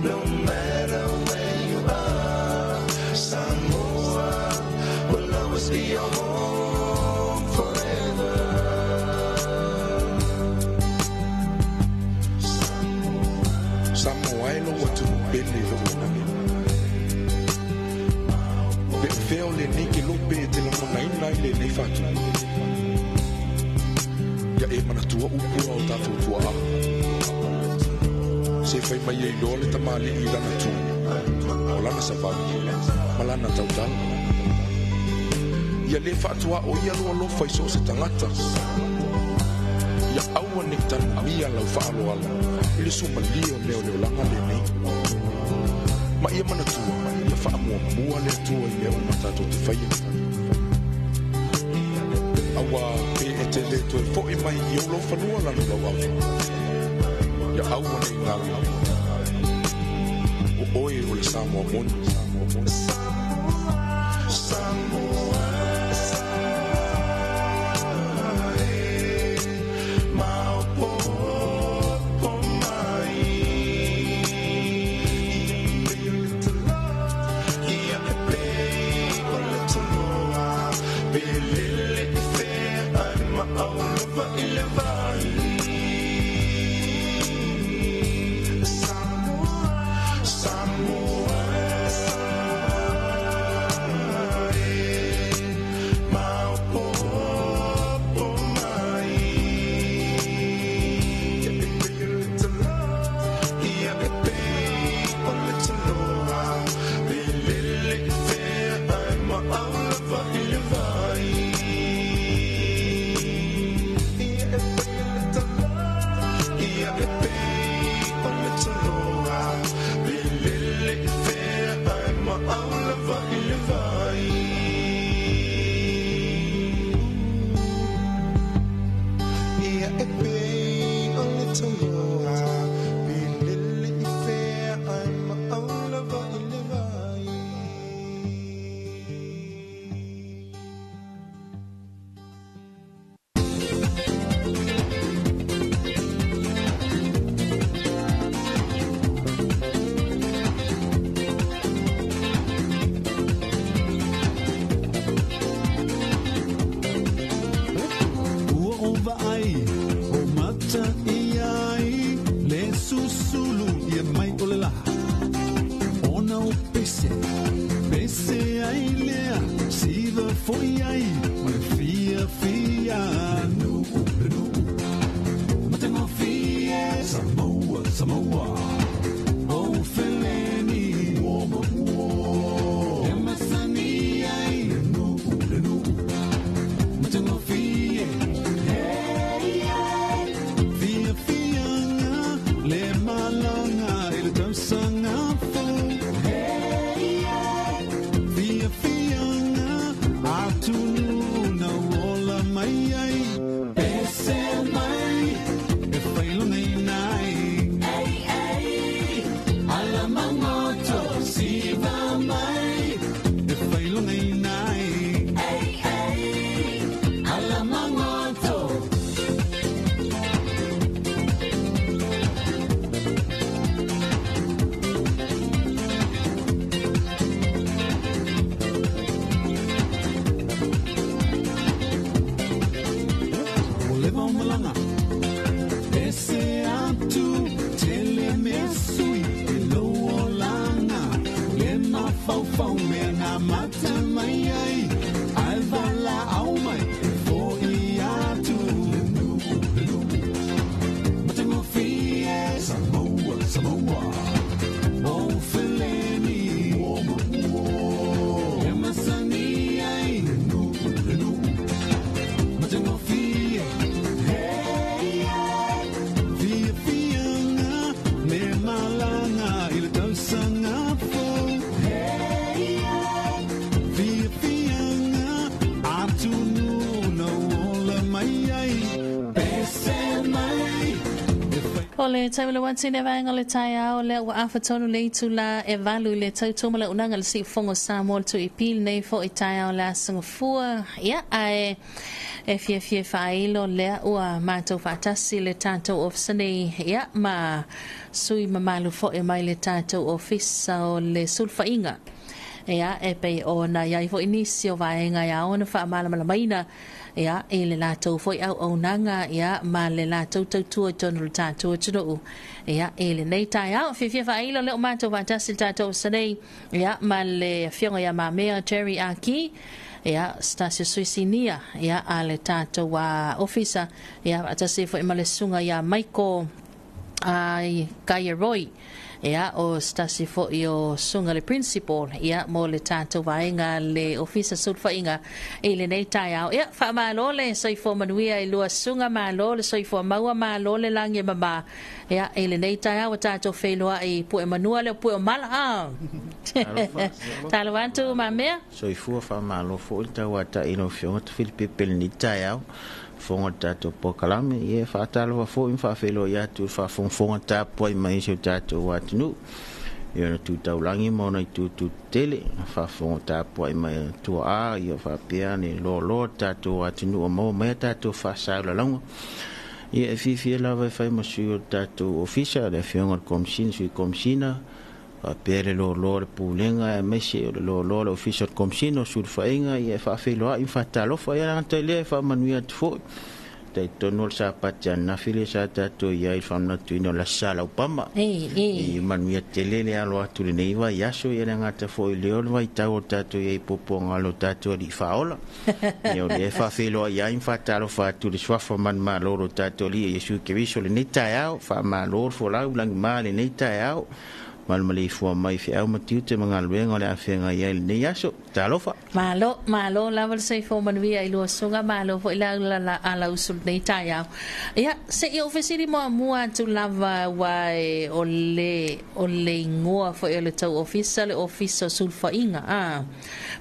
No matter where you are, Samoa will always be your home forever. Samoa e lou atunuu pele i lou agaga. Pe o fea o lenei kelope e te lagonaina ai lenei faatupu. Ia e manatua upu a o tatou tuaa. Se fai mai e iloa le tamalii i lana tu, o lana savali, ma lana tautala. Ia lē faatuaʻo ia lou alofa i so o se tagata. Ia aua nei tanumia lau faaaloalo i le suamalie o mea o le olaga lenei. Ma ia manatua, ia faamuamua le Atua i mea uma tatou te faia. Auā pe e te lē toe foʻi mai i ou laufanua lana lauava, ia aua nei galo, o oe o le Samoa moni. Ua ou vaai o mata i ai le susulu ia mai o le lā. Ona o pese, pese ai lea, siva foi ai, ma le fia fia. Le nuu, le nuu, matagofie, Samoa, Samoa. O feleni, ua ma ua. E masani ai, le nuu, le nuu, matagofie. Hey, hey. Fia fianga, le malanga i le tausaga fou. Hey, hey. Fia fianga, atunu na ola mai ai. Pese mai, e failogaina ai. Hey, hey. Ala magoto, siva mai, e failogaina ai. Hey, hey. Ala magoto. O leva o malaga Ese atu tele mea sui i lou olaga Le mafaufau mea na mata mai ai Ae valaau mai e foʻi atu. Le nuu, le nuu, matagofie, Samoa, Samoa. O feleni, ua ma ua. E masani ai, le nuu, le nuu, matagofie. Hey, hey. Fia fianga, le malaga i le tausaga fou. Hey, hey. Fia fianga, atunu na ola mai ai. Pese mai, e fai. O le taimi le uati le vaega o le taeao lea ua afa tonu le itulā e valu i le tautua ma le auaunaga a le Siufogo o Samoa le 2AP lenei foʻi taeao le aso Gafua. Ia, ae e fiafia e faailo lea ua matou faatasi le tatou ofisa nei, ia, ma sui mamalu foʻi mai le tatou ofisa o le sulufaiga. Ia, e pei ona i ai foʻi nisi o vaega e ao ona faamalamalamaina, ia, i le latou foi auaunaga, ia, ma le latou tautua i totonu o le tatou atunuu. Ia, i lenei taeao, fiafia faailo lea ua matou faatasi le tatou ofisa nei, ia, ma le afioga ia Mamea Jerry Aki, ia, se tasi o sui sinia, ia, a le tatou ofisa, ia, faatasi foi ma le susuga ia Michael Kaia Roy, ia, o se tasi foi o susuga le principal, ia, mo le tatou vaega le Ofisa Sulufaiga i lenei taeao. Ia, faamalo le soifua manuia i lua susuga, malo le soifua maua, malo le lagi e mama. Ia, i lenei taeao ua tatou feiloai i pue manua le o pue o mala. Ah. Talofa atu Mamea. Soifua faamalo foi le tauata'i i lau Afioga Tafilipepe i lenei taeao fofoga o le tatou polokalame. Ia e faatalofa foi ma faafeiloai atu i le faafogafoga tapuai mai si o tatou atunuu i ona tu taulagi ma ona itu tetele, faafofoga tapuai mai a tuaa, ia faapea le loaloa o le tatou atunuu o maua mai a tatou faasalalauga. Ia e fiafia lava e fai ma sui o le tatou ofisa, le Afioga i le Komesina, Sui Komesina, faapea le loaloa o le Pulega aemaise o le loaloa o le Ofisa o le Komesina o Sulufaiga, ia e faafeiloai ma faatalofa. Ia gata i lea e faamanuia atu foi. Talitonu o le Sapati ananafi lea sa tatou i ai i le faamanatuina o le Aso Sa Laupama. I manuia tele le alo atu i lenei vaiaso, ia le gata foi i lea o le vaitau o tatou i ai i puapuaga o lo tatou Alii Faaola. Ia o lea e faafeiloai ai ma faatalofa atu i le suafa manumalo o lo tatou Alii Iesu Keriso i lenei taeao. Faamalo le folau lagima i lenei taeao. Malumaleifua mai feau ma tiute ma galuega o le a feagai ai i lenei aso. Talofa! Malo, malo lava le soifua manuia i lua susuga, malo foi le ala alausu i lenei taeao. Ia, se i ou fesili muamua atu lava aua e o le, o le igoa foi o le tou ofisa, le Ofisa o Sulufaiga, a.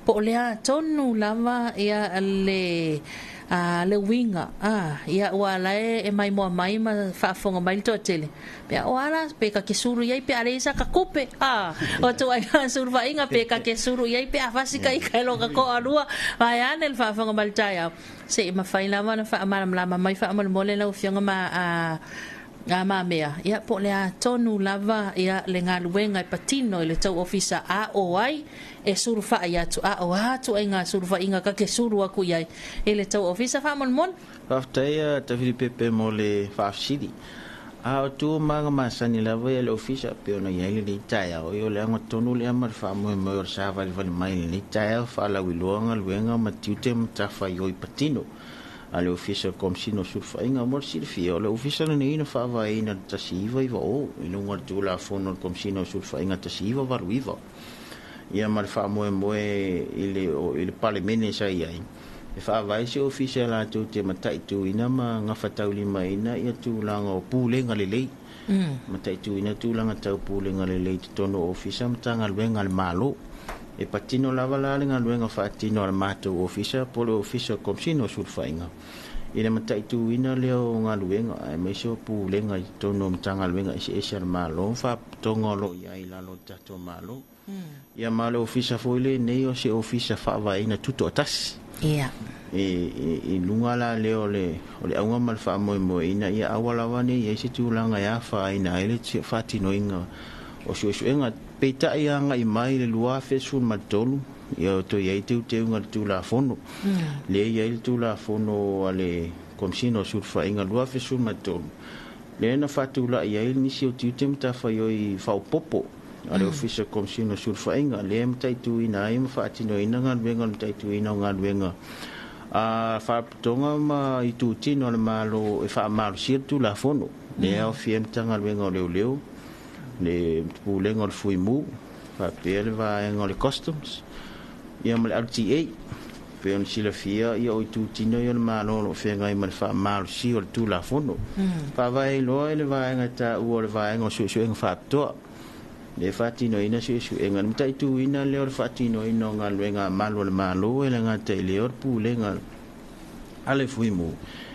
Po o le a tonu lava ia le a le uiga, a, ia ua ala e maimoa mai ma faafofoga mai le toatele. Pe a o a la, pe ka ke sulu i ai pe a leai sa ka kupe, a, o ituaiga sulufaiga pe ka ke sulu i ai pe a fasi ka ika e lo ka koalua, vaeane le faafofoga mai le taeao. Se i mafai lava ona faamalamalama mai faamolemole lau Afioga ma a a Mamea, ia po o le a tonu lava ia le galuega e patino i le tou ofisa a o ai e sulufai atu, a o a ituaiga sulufaiga ka ke sulu aku i ai i le tou ofisa faamolemole. Faafetai a Tafilipepe mo le faafesili. A o tu ma ga masani lava ia le ofisa e pei ona i ai lenei taeao, ia o le agatonu lea ma le faamoemoe o le savalivali mai i lenei taeao faalauiloa galuega ma tiute ma matafaioi patino a le Ofisa o le Komesina o Sulufaiga. Mo le silafia, o le ofisa lenei na faavaeina i le 1990 i luga o le Tulafono a le Komesina o Sulufaiga 1989, ia ma le faamoemoe i le Palemene sa i ai, e faavae se ofisa latou te mataituina ma gafataulimaina ia tulaga o pulega lelei, mataituina tulaga tau pulega lelei i totonu o ofisa ma Matagaluega a le Malo. E patino lava la le galuega faatino a le matou ofisa po o le Ofisa o le Komesina o Sulufaiga i le mataituina lea o galuega aemaise o pulega i totonu o Matagaluega eseese a le Malo ma faalapotopotoga o lo o i ai i lalo o le tatou Malo. Ia ma le ofisa foi lenei o se ofisa faavaeina tutoatasi. Ia. I luga la lea o le auga ma le faamoemoeina ia aua lava ne i ai se tulaga e afaina ai le faatinoina o suesuega. Peitai agai mai le 2013, ia o toe i ai teuteuga i le Tulafono. Lea e i ai le Tulafono a le Komesina o Sulufaiga 2013, lea na faatulai ai nisi o tiute ma matafaioi faaopoopo a le Ofisa o le Komesina o Sulufaiga, lea e mataituina ai ma faatinoina galuega o le mataituina o galuega a faalapotopotoga ma itutino a le Malo e faamalosia le Tulafono. Lea e aofia ai le Matagaluega o Leoleo, le Pulega o le Fuimu, faapea le vaega o le Customs, ia ma le LTA. Pei ona silafia, ia o itutino ia o le Malo o lo o feagai ma le faamalosia o le Tulafono. Faavae loa i le vaega e taua o le vaega o suesuega faapitoa, lea e faatinoina suesuega, le mataituina lea o le faatinoina o galuega a malu a le Malo e le gata i lea o le Pulega a le Fuimu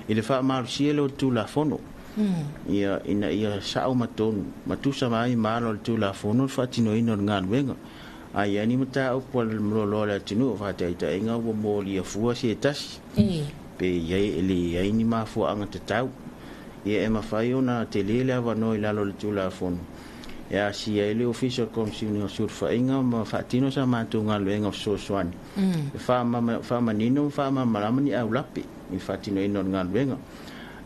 i le faamalosia lea o le Tulafono. Ia, ina ia sao ma tonu, ma tusa ai ma ala o le Tulafono le faatinoina o le galuega. A i ai ni mataupu a le loaloa o le atunuu, faataitaiga ua molia fua se tasi, pe i ai e leai ni mafuaaga tatau, ia e mafai ona tele le avanoa i lalo o le Tulafono e asia ai le Ofisa o le Komesina o Sulufaiga ma faatino sa matou galuega fesoasoani e faamanino ma faamalamalama ni aulape i le faatinoina o le galuega.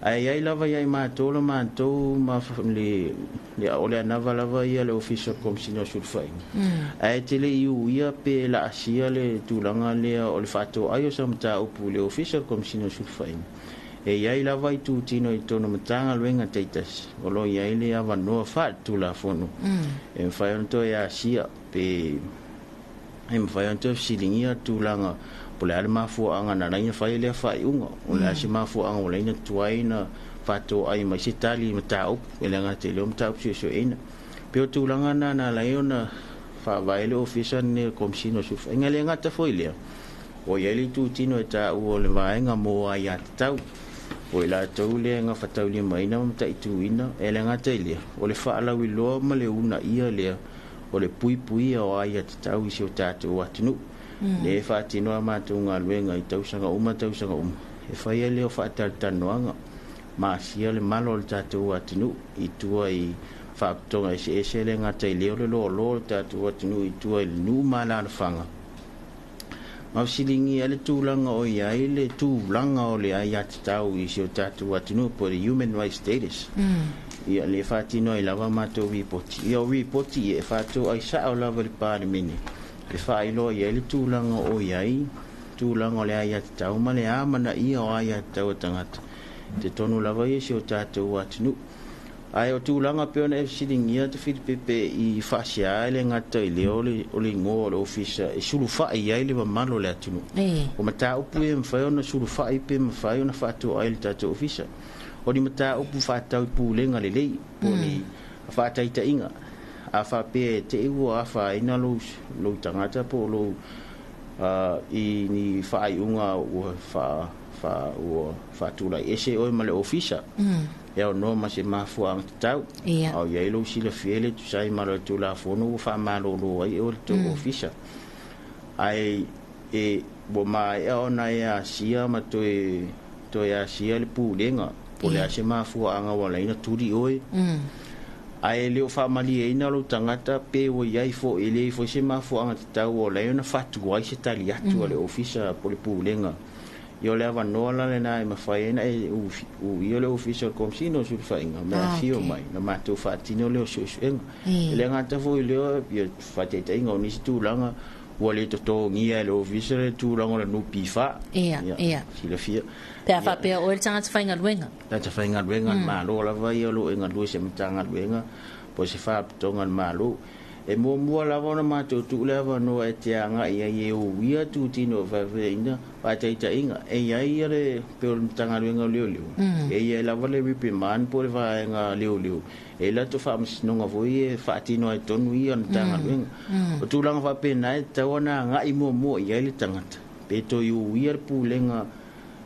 Ae i ai lava ia i matou la matou ma le o le anava lava ia le Ofisa o le Komesina o Sulufaiga, ae te le i uia pe laasia le tulaga lea o le faatoai o sa mataupu i le Ofisa o le Komesina o Sulufaiga E i ai lava itutino i totonu o Matagaluega taitasi o lo o i ai le avanoa faaletulafono e mafai ona toe asia pe e mafai ona toe fesiligia le tulaga po o le a le mafuaaga na ala ai ona fai lea faaiuga, o le a se mafuaaga ua ala ai ona tuai ona faatoai mai se tali i mataupu e le gata i lea o mataupu suesueina. Pei o tulaga na na ala ai ona faavae le Ofisa lenei o le Komesina o Sulufaiga. E le gata foi i lea, ua i ai le itutino e taua o le vaega mo aiatatau, o i latou lea e gafataulimaina ma mataituina, e le gata i lea, o le faalauiloa ma le uunaia lea o le puipuia o aiatatau i si o tatou atunuu. Lea e faatino a matou galuega i tausaga uma tausaga uma, e fai ai lea o faatalatalanoaga ma asia le malo o le tatou atunuu i tua i faalapotopotoga eseese, e le gata i lea o le loaloa o le tatou atunuu i tua i le nuu ma alaalafaga, ma fesiligia ai le tulaga o i ai le tulaga o le aiatatau i si o tatou atunuu po o le human rights status. Ia, lea e faatino ai lava matou ripoti. Ia, o ripoti ia e faatoai sao lava i le Palemene e faailoa i ai le tulaga o i ai tulaga o le aiatatau ma le amanaia o aiatatau a tagata i totonu lava ia o si o tatou atunuu. Ae o tulaga pei ona e fesiligia Tafilipepe i faasea e le gata i lea o le o le igoa o le ofisa e sulufai i ai le mamalu o le atunuu. O mataupu ia e mafai ona sulufai pe mafai ona faatoai e le tatou ofisa. O ni mataupu faatatau i pulega lelei po o ni faataitaiga. A faapea e te i ua afaina lou lou tagata po o lou i ni faaiuga ua faa faa ua faatulai ese oe ma le ofisa, e aunoa ma se mafuaaga tatau, a o i ai lou silafia e le tusa ai ma le Tulafono ua faamalolo ai oe i le tou ofisa. Ae e ua maea ona e asia ma toe toe asia le pulega po o le a se mafuaaga ua ala ai ona tuli oe, ae le o faamalieina lou tagata pe ua i ai foi, e leai foi se mafuaaga tatau ua ala ai ona faatuai se tali atu a le ofisa po o le pulega. Ia o le avanoa la lena e mafai ai ona e uia le Ofisa o le Komesina o Sulufaiga ma e afio mai ona matou faatino lea o suesuega. E le gata foi i lea, ia faataitaiga o nisi tulaga ua le totogia e le Ofisa le tulaga o le NPF. Ia, silafia. Pe a faapea o oe le tagata faigaluega. Tagata faigaluega a le Malo lava ia o lo o e galue i se Matagaluega po o se Faalapotopotoga a le Malo. E muamua lava ona matou tuu le avanoa e te agai ai e uia itutino o faafeaiga faataitaiga. E i ai le pei o le Matagaluega o Leoleo, e i ai lava le reprimand po o le vaega leoleo, e i ai latou faamasinoga foi e faatino ai tonu ia Matagaluega. O tulaga faapena e tatau ona agai muamua i ai le tagata, pe toe uia le pulega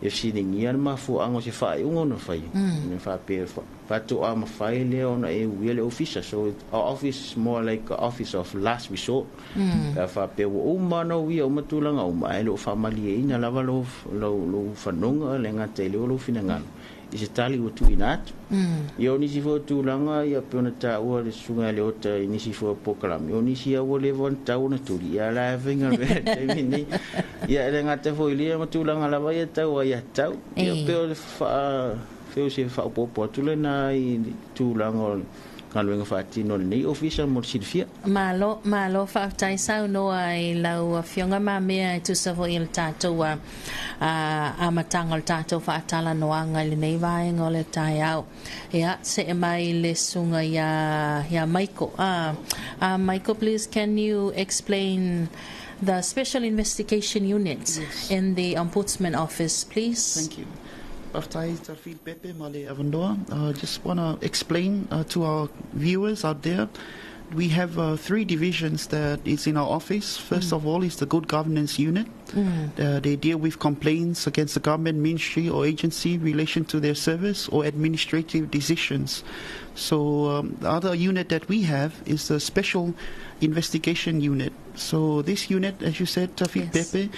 e fesiligia le mafuaaga o se faaiuga ona faia, ina faapea faatoa mafai lea ona e uia le ofisa. So our office is more like a office of last resort. Pe a faapea ua uma ona uia uma tulaga uma, ae le o faamalieina lava lou, lou, lou fanoga le gata i lea o lou finagalo i se tali ua tuuina atu. Ia o nisi foi o tulaga ia pei ona taua le susuga ia Leota i nisi foi o polokalame, o nisi lava ua leva ona tatau ona tuli, ia la e faigaluega i le taimi lenei. Ia e le gata foi i lea ma tulaga lava ia tau aiatatau. Ia pei o le faa pei o se faaopoopo atu lena i tulaga o galuega faatino a lenei ofisa mo le silafia. Malo, malo faafetai saunoa i lau Afioga Mamea e tusa foi i le tatou amataga o le tatou faatalanoaga i lenei vaega o le taeao. Ia, see mai le susuga ia Maiko. Maiko, please can you explain the Special Investigation Unit in the Ombudsman Office, please? Thank you. Faafetai Tafilipepe ma le avanoa. I just want to explain to our viewers out there, we have three divisions that is in our office. First of all is the Good Governance Unit. They deal with complaints against the government, ministry or agency in relation to their service or administrative decisions. So the other unit that we have is the Special Investigation Unit. So this unit, as you said, Tafi Pepe,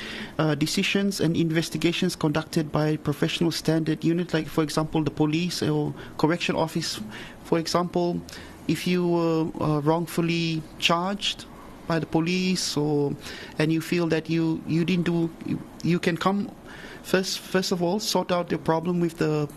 decisions and investigations conducted by professional standard unit, like for example the police or correction office. For example, if you were wrongfully charged by the police, or and you feel that you you didn't do, you can come first. First of all, sort out your problem with the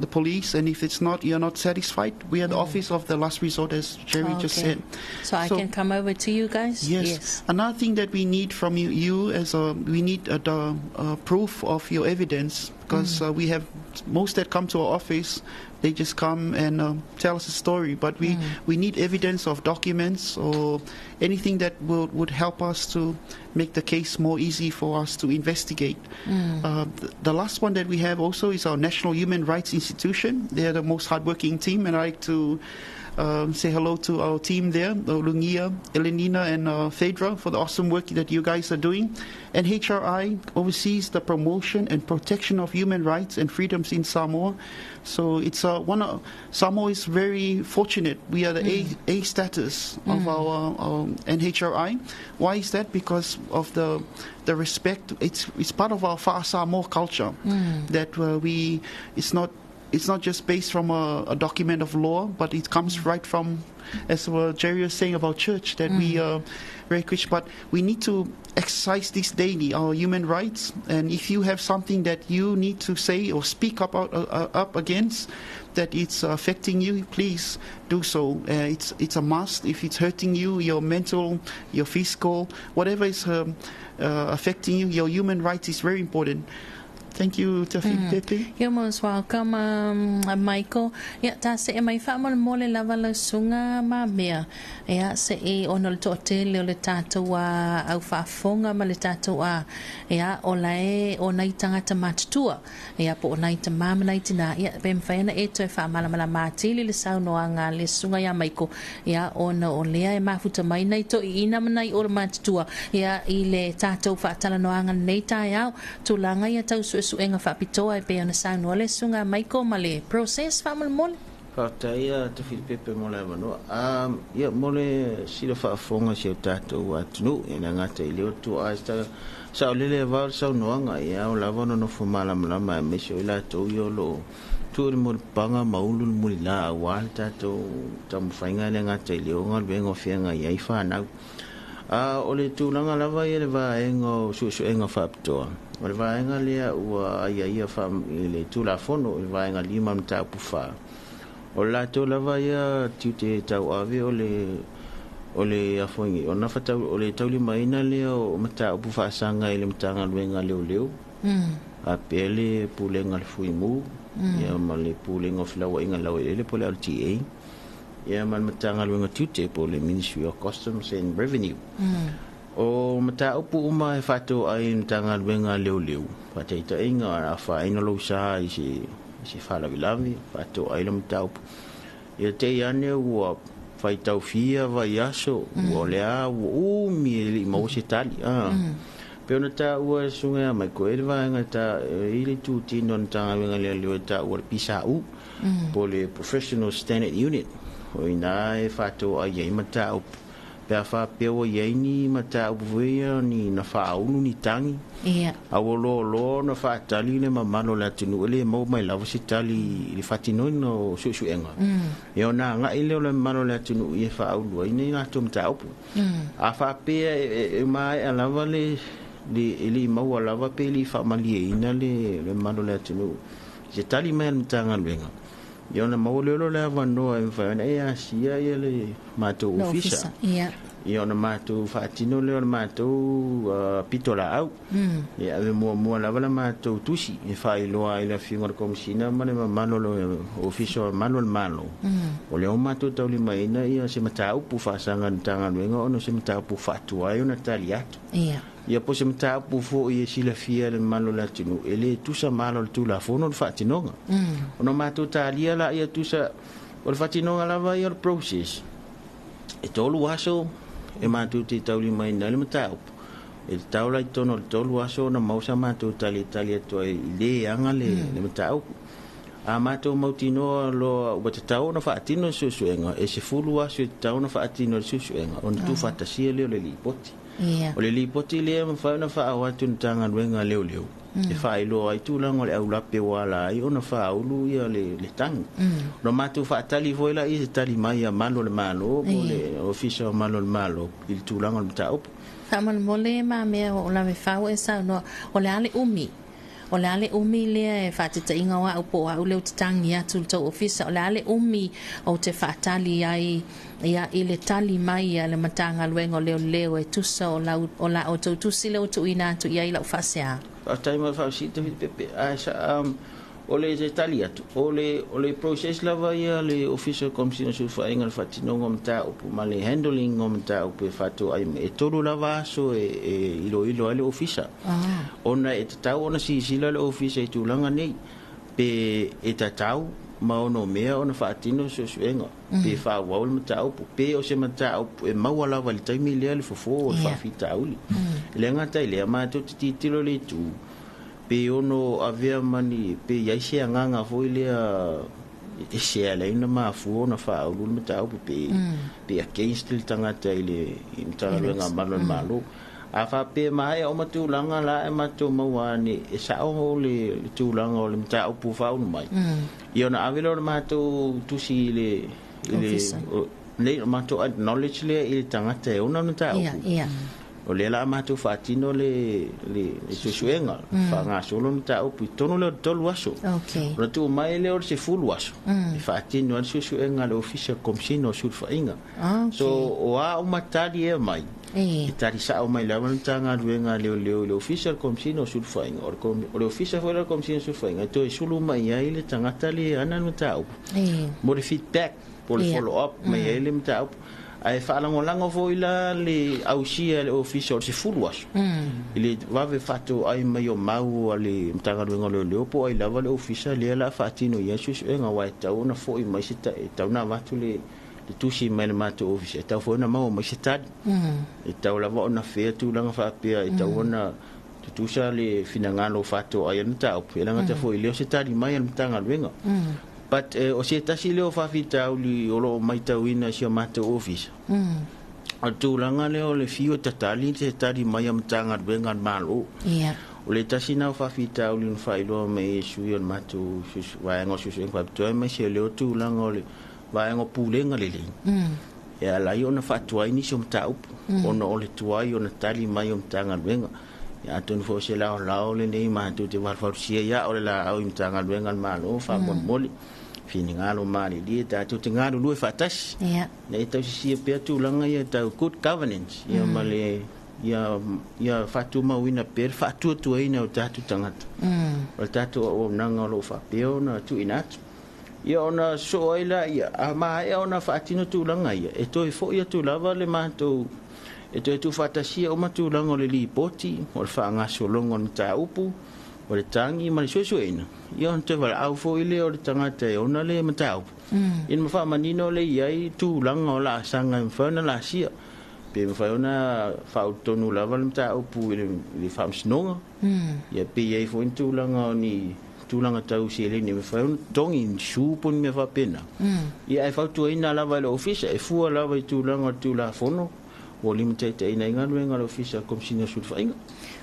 the police, and if it's not, you're not satisfied, we are the office of the last resort, as Jerry just said. So I can come over to you guys? Yes. Another thing that we need from you as a, we need the proof of your evidence, because we have most that come to our office, they just come and tell us a story, but we need evidence of documents or anything that would help us to make the case more easy for us to investigate. The last one that we have also is our National Human Rights Institution. They are the most hardworking team, and I like to say hello to our team there, Lungia, Elenina, and Phaedra, for the awesome work that you guys are doing. And HRI oversees the promotion and protection of human rights and freedoms in Samoa. So it's Samoa is very fortunate. We are the A status of our NHRI. Why is that? Because of the respect. It's part of our Fa'asamoa culture that it's not just based from a document of law, but it comes right from, as Jerry was saying about church, that we are very Christian. But we need to exercise this daily, our human rights. And if you have something that you need to say or speak up, up against, that it's affecting you, please do so. It's a must. If it's hurting you, your mental, your physical, whatever is affecting you, your human rights is very important. Thank you, Tafilipepe. You're most welcome, Michael. Ia, ta se e mai whaamole lava lau sunga ma mea. Ia, se e ono le to'atele o le tātou a au whaafonga ma le tātou a. Ia, o la e o nei tangata matutua. Ia, po o nei ta mama nei tina. Ia, pe mwhaena e toe whaamalamala mātili le saunoanga le sunga ia Michael. Ia, ona o lea e mafuta mai nei to i ina manai o le matutua. Ia, i le tātou whaatalanoanga nei tai au. Tūlanga ia tau suesuega faapitoa e pei ona saunoa le suga Michael ma le process faamolemole. Faafetai ia Tafilipepe mo le avanoa. Ia mo le sila faafofoga si o tatou atunuu e le gata i le o tuaa saolele avao le saunoaga ia o lava ona nofo malamalama aemaise o i latou ia o loo tuu le molepaga ma ulu le mulilā auā le tatou taumafaiga e le gata i le o galuega o feagai ai fanau. O le tulaga lava ia le vaega o suesuega faapitoa. O le vaega lea ua aiaia i le Tulafono i le vaega 5 mataupu 4. O le latou lava ia tiute tauave o le afoingi. O o le taulimaina lea o mataupu faasaga i le Matagaluega leoleo. A pea le pulega le fuimu, ia ma le pulega o felauaiga lauelele po o le LTA. Ia ma le Matagaluega tiute po o le Ministry of Customs and Revenue. O mataupu uma e faatoa ai le Matagaluega leoleo. Faataitaiga afaina lou sa i se faalavelave, faatoa ai le mataupu. Ia te ane ua faitaufia vaiaso, ua lea ua umi e lei maua se tali. Pe ona taua e suga ia mai koe le vaega ta i le tutino o le Matagaluega leoleo e taua le PSAU, po le Professional Standard Unit. O ina e faatoa ai ai mataupu. Pe a faapea ua iai ni mataupu foi ia ni na faaulu ni tagi. A ua loaloa ona faatali le mamalo o le atunuu e lē maua mai lava se tali i le faatinoina o suesuega. Ia ona agai lea o le mamalo o le atunuu ia e faaulu ai nei latou mataupu. A faapea e maea lava le e lei maua lava pe lei faamalieina le mamalo o le atunuu se tali mai a le Matagaluega. Ia ona maua lea le avanoa e mafai ona e asia ia le matou ofisa. Ia ona matou faatino lea o le matou pito laau. Ia ave muamua lava le matou tusi e faailoa ai le afioga o le Komisina ma le mamalo o le ofisa o malo o le Malo. O lea o matou taulimaina ia se mataupu faasaga i le Matagaluega ona o se mataupu faatuai ona tali atu. Ia po se mataupu foi e silafia le mamalu o le atunuu e lē tusa ma ala o le Tulafono le faatinoga. Ona matou talia la ia tusa o le faatinoga lava ia o le process. E 3 aso e matou te taulimaina ai le mataupu. E tatau la i totonu o le 3 aso ona maua sa matou talitali atu ai i lē aga le mataupu. A matou mautinoa loa ua tatau ona faatino le suesuega, e 10 aso e tatau ona faatino le suesuega ona tuufaatasia lea o le lipoti. O le lipoti lea e mafai ona faaao atu i le Matagaluega leoleo e faailoa ai tulaga o le aulape ua ala ai ona faaulu ia le tagi. Ona matou faatali foi laia se tali mai a malo o le Malo po o le Ofisa o Malo o le Malo i le tulaga o le mataupu. Faamolemole ma mea o lave fau e saunoa o le a le umi O le a le umi lea e fa'ataita'iga o a'u po o a'u lea ou te tagi atu i le tou ofisa, o le a le umi ou te fa'atali ai ia i le tali mai a le Matagaluega o Leoleo e tusa o lau o la outou tusi lea ua tu'uina atu i ai la'u fa'aseā? Faafetai mo le faafesili Tafiti Pepe. Ae sa o le se tali atu, o le o le process lava ia a le Ofisa o le Komesina o Sulufaiga i le faatinoga o mataupu ma le handling o mataupu e faatoai mai, e tolu lava aso e e iloilo ai le Ofisa. Ona e tatau ona silasila le Ofisa i tulaga nei, pe e tatau ma ono mea ona faatino suesuega, pe faaauau le mataupu, pe o se mataupu e maua lava i le taimi lea le fofo o le faafitauli. E le gata i lea, matou te tilotilo i le itu, pe ono avea ma ni, pe i ai se agaga foi lea e se ala ai ona mafua ona faaulu le mataupu, pe against le tagata i le Matagaluega a Malu a le Malo. A faapea e maea uma tulaga la e matou maua ane e sao le tulaga o le mataupu ua faaulu mai, ia ona ave lea o le matou tusi i le nei o matou acknowledge lea i le tagata e ona le mataupu. O lea la a matou faatino le suesuega, faagasolo le mataupu i totonu lea o le 3 aso. Ona tuu mai lea o le 10 aso e faatino ai le suesuega a le Ofisa o le Komesina o Sulufaiga. So, o a uma tali e aumai, e tali sao mai lava le Matagaluega a Leoleo i le Ofisa o le Komesina o Sulufaiga. O le Ofisa foi lea o le Komesina o Sulufaiga e toe sulu mai ai le tagata lea e ana le mataupu mo le feedback po o le follow up mai ai le mataupu. Ae faalagolago foi la le ausia e le Ofisa o le 10 aso i le vave faatoai mai o mau a le Matagaluega o Leoleo po o ai lava le Ofisa lea o le a faatino i ai suesuega, aua e tatau ona foi mai se e tatau ona avatu le tusi mai le matou Ofisa, e tatau foi ona maua mai se tali. E tatau lava ona fair tulaga faapea, e tatau ona tutusa le finagalo faatoai ai le mataupu, e le gata foi i lea o se tali mai a le Matagaluega. But o se tasi lea o faafitauli o lo o matauina i si o matou ofisa, o le tulaga lea o le fiu e tatali se tali mai a Matagaluega a le Malo. O le tasi lena o faafitauli na faailoa mai e sui o le matou vaega o suesuega faapitoa, aemaise o lea o tulaga o le vaega o pulega lelei, e ala ai ona faatuai nisi o mataupu, ona o le tuai ona tali mai o Matagaluega. Ia, atonu foi o se laolao lenei matou te valuvalusia ia o le laau i Matagaluega a le Malo, faamolemole, finagalo malilie tatou te galulue faatasi. Ina ia tausisia pea tulaga ia tau good governance, ia ma le ia faatumauina pea le faatuatuaina o tatou tagata. O le tatou auaunaga o lo o faapea ona tuuina atu. Ia ona sosoo ai laia, a maea ona faatino tulaga ia, e toe foi atu lava le matou, e toe tuufaatasia uma tulaga o le lipoti, o le faagasologa o le mataupu, o le tagi ma le suesueina, ia ona toe valaau foi lea o le tagata e ona le mataupu, ina ma faamanino lea i ai tulaga o laasaga e mafai ona laasia, pe mafai ona faaulutonu lava le mataupu i le faamasinoga, ia pe i ai foi ni tulaga o ni tulaga tau seleni e mafai ona totogi ni su po o ni mea faapena. Ia ae fautuaina lava e le Ofisa e fua lava i tulaga o le Tulafono ua limataitaiina ai galuega a le Ofisa o le Komesina o Sulufaiga.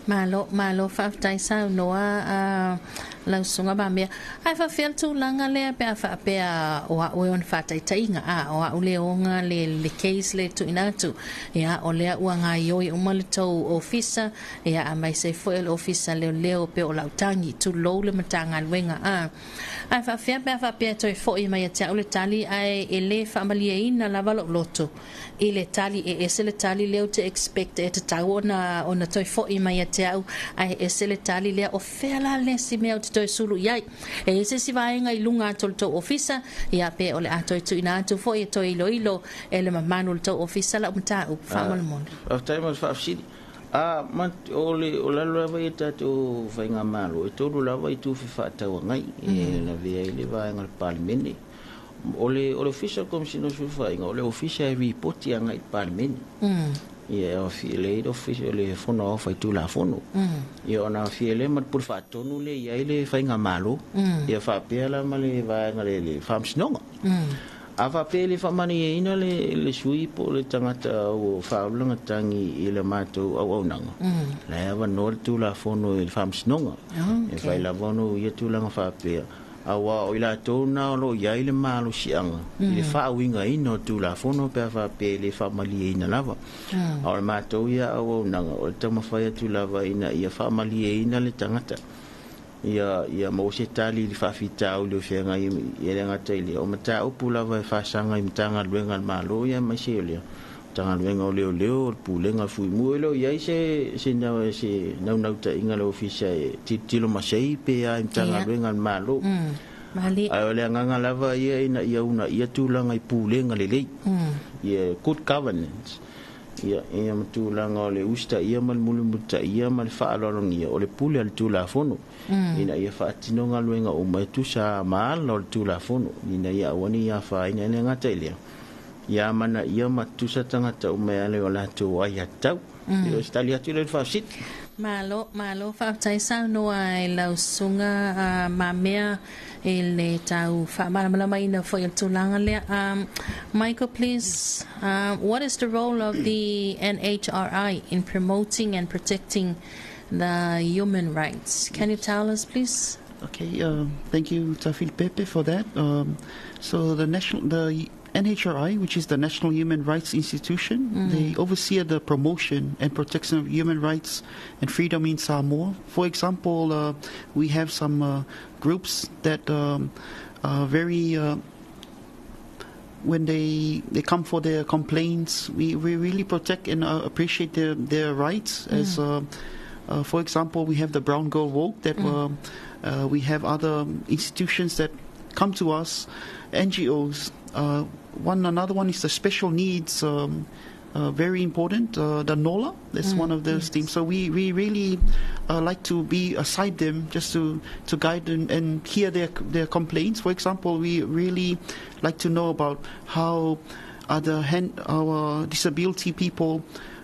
Malo, malo faafetai saunoa a lau Susuga Mamea. Ae faafefea le tulaga lea pe a faapea o a'u e ona faataitaiga, a o a'u le oga le le case lea e tuuina atu, ia o lea ua gaioi uma le tou ofisa, Ia aemaise ai foi o le Ofisa Leoleo pei o lau tagi, tulou le Matagaluega a. Ae faafefea pe a faapea e toe foi mai ia te au le tali ae e le faamalieina lava lou loto i le tali, e ese le tali lea ou te expect e tatau ona toe foi mai ia te au ae ese le tali lea, o fea la le isi mea ou te toe sulu i ai? E i ai se isi vaega i luga atu o le tou Ofisa, ia pe o le a toe tuuina atu foi e toe iloilo e le mamalu o le tou Ofisa lau mataupu faamolemole. Faafetai mo le faafesili. A, ma, o le, o lalo lava ia tatou faigamalo, e tolu lava itu fefaatauagai e lavea ai le vaega o le Palemene. O le, o le Ofisa o le Komesina o Sulufaiga, o le Ofisa e ripoti agai i le Palemene. Ia, e aofia lea i le Ofisa o le Fono Aoao Faitulafono. Ia, ona aofia lea ma le Pule Faatonu lea e i ai le faigamalo. Ia, faapea la ma le vaega le, le Faamasinoga. A faapea e le faamalieina le sui po o le tagata ua faaulu lana tagi i le matou auaunaga, la e avanoa le Tulafono i le Faamasinoga. E mafai lava ona uia tulaga faapea, aua o i latou na o lo o i ai le malosiaga i le faauigaina o le Tulafono pe a faapea e le faamalieina lava. A o le matou ia auaunaga, o le taumafai atu lava ina ia faamalieina le tagata. Ia ia maua se tali i le faafitauli o feagai e le gata i lea o mataupu lava e faasaga i Matagaluega a le Malo ia aemaise o le Matagaluega o Leoleo o le Pulega o le Fuimu. E le o i ai se se se naunautaiga a le Ofisa e tilotilo masei pe a i Matagaluega a le Malo. Ae o le agaga lava ia ina ia uunaia tulaga i pulega lelei, ia good governance. Ia, ia ma tulaga o le usitaia ma le mulimulitaia ma le faaaloalogia o le pule a le Tulafono, ina ia faatino galuega uma e tusa ma ala o le Tulafono, ina ia aua ne i afaina. E le gata i lea, ia amanaia ma tusa tagata uma e ala i o latou aiatatau. O se tali atu lea i le faafesili. Malo, malo faafetai saunoa i lau susuga Mamea i le tau faamalamalamaina foi o le tulaga lea. Michael, please, what is the role of the NHRI in promoting and protecting the human rights? Can you tell us, please? Okay, thank you, Tafilipepe, for that. So the national, the NHRI, which is the National Human Rights Institution, they oversee the promotion and protection of human rights and freedom in Samoa. For example, we have some groups that are very when they come for their complaints, we really protect and appreciate their rights. As for example, we have the Brown Girl Walk that we have other institutions that come to us, NGOs. Another one is the special needs, very important, the NOLA, that's one of those things. So we really like to be aside them just to guide and hear their complaints. For example, we really like to know about how are our disability people,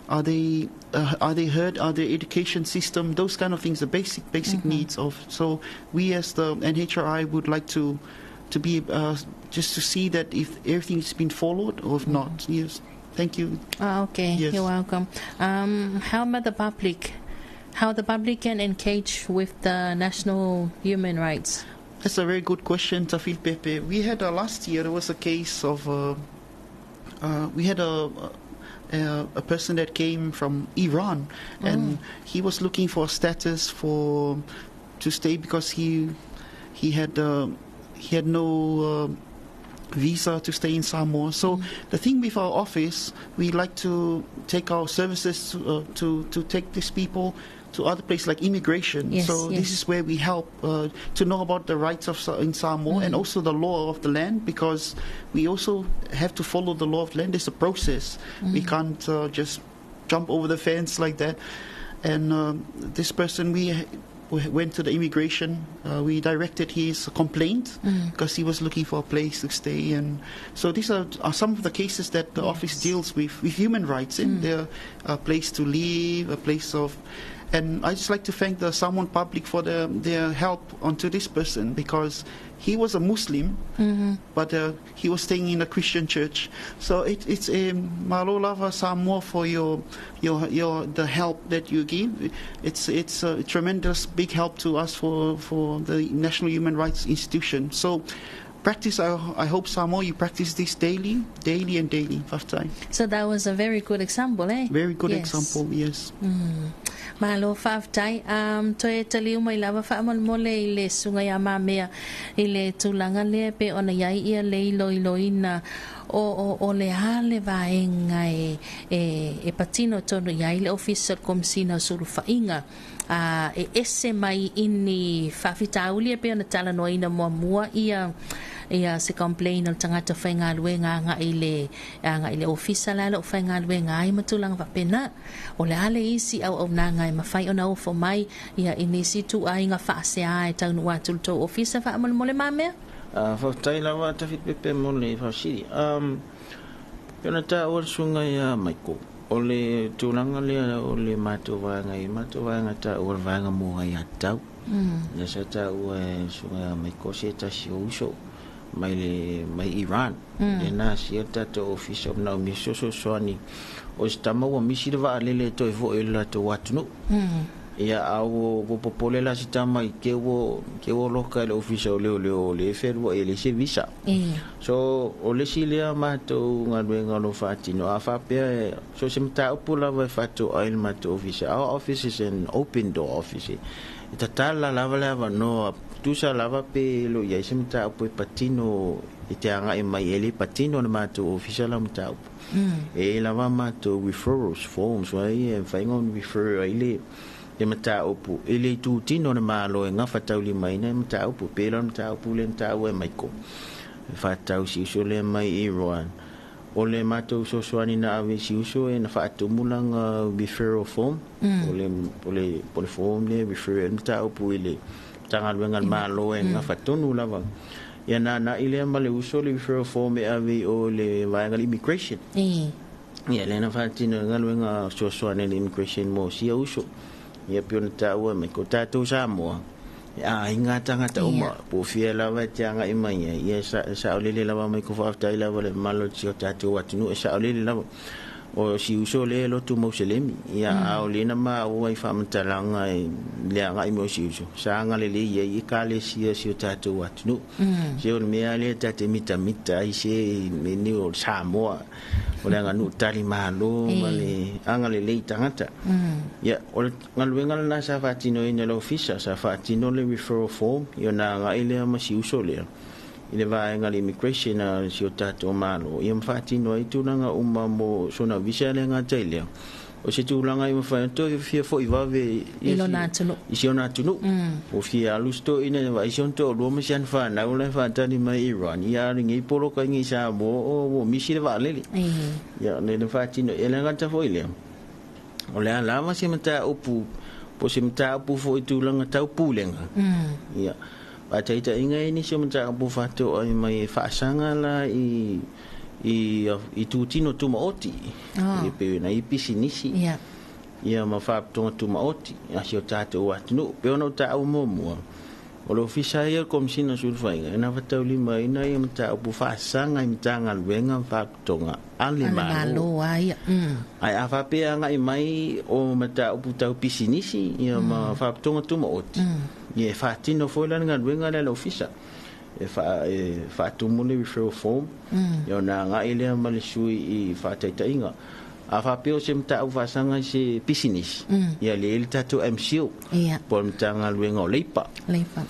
are they heard? Are their education system? Those kind of things, the basic needs of. So we as the NHRI would like to be just to see that if everything's been followed or if not. Yes. Thank you. Oh, okay. Yes. You're welcome. How about the public? How the public can engage with the national human rights? That's a very good question, Tafilipepe. We had last year, there was a case of, we had a person that came from Iran, and he was looking for a status for to stay because he had no visa to stay in Samoa. So the thing with our office, we like to take our services to take these people to other places like immigration. Yes, so yes. This is where we help to know about the rights of in Samoa and also the law of the land, because we also have to follow the law of the land. There's a process. We can't just jump over the fence like that. And this person, we went to the immigration. We directed his complaint because he was looking for a place to stay. And so these are some of the cases that the office deals with human rights in their place to live, a place of... And I just like to thank the Samoan public for their help onto this person, because he was a Muslim, but he was staying in a Christian church. So it's a malo lava Samoa for your the help that you give. It's a tremendous big help to us for the National Human Rights Institution. So practice, I hope Samoa, you practice this daily, daily and daily, time. So that was a very good example, eh? Very good example, yes. Malo faafetai. Toe taliu mai lava faamolemole i le susuga ia Mamea i le tulaga lea pe ona iai ia le iloiloina o le a le vaega e patino tonu iai le ofisa o le Komisina o Sulufaiga e ese mai i ni faafitauli e pei ona talanoaina muamua ia se complain o le tagata faigaluega agai i le ofisa la loo faigaluega ai ma tulaga faapena o le a le isi auaunaga e mafai ona ofo mai ia i nisi tuaiga faasea e taunuu atu le tou ofisa faamolemole Mamea. Faafetai lava Tafilipepe mo le faafesili. Pe ona taua le susuga ia Michael, o le tulaga lea o le matou vaega i matou vaega taua le vaega mo aiatatau. Lea sa taua e susuga ia Michael se tasi o uso mai Iran. Le na asia le tatou ofisa o manaomia fesoasoani o se tama ua misi le vaalele e toe foʻi i le latou atunuu. Ia a ua popole la si tama i te ua loka i le ofisa o leoleo o le feluai e leai se visa. So o le isi lea matou galuega o lo o faatino a faapea e so o se mataupu lava e faatoa ai le matou ofisa. Our office is an open door office. E tatala lava le avanoa tusa lava pe le o i ai se mataupu e patino e te agai mai e le patino le matou ofisa lau mataupu. E i ai lava matou referrals forms ai e mafai ona refer ai le le mataupu i le itutino o le Malo e gafataulimaina le mataupu. Pei la o le mataupu lea na taua e Michael e faatatau i si uso lea mai Iran. O le matou fesoasoani na ave i si uso e na faatumu lana referral form, o le o le o le form lea e refer ai le mataupu i le Matagaluega a le Malo e gafatonu lava. Ia na ana'i lea ma le uso le referral form e ave i o i le vaega o le immigration. Ia lea na faatino ai galuega fesoasoani a le immigration mo sia uso. Ia pei ona taua mai ko tatou Samoa, e aiga tagata uma, po o fia lava e te agai mai ai, ia e saolele lava mai ko faafetai lava le mamalu o si o tatou atunuu, e saolele lava. O si uso lea e lotu Mauselemi, ia a o lea na maua i faamatalaga i le agai mai o si uso, sa agalelei i ai ekalesia o si o tatou atunuu. Se o le mea lea ta te mitamita ai se mea nei o le Samoa, o le aganuu talimalo ma le agalelei i tagata. Ia, o le galuega lena sa faatinoina e le Ofisa, sa faatino le referral form, ia ona agai lea ma si uso lea i le vaega o le immigration a si o tatou Malo, ia ma faatino ai tulaga uma mo sona visa. E le gata i lea, o se tulaga i mafai ona toe fia foi vave i lona atunuu. I si ona atunuu. Ua fia alu si toeaina e vaai si ona toalua ma si ana fanau la e faatali mai i Iran, ia a o lenei poloka i Samoa o ua misi le vaalele. Ia, o lea na faatino. E le gata foi i lea, o le a lava se mataupu po o se mataupu foi i tulaga tau pulega. Ia, faataitaiga e nisi o mataupu faatoai mai e faasaga la i i itutino tumaoti, e pei ona i ai pisinisi ia ma faapitoga tumaoti a si o tatou atunuu. Pei ona ou taua muamua, o le Ofisa ia o le Komesina o Sulufaiga e gafataulimaina ia mataupu faasaga i Matagaluega ma faapitoga a le Malo. Ae a faapea agai mai o mataupu tau pisinisi ia ma faapitoga tumaoti, ia e faatino foi la le galuega lea a le Ofisa. E faatumu le referral form, ia ona agai lea ma le sui i faataitaiga. A faapea o se mataupu faasaga i se pisinisi, ia lea e i ai le tatou MCIL, po o le Matagaluega o Leipa.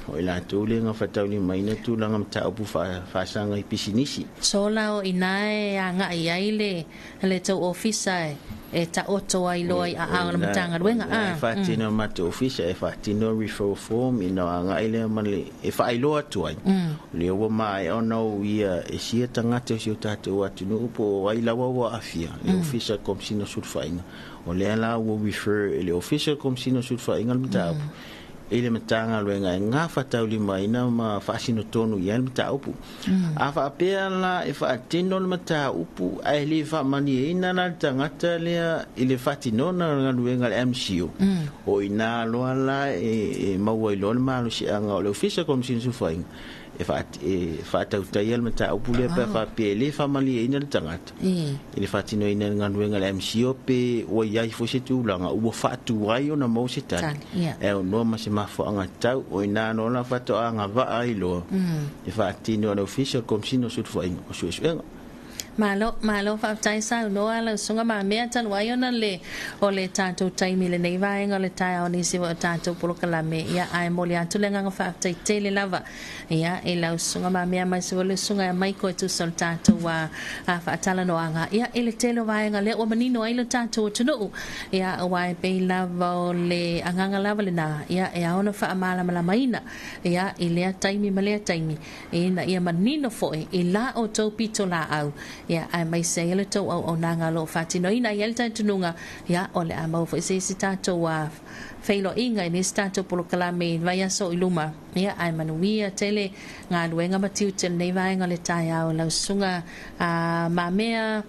O i latou lea e gafataulimaina tulaga mataupu faasaga i pisinisi. So la o i ina e agai ai le tou ofisa e taoto ai loa i aao o le Matagaluega. O e faatino e le matou ofisa, e faatino referral form ina agai lea ma le e faailoa atu ai, o lea ua maea ona uia e sia tagata o si o tatou atunuu po o ai lava ua aafia le Ofisa o le Komesina o Sulufaiga. O lea la ua refer e le Ofisa o le Komesina o Sulufaiga le mataupu i le Matagaluega e gafataulimaina ma faasino tonu i ai le mataupu. A faapea la e faatino le mataupu ae le faamalieina la le tagata lea i le faatinoga o le galuega a le MCIL, o i ina loa la e maua ai loa le malosiaga o le Ofisa o le Komesina o Sulufaiga e faatautaia le mataupu lea pe a faapea e le faamalieina le tagata i le faatinoina o le galuega a le MCIL pe ua i ai foi se tulaga ua faatuai ona maua se tali e aunoa ma se mafuaaga tatau. O i ina loa la faatoa agavaa ai loa le faatino a le Ofisa o le Komesina o Sulufaiga o Suesuega. Malo, malo faafetai saunoa lau susuga Mamea talu ai ona le o le tatou taimi i lenei vaega o le taeao nisi foi o tatou polokalame ia ae momoli atu le agaga faafetai tele lava ia i lau susuga Mamea aemaise foi le susuga ia Maiko e tusa o le tatou faatalanoaga ia i le tele o vaega lea ua manino ai le tatou atunuu ia aua e pei lava o le agaga lava lena ia e ao ona faamalamalamaina ia i lea taimi ma lea taimi ina ia manino foi i la outou pitolaau, ia, aemaise ai le tou auaunaga o lo o faatinoina. E i ai le talitonuga, ia, o le a maua foi se isi tatou feiloaiga i nisi tatou polokalame i vaiaso i luma, ia, ae manuia tele galuega ma tiute o lenei vaega o le taeao i lau susuga Mamea,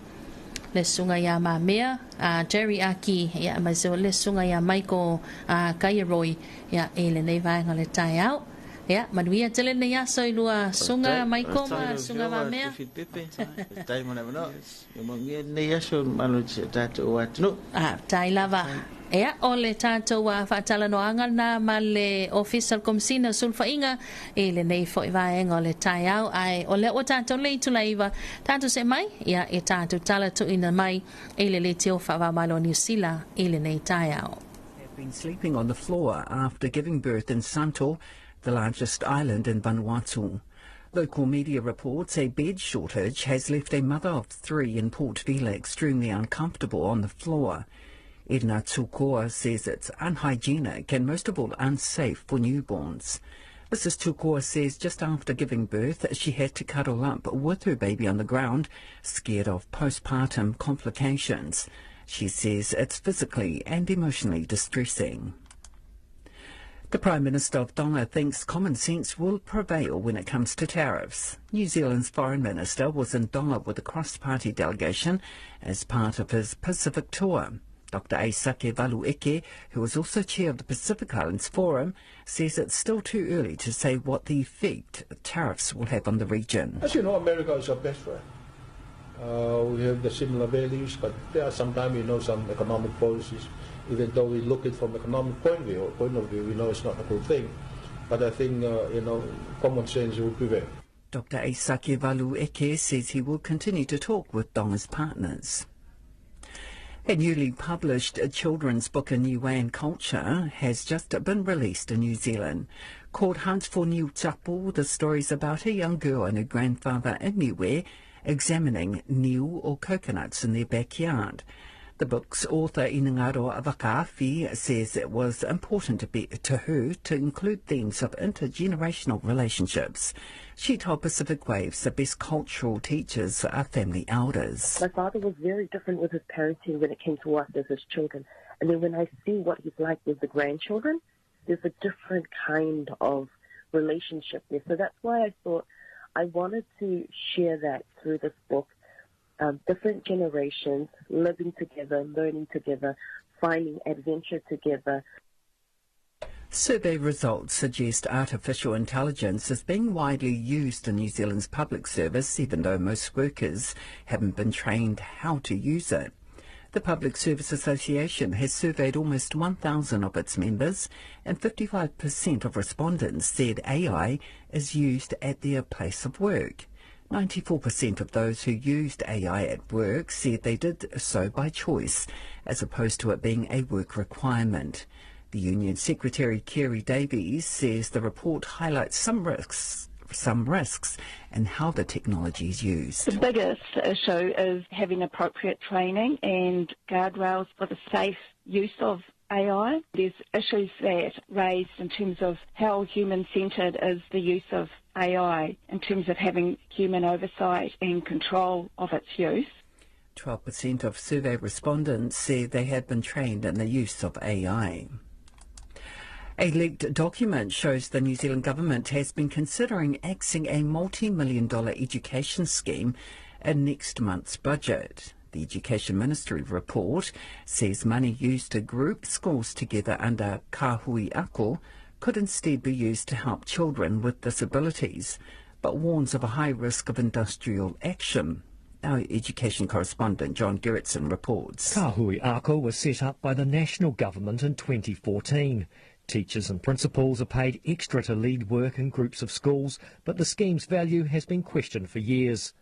le susuga ia Mamea, Jerry Aki, ia, aemaise foi le susuga ia Michael Kaiaroi, ia, i lenei vaega o le taeao. Ia, manuia tele lenei aso i lua susuga Maiko ma Susuga Vamea. Faafetai mo le avanoa. Ia manuia lenei aso i le mamalu o si o tatou atunuu. Faafetai lava. Ia, o le tatou faatalanoaga lena ma le Ofisa o le Komesina o Sulufaiga i lenei foi vaega o le taeao. Ae o lea ua tatou le itula e 9, tatou see mai, ia, e tatou tala tuuina mai i le leitio faava-o-Malo o Niu Sila i lenei taeao. Have been sleeping on the floor after giving birth in Santo, the largest island in Vanuatu. Local media reports a bed shortage has left a mother of three in Port Vila extremely uncomfortable on the floor. Edna Tukoa says it's unhygienic and most of all unsafe for newborns. Mrs. Tukoa says just after giving birth, she had to cuddle up with her baby on the ground, scared of postpartum complications. She says it's physically and emotionally distressing. The Prime Minister of Tonga thinks common sense will prevail when it comes to tariffs. New Zealand's Foreign Minister was in Tonga with a cross-party delegation as part of his Pacific tour. Dr. Aisake Valueke, who is also chair of the Pacific Islands Forum, says it's still too early to say what the effect tariffs will have on the region. As you know, America is our best friend. We have the similar values, but there are sometimes, you know, some economic policies. Even though we look it from economic point of view, point of view, we know it's not a good thing. But I think, you know, common sense will prevail. Dr. Aisake Valueke says he will continue to talk with Tonga's partners. A newly published children's book in Niuean culture has just been released in New Zealand. Called Hunt for Niu Tapu, the story's about a young girl and her grandfather in Niue examining niu or coconuts in their backyard. The book's author, Inangaro Vakaafi, says it was important to, be, to her to include themes of intergenerational relationships. She told Pacific Waves the best cultural teachers are family elders. My father was very different with his parenting when it came to us as his children. And then when I see what he's like with the grandchildren, there's a different kind of relationship there. So that's why I thought I wanted to share that through this book. Different generations living together, learning together, finding adventure together. Survey results suggest artificial intelligence is being widely used in New Zealand's public service, even though most workers haven't been trained how to use it. The Public Service Association has surveyed almost 1,000 of its members, and 55% of respondents said AI is used at their place of work. 94% of those who used AI at work said they did so by choice, as opposed to it being a work requirement. The Union Secretary Kerry Davies says the report highlights some risks some risks and how the technology is used. The biggest issue is having appropriate training and guardrails for the safe use of AI. There's issues that raised in terms of how human-centred is the use of AI in terms of having human oversight and control of its use. 12% of survey respondents said they had been trained in the use of AI. A leaked document shows the New Zealand government has been considering axing a multi-million dollar education scheme in next month's budget. The Education Ministry report says money used to group schools together under Kahui Ako could instead be used to help children with disabilities, but warns of a high risk of industrial action. Our education correspondent John Gerritsen reports. Kahui Ako was set up by the national government in 2014. Teachers and principals are paid extra to lead work in groups of schools, but the scheme's value has been questioned for years.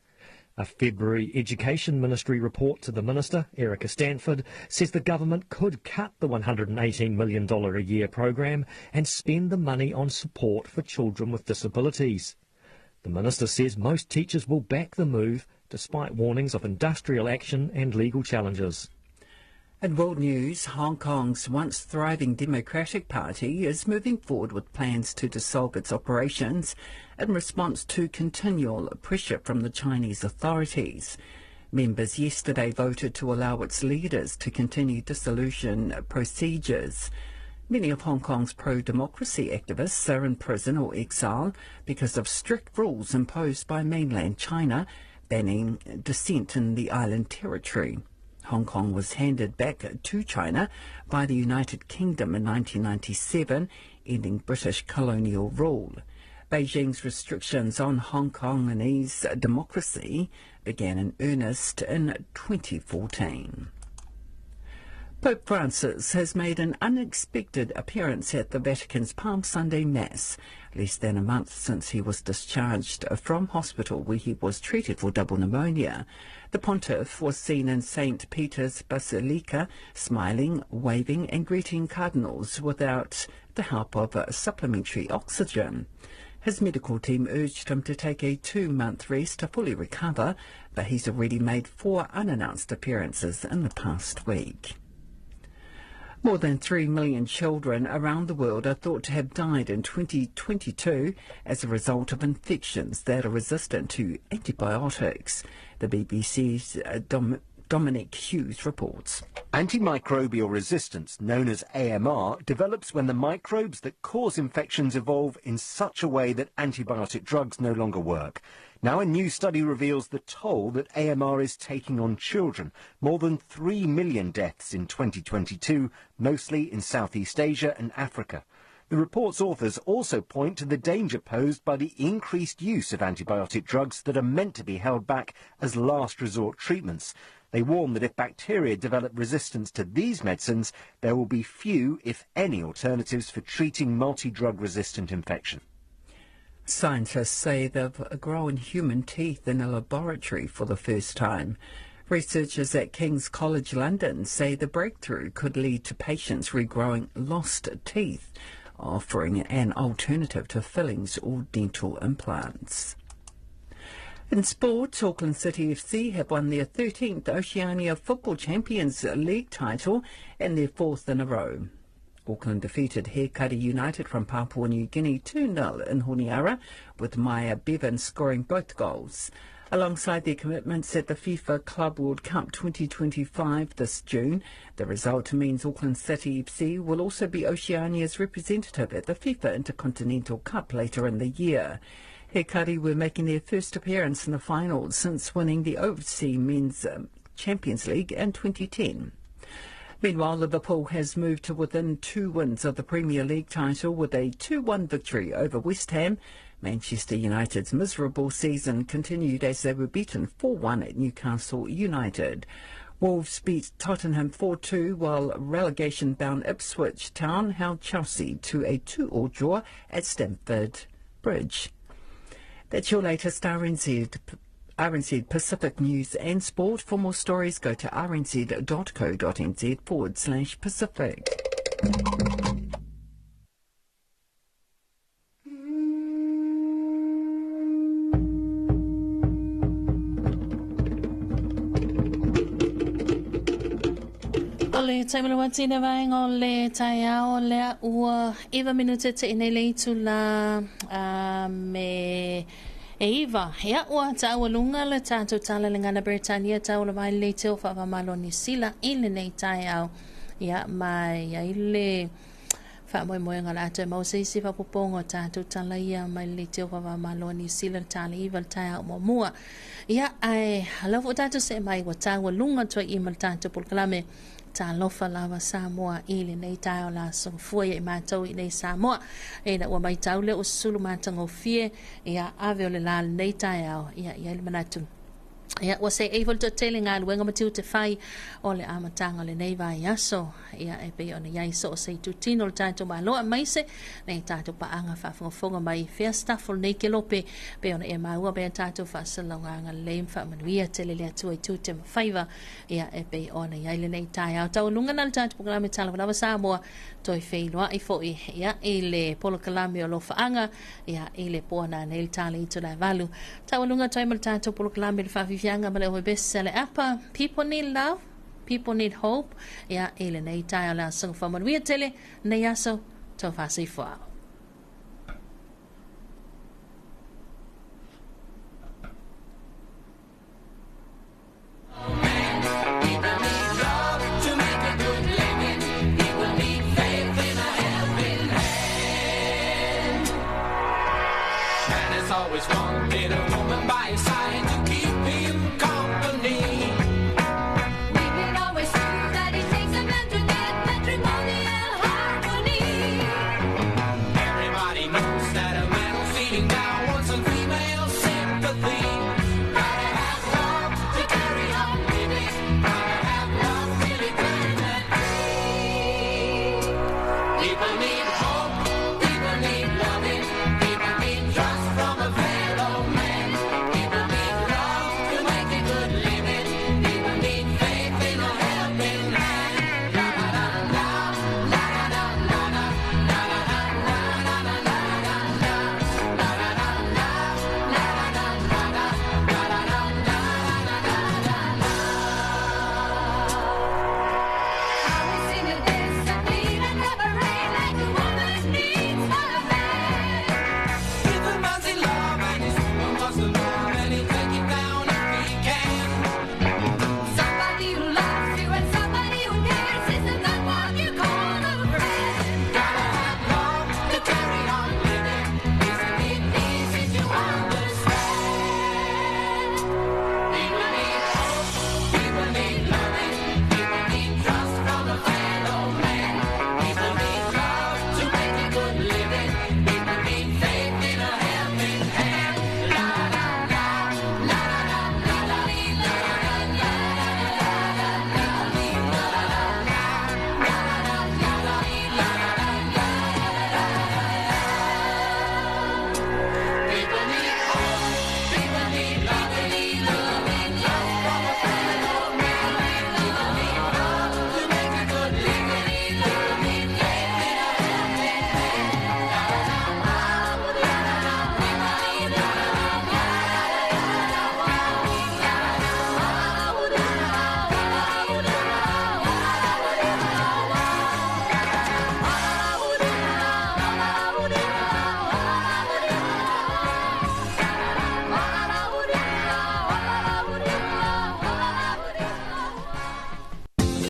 A February Education Ministry report to the Minister, Erica Stanford, says the government could cut the $118 million a year program and spend the money on support for children with disabilities. The Minister says most teachers will back the move, despite warnings of industrial action and legal challenges. In world news, Hong Kong's once thriving Democratic Party is moving forward with plans to dissolve its operations in response to continual pressure from the Chinese authorities. Members yesterday voted to allow its leaders to continue dissolution procedures. Many of Hong Kong's pro-democracy activists are in prison or exile because of strict rules imposed by mainland China banning dissent in the island territory. Hong Kong was handed back to China by the United Kingdom in 1997, ending British colonial rule. Beijing's restrictions on Hong Kongese democracy began in earnest in 2014. Pope Francis has made an unexpected appearance at the Vatican's Palm Sunday Mass, less than a month since he was discharged from hospital where he was treated for double pneumonia. The pontiff was seen in St. Peter's Basilica, smiling, waving and greeting cardinals without the help of supplementary oxygen. His medical team urged him to take a 2-month rest to fully recover, but he's already made 4 unannounced appearances in the past week. More than 3 million children around the world are thought to have died in 2022 as a result of infections that are resistant to antibiotics. The BBC's Dominic Hughes reports. Antimicrobial resistance, known as AMR, develops when the microbes that cause infections evolve in such a way that antibiotic drugs no longer work. Now a new study reveals the toll that AMR is taking on children. More than 3 million deaths in 2022, mostly in Southeast Asia and Africa. The report's authors also point to the danger posed by the increased use of antibiotic drugs that are meant to be held back as last resort treatments. They warn that if bacteria develop resistance to these medicines, there will be few, if any, alternatives for treating multi-drug resistant infection. Scientists say they've grown human teeth in a laboratory for the first time. Researchers at King's College London say the breakthrough could lead to patients regrowing lost teeth, offering an alternative to fillings or dental implants. In sport, Auckland City FC have won their 13th Oceania Football Champions League title and their 4th in a row. Auckland defeated Hekari United from Papua New Guinea 2-0 in Honiara, with Maya Bevan scoring both goals. Alongside their commitments at the FIFA Club World Cup 2025 this June, the result means Auckland City FC will also be Oceania's representative at the FIFA Intercontinental Cup later in the year. Hekari were making their first appearance in the finals since winning the OFC Men's Champions League in 2010. Meanwhile, Liverpool has moved to within 2 wins of the Premier League title with a 2-1 victory over West Ham. Manchester United's miserable season continued as they were beaten 4-1 at Newcastle United. Wolves beat Tottenham 4-2, while relegation-bound Ipswich Town held Chelsea to a 2-2 draw at Stamford Bridge. That's your latest RNZ Pacific News and Sport. For more stories, go to rnz.co.nz/Pacific. O le taimele watina vaenga o le taeao lea ua 9 minute te inei le itu la me e iva. Ia ua tāua lunga le tātou tala le ngana Britannia tāua le vai le teo whaavamalo ni sila i le nei taeao. Ia mai ia i le whaamoemoenga la atu e mauseisi whapopongo tātou tala ia mai le teo whaavamalo ni sila le tāle iva le taeao mua. Ia ai alofa o tātou se mai ua tāua lunga toi i ma le tātou polokalame Talofa lava Samoa i le nei taeo la songofua ia i mātou i nei Samoa. E na ua mai taule o sulu mātangofie ia ave o le la nei taeo ia ia le manatu. Ia ua se ei volto tele ngā luenga matiu te whai o le amatanga le nei vai aso. Ia e pei ona iai so o se tutino le tātou maloa maise nei tātou paanga whaafongafonga mai fea staff o nei ke lope pe ona e maua pea tātou whaasalonganga le mwhaamanuia tele le atua i tū te mawhaiva. Ia e pei ona iai le nei taeao. Tau lunga na le tātou polokalame Talofa Lava Samoa toi wheiloa i foi ia i le polokalame o lofaanga ia i le poana nei le tāle i tō valu. Tau lunga toi ma le tātou polokalame le whaafifianga ma le oe besa le apa. People need love, people need hope. Ia i le nei taeao le asoga whaamanuia tele nei aso tau whaasifoa. Always wanted a woman by his side to keep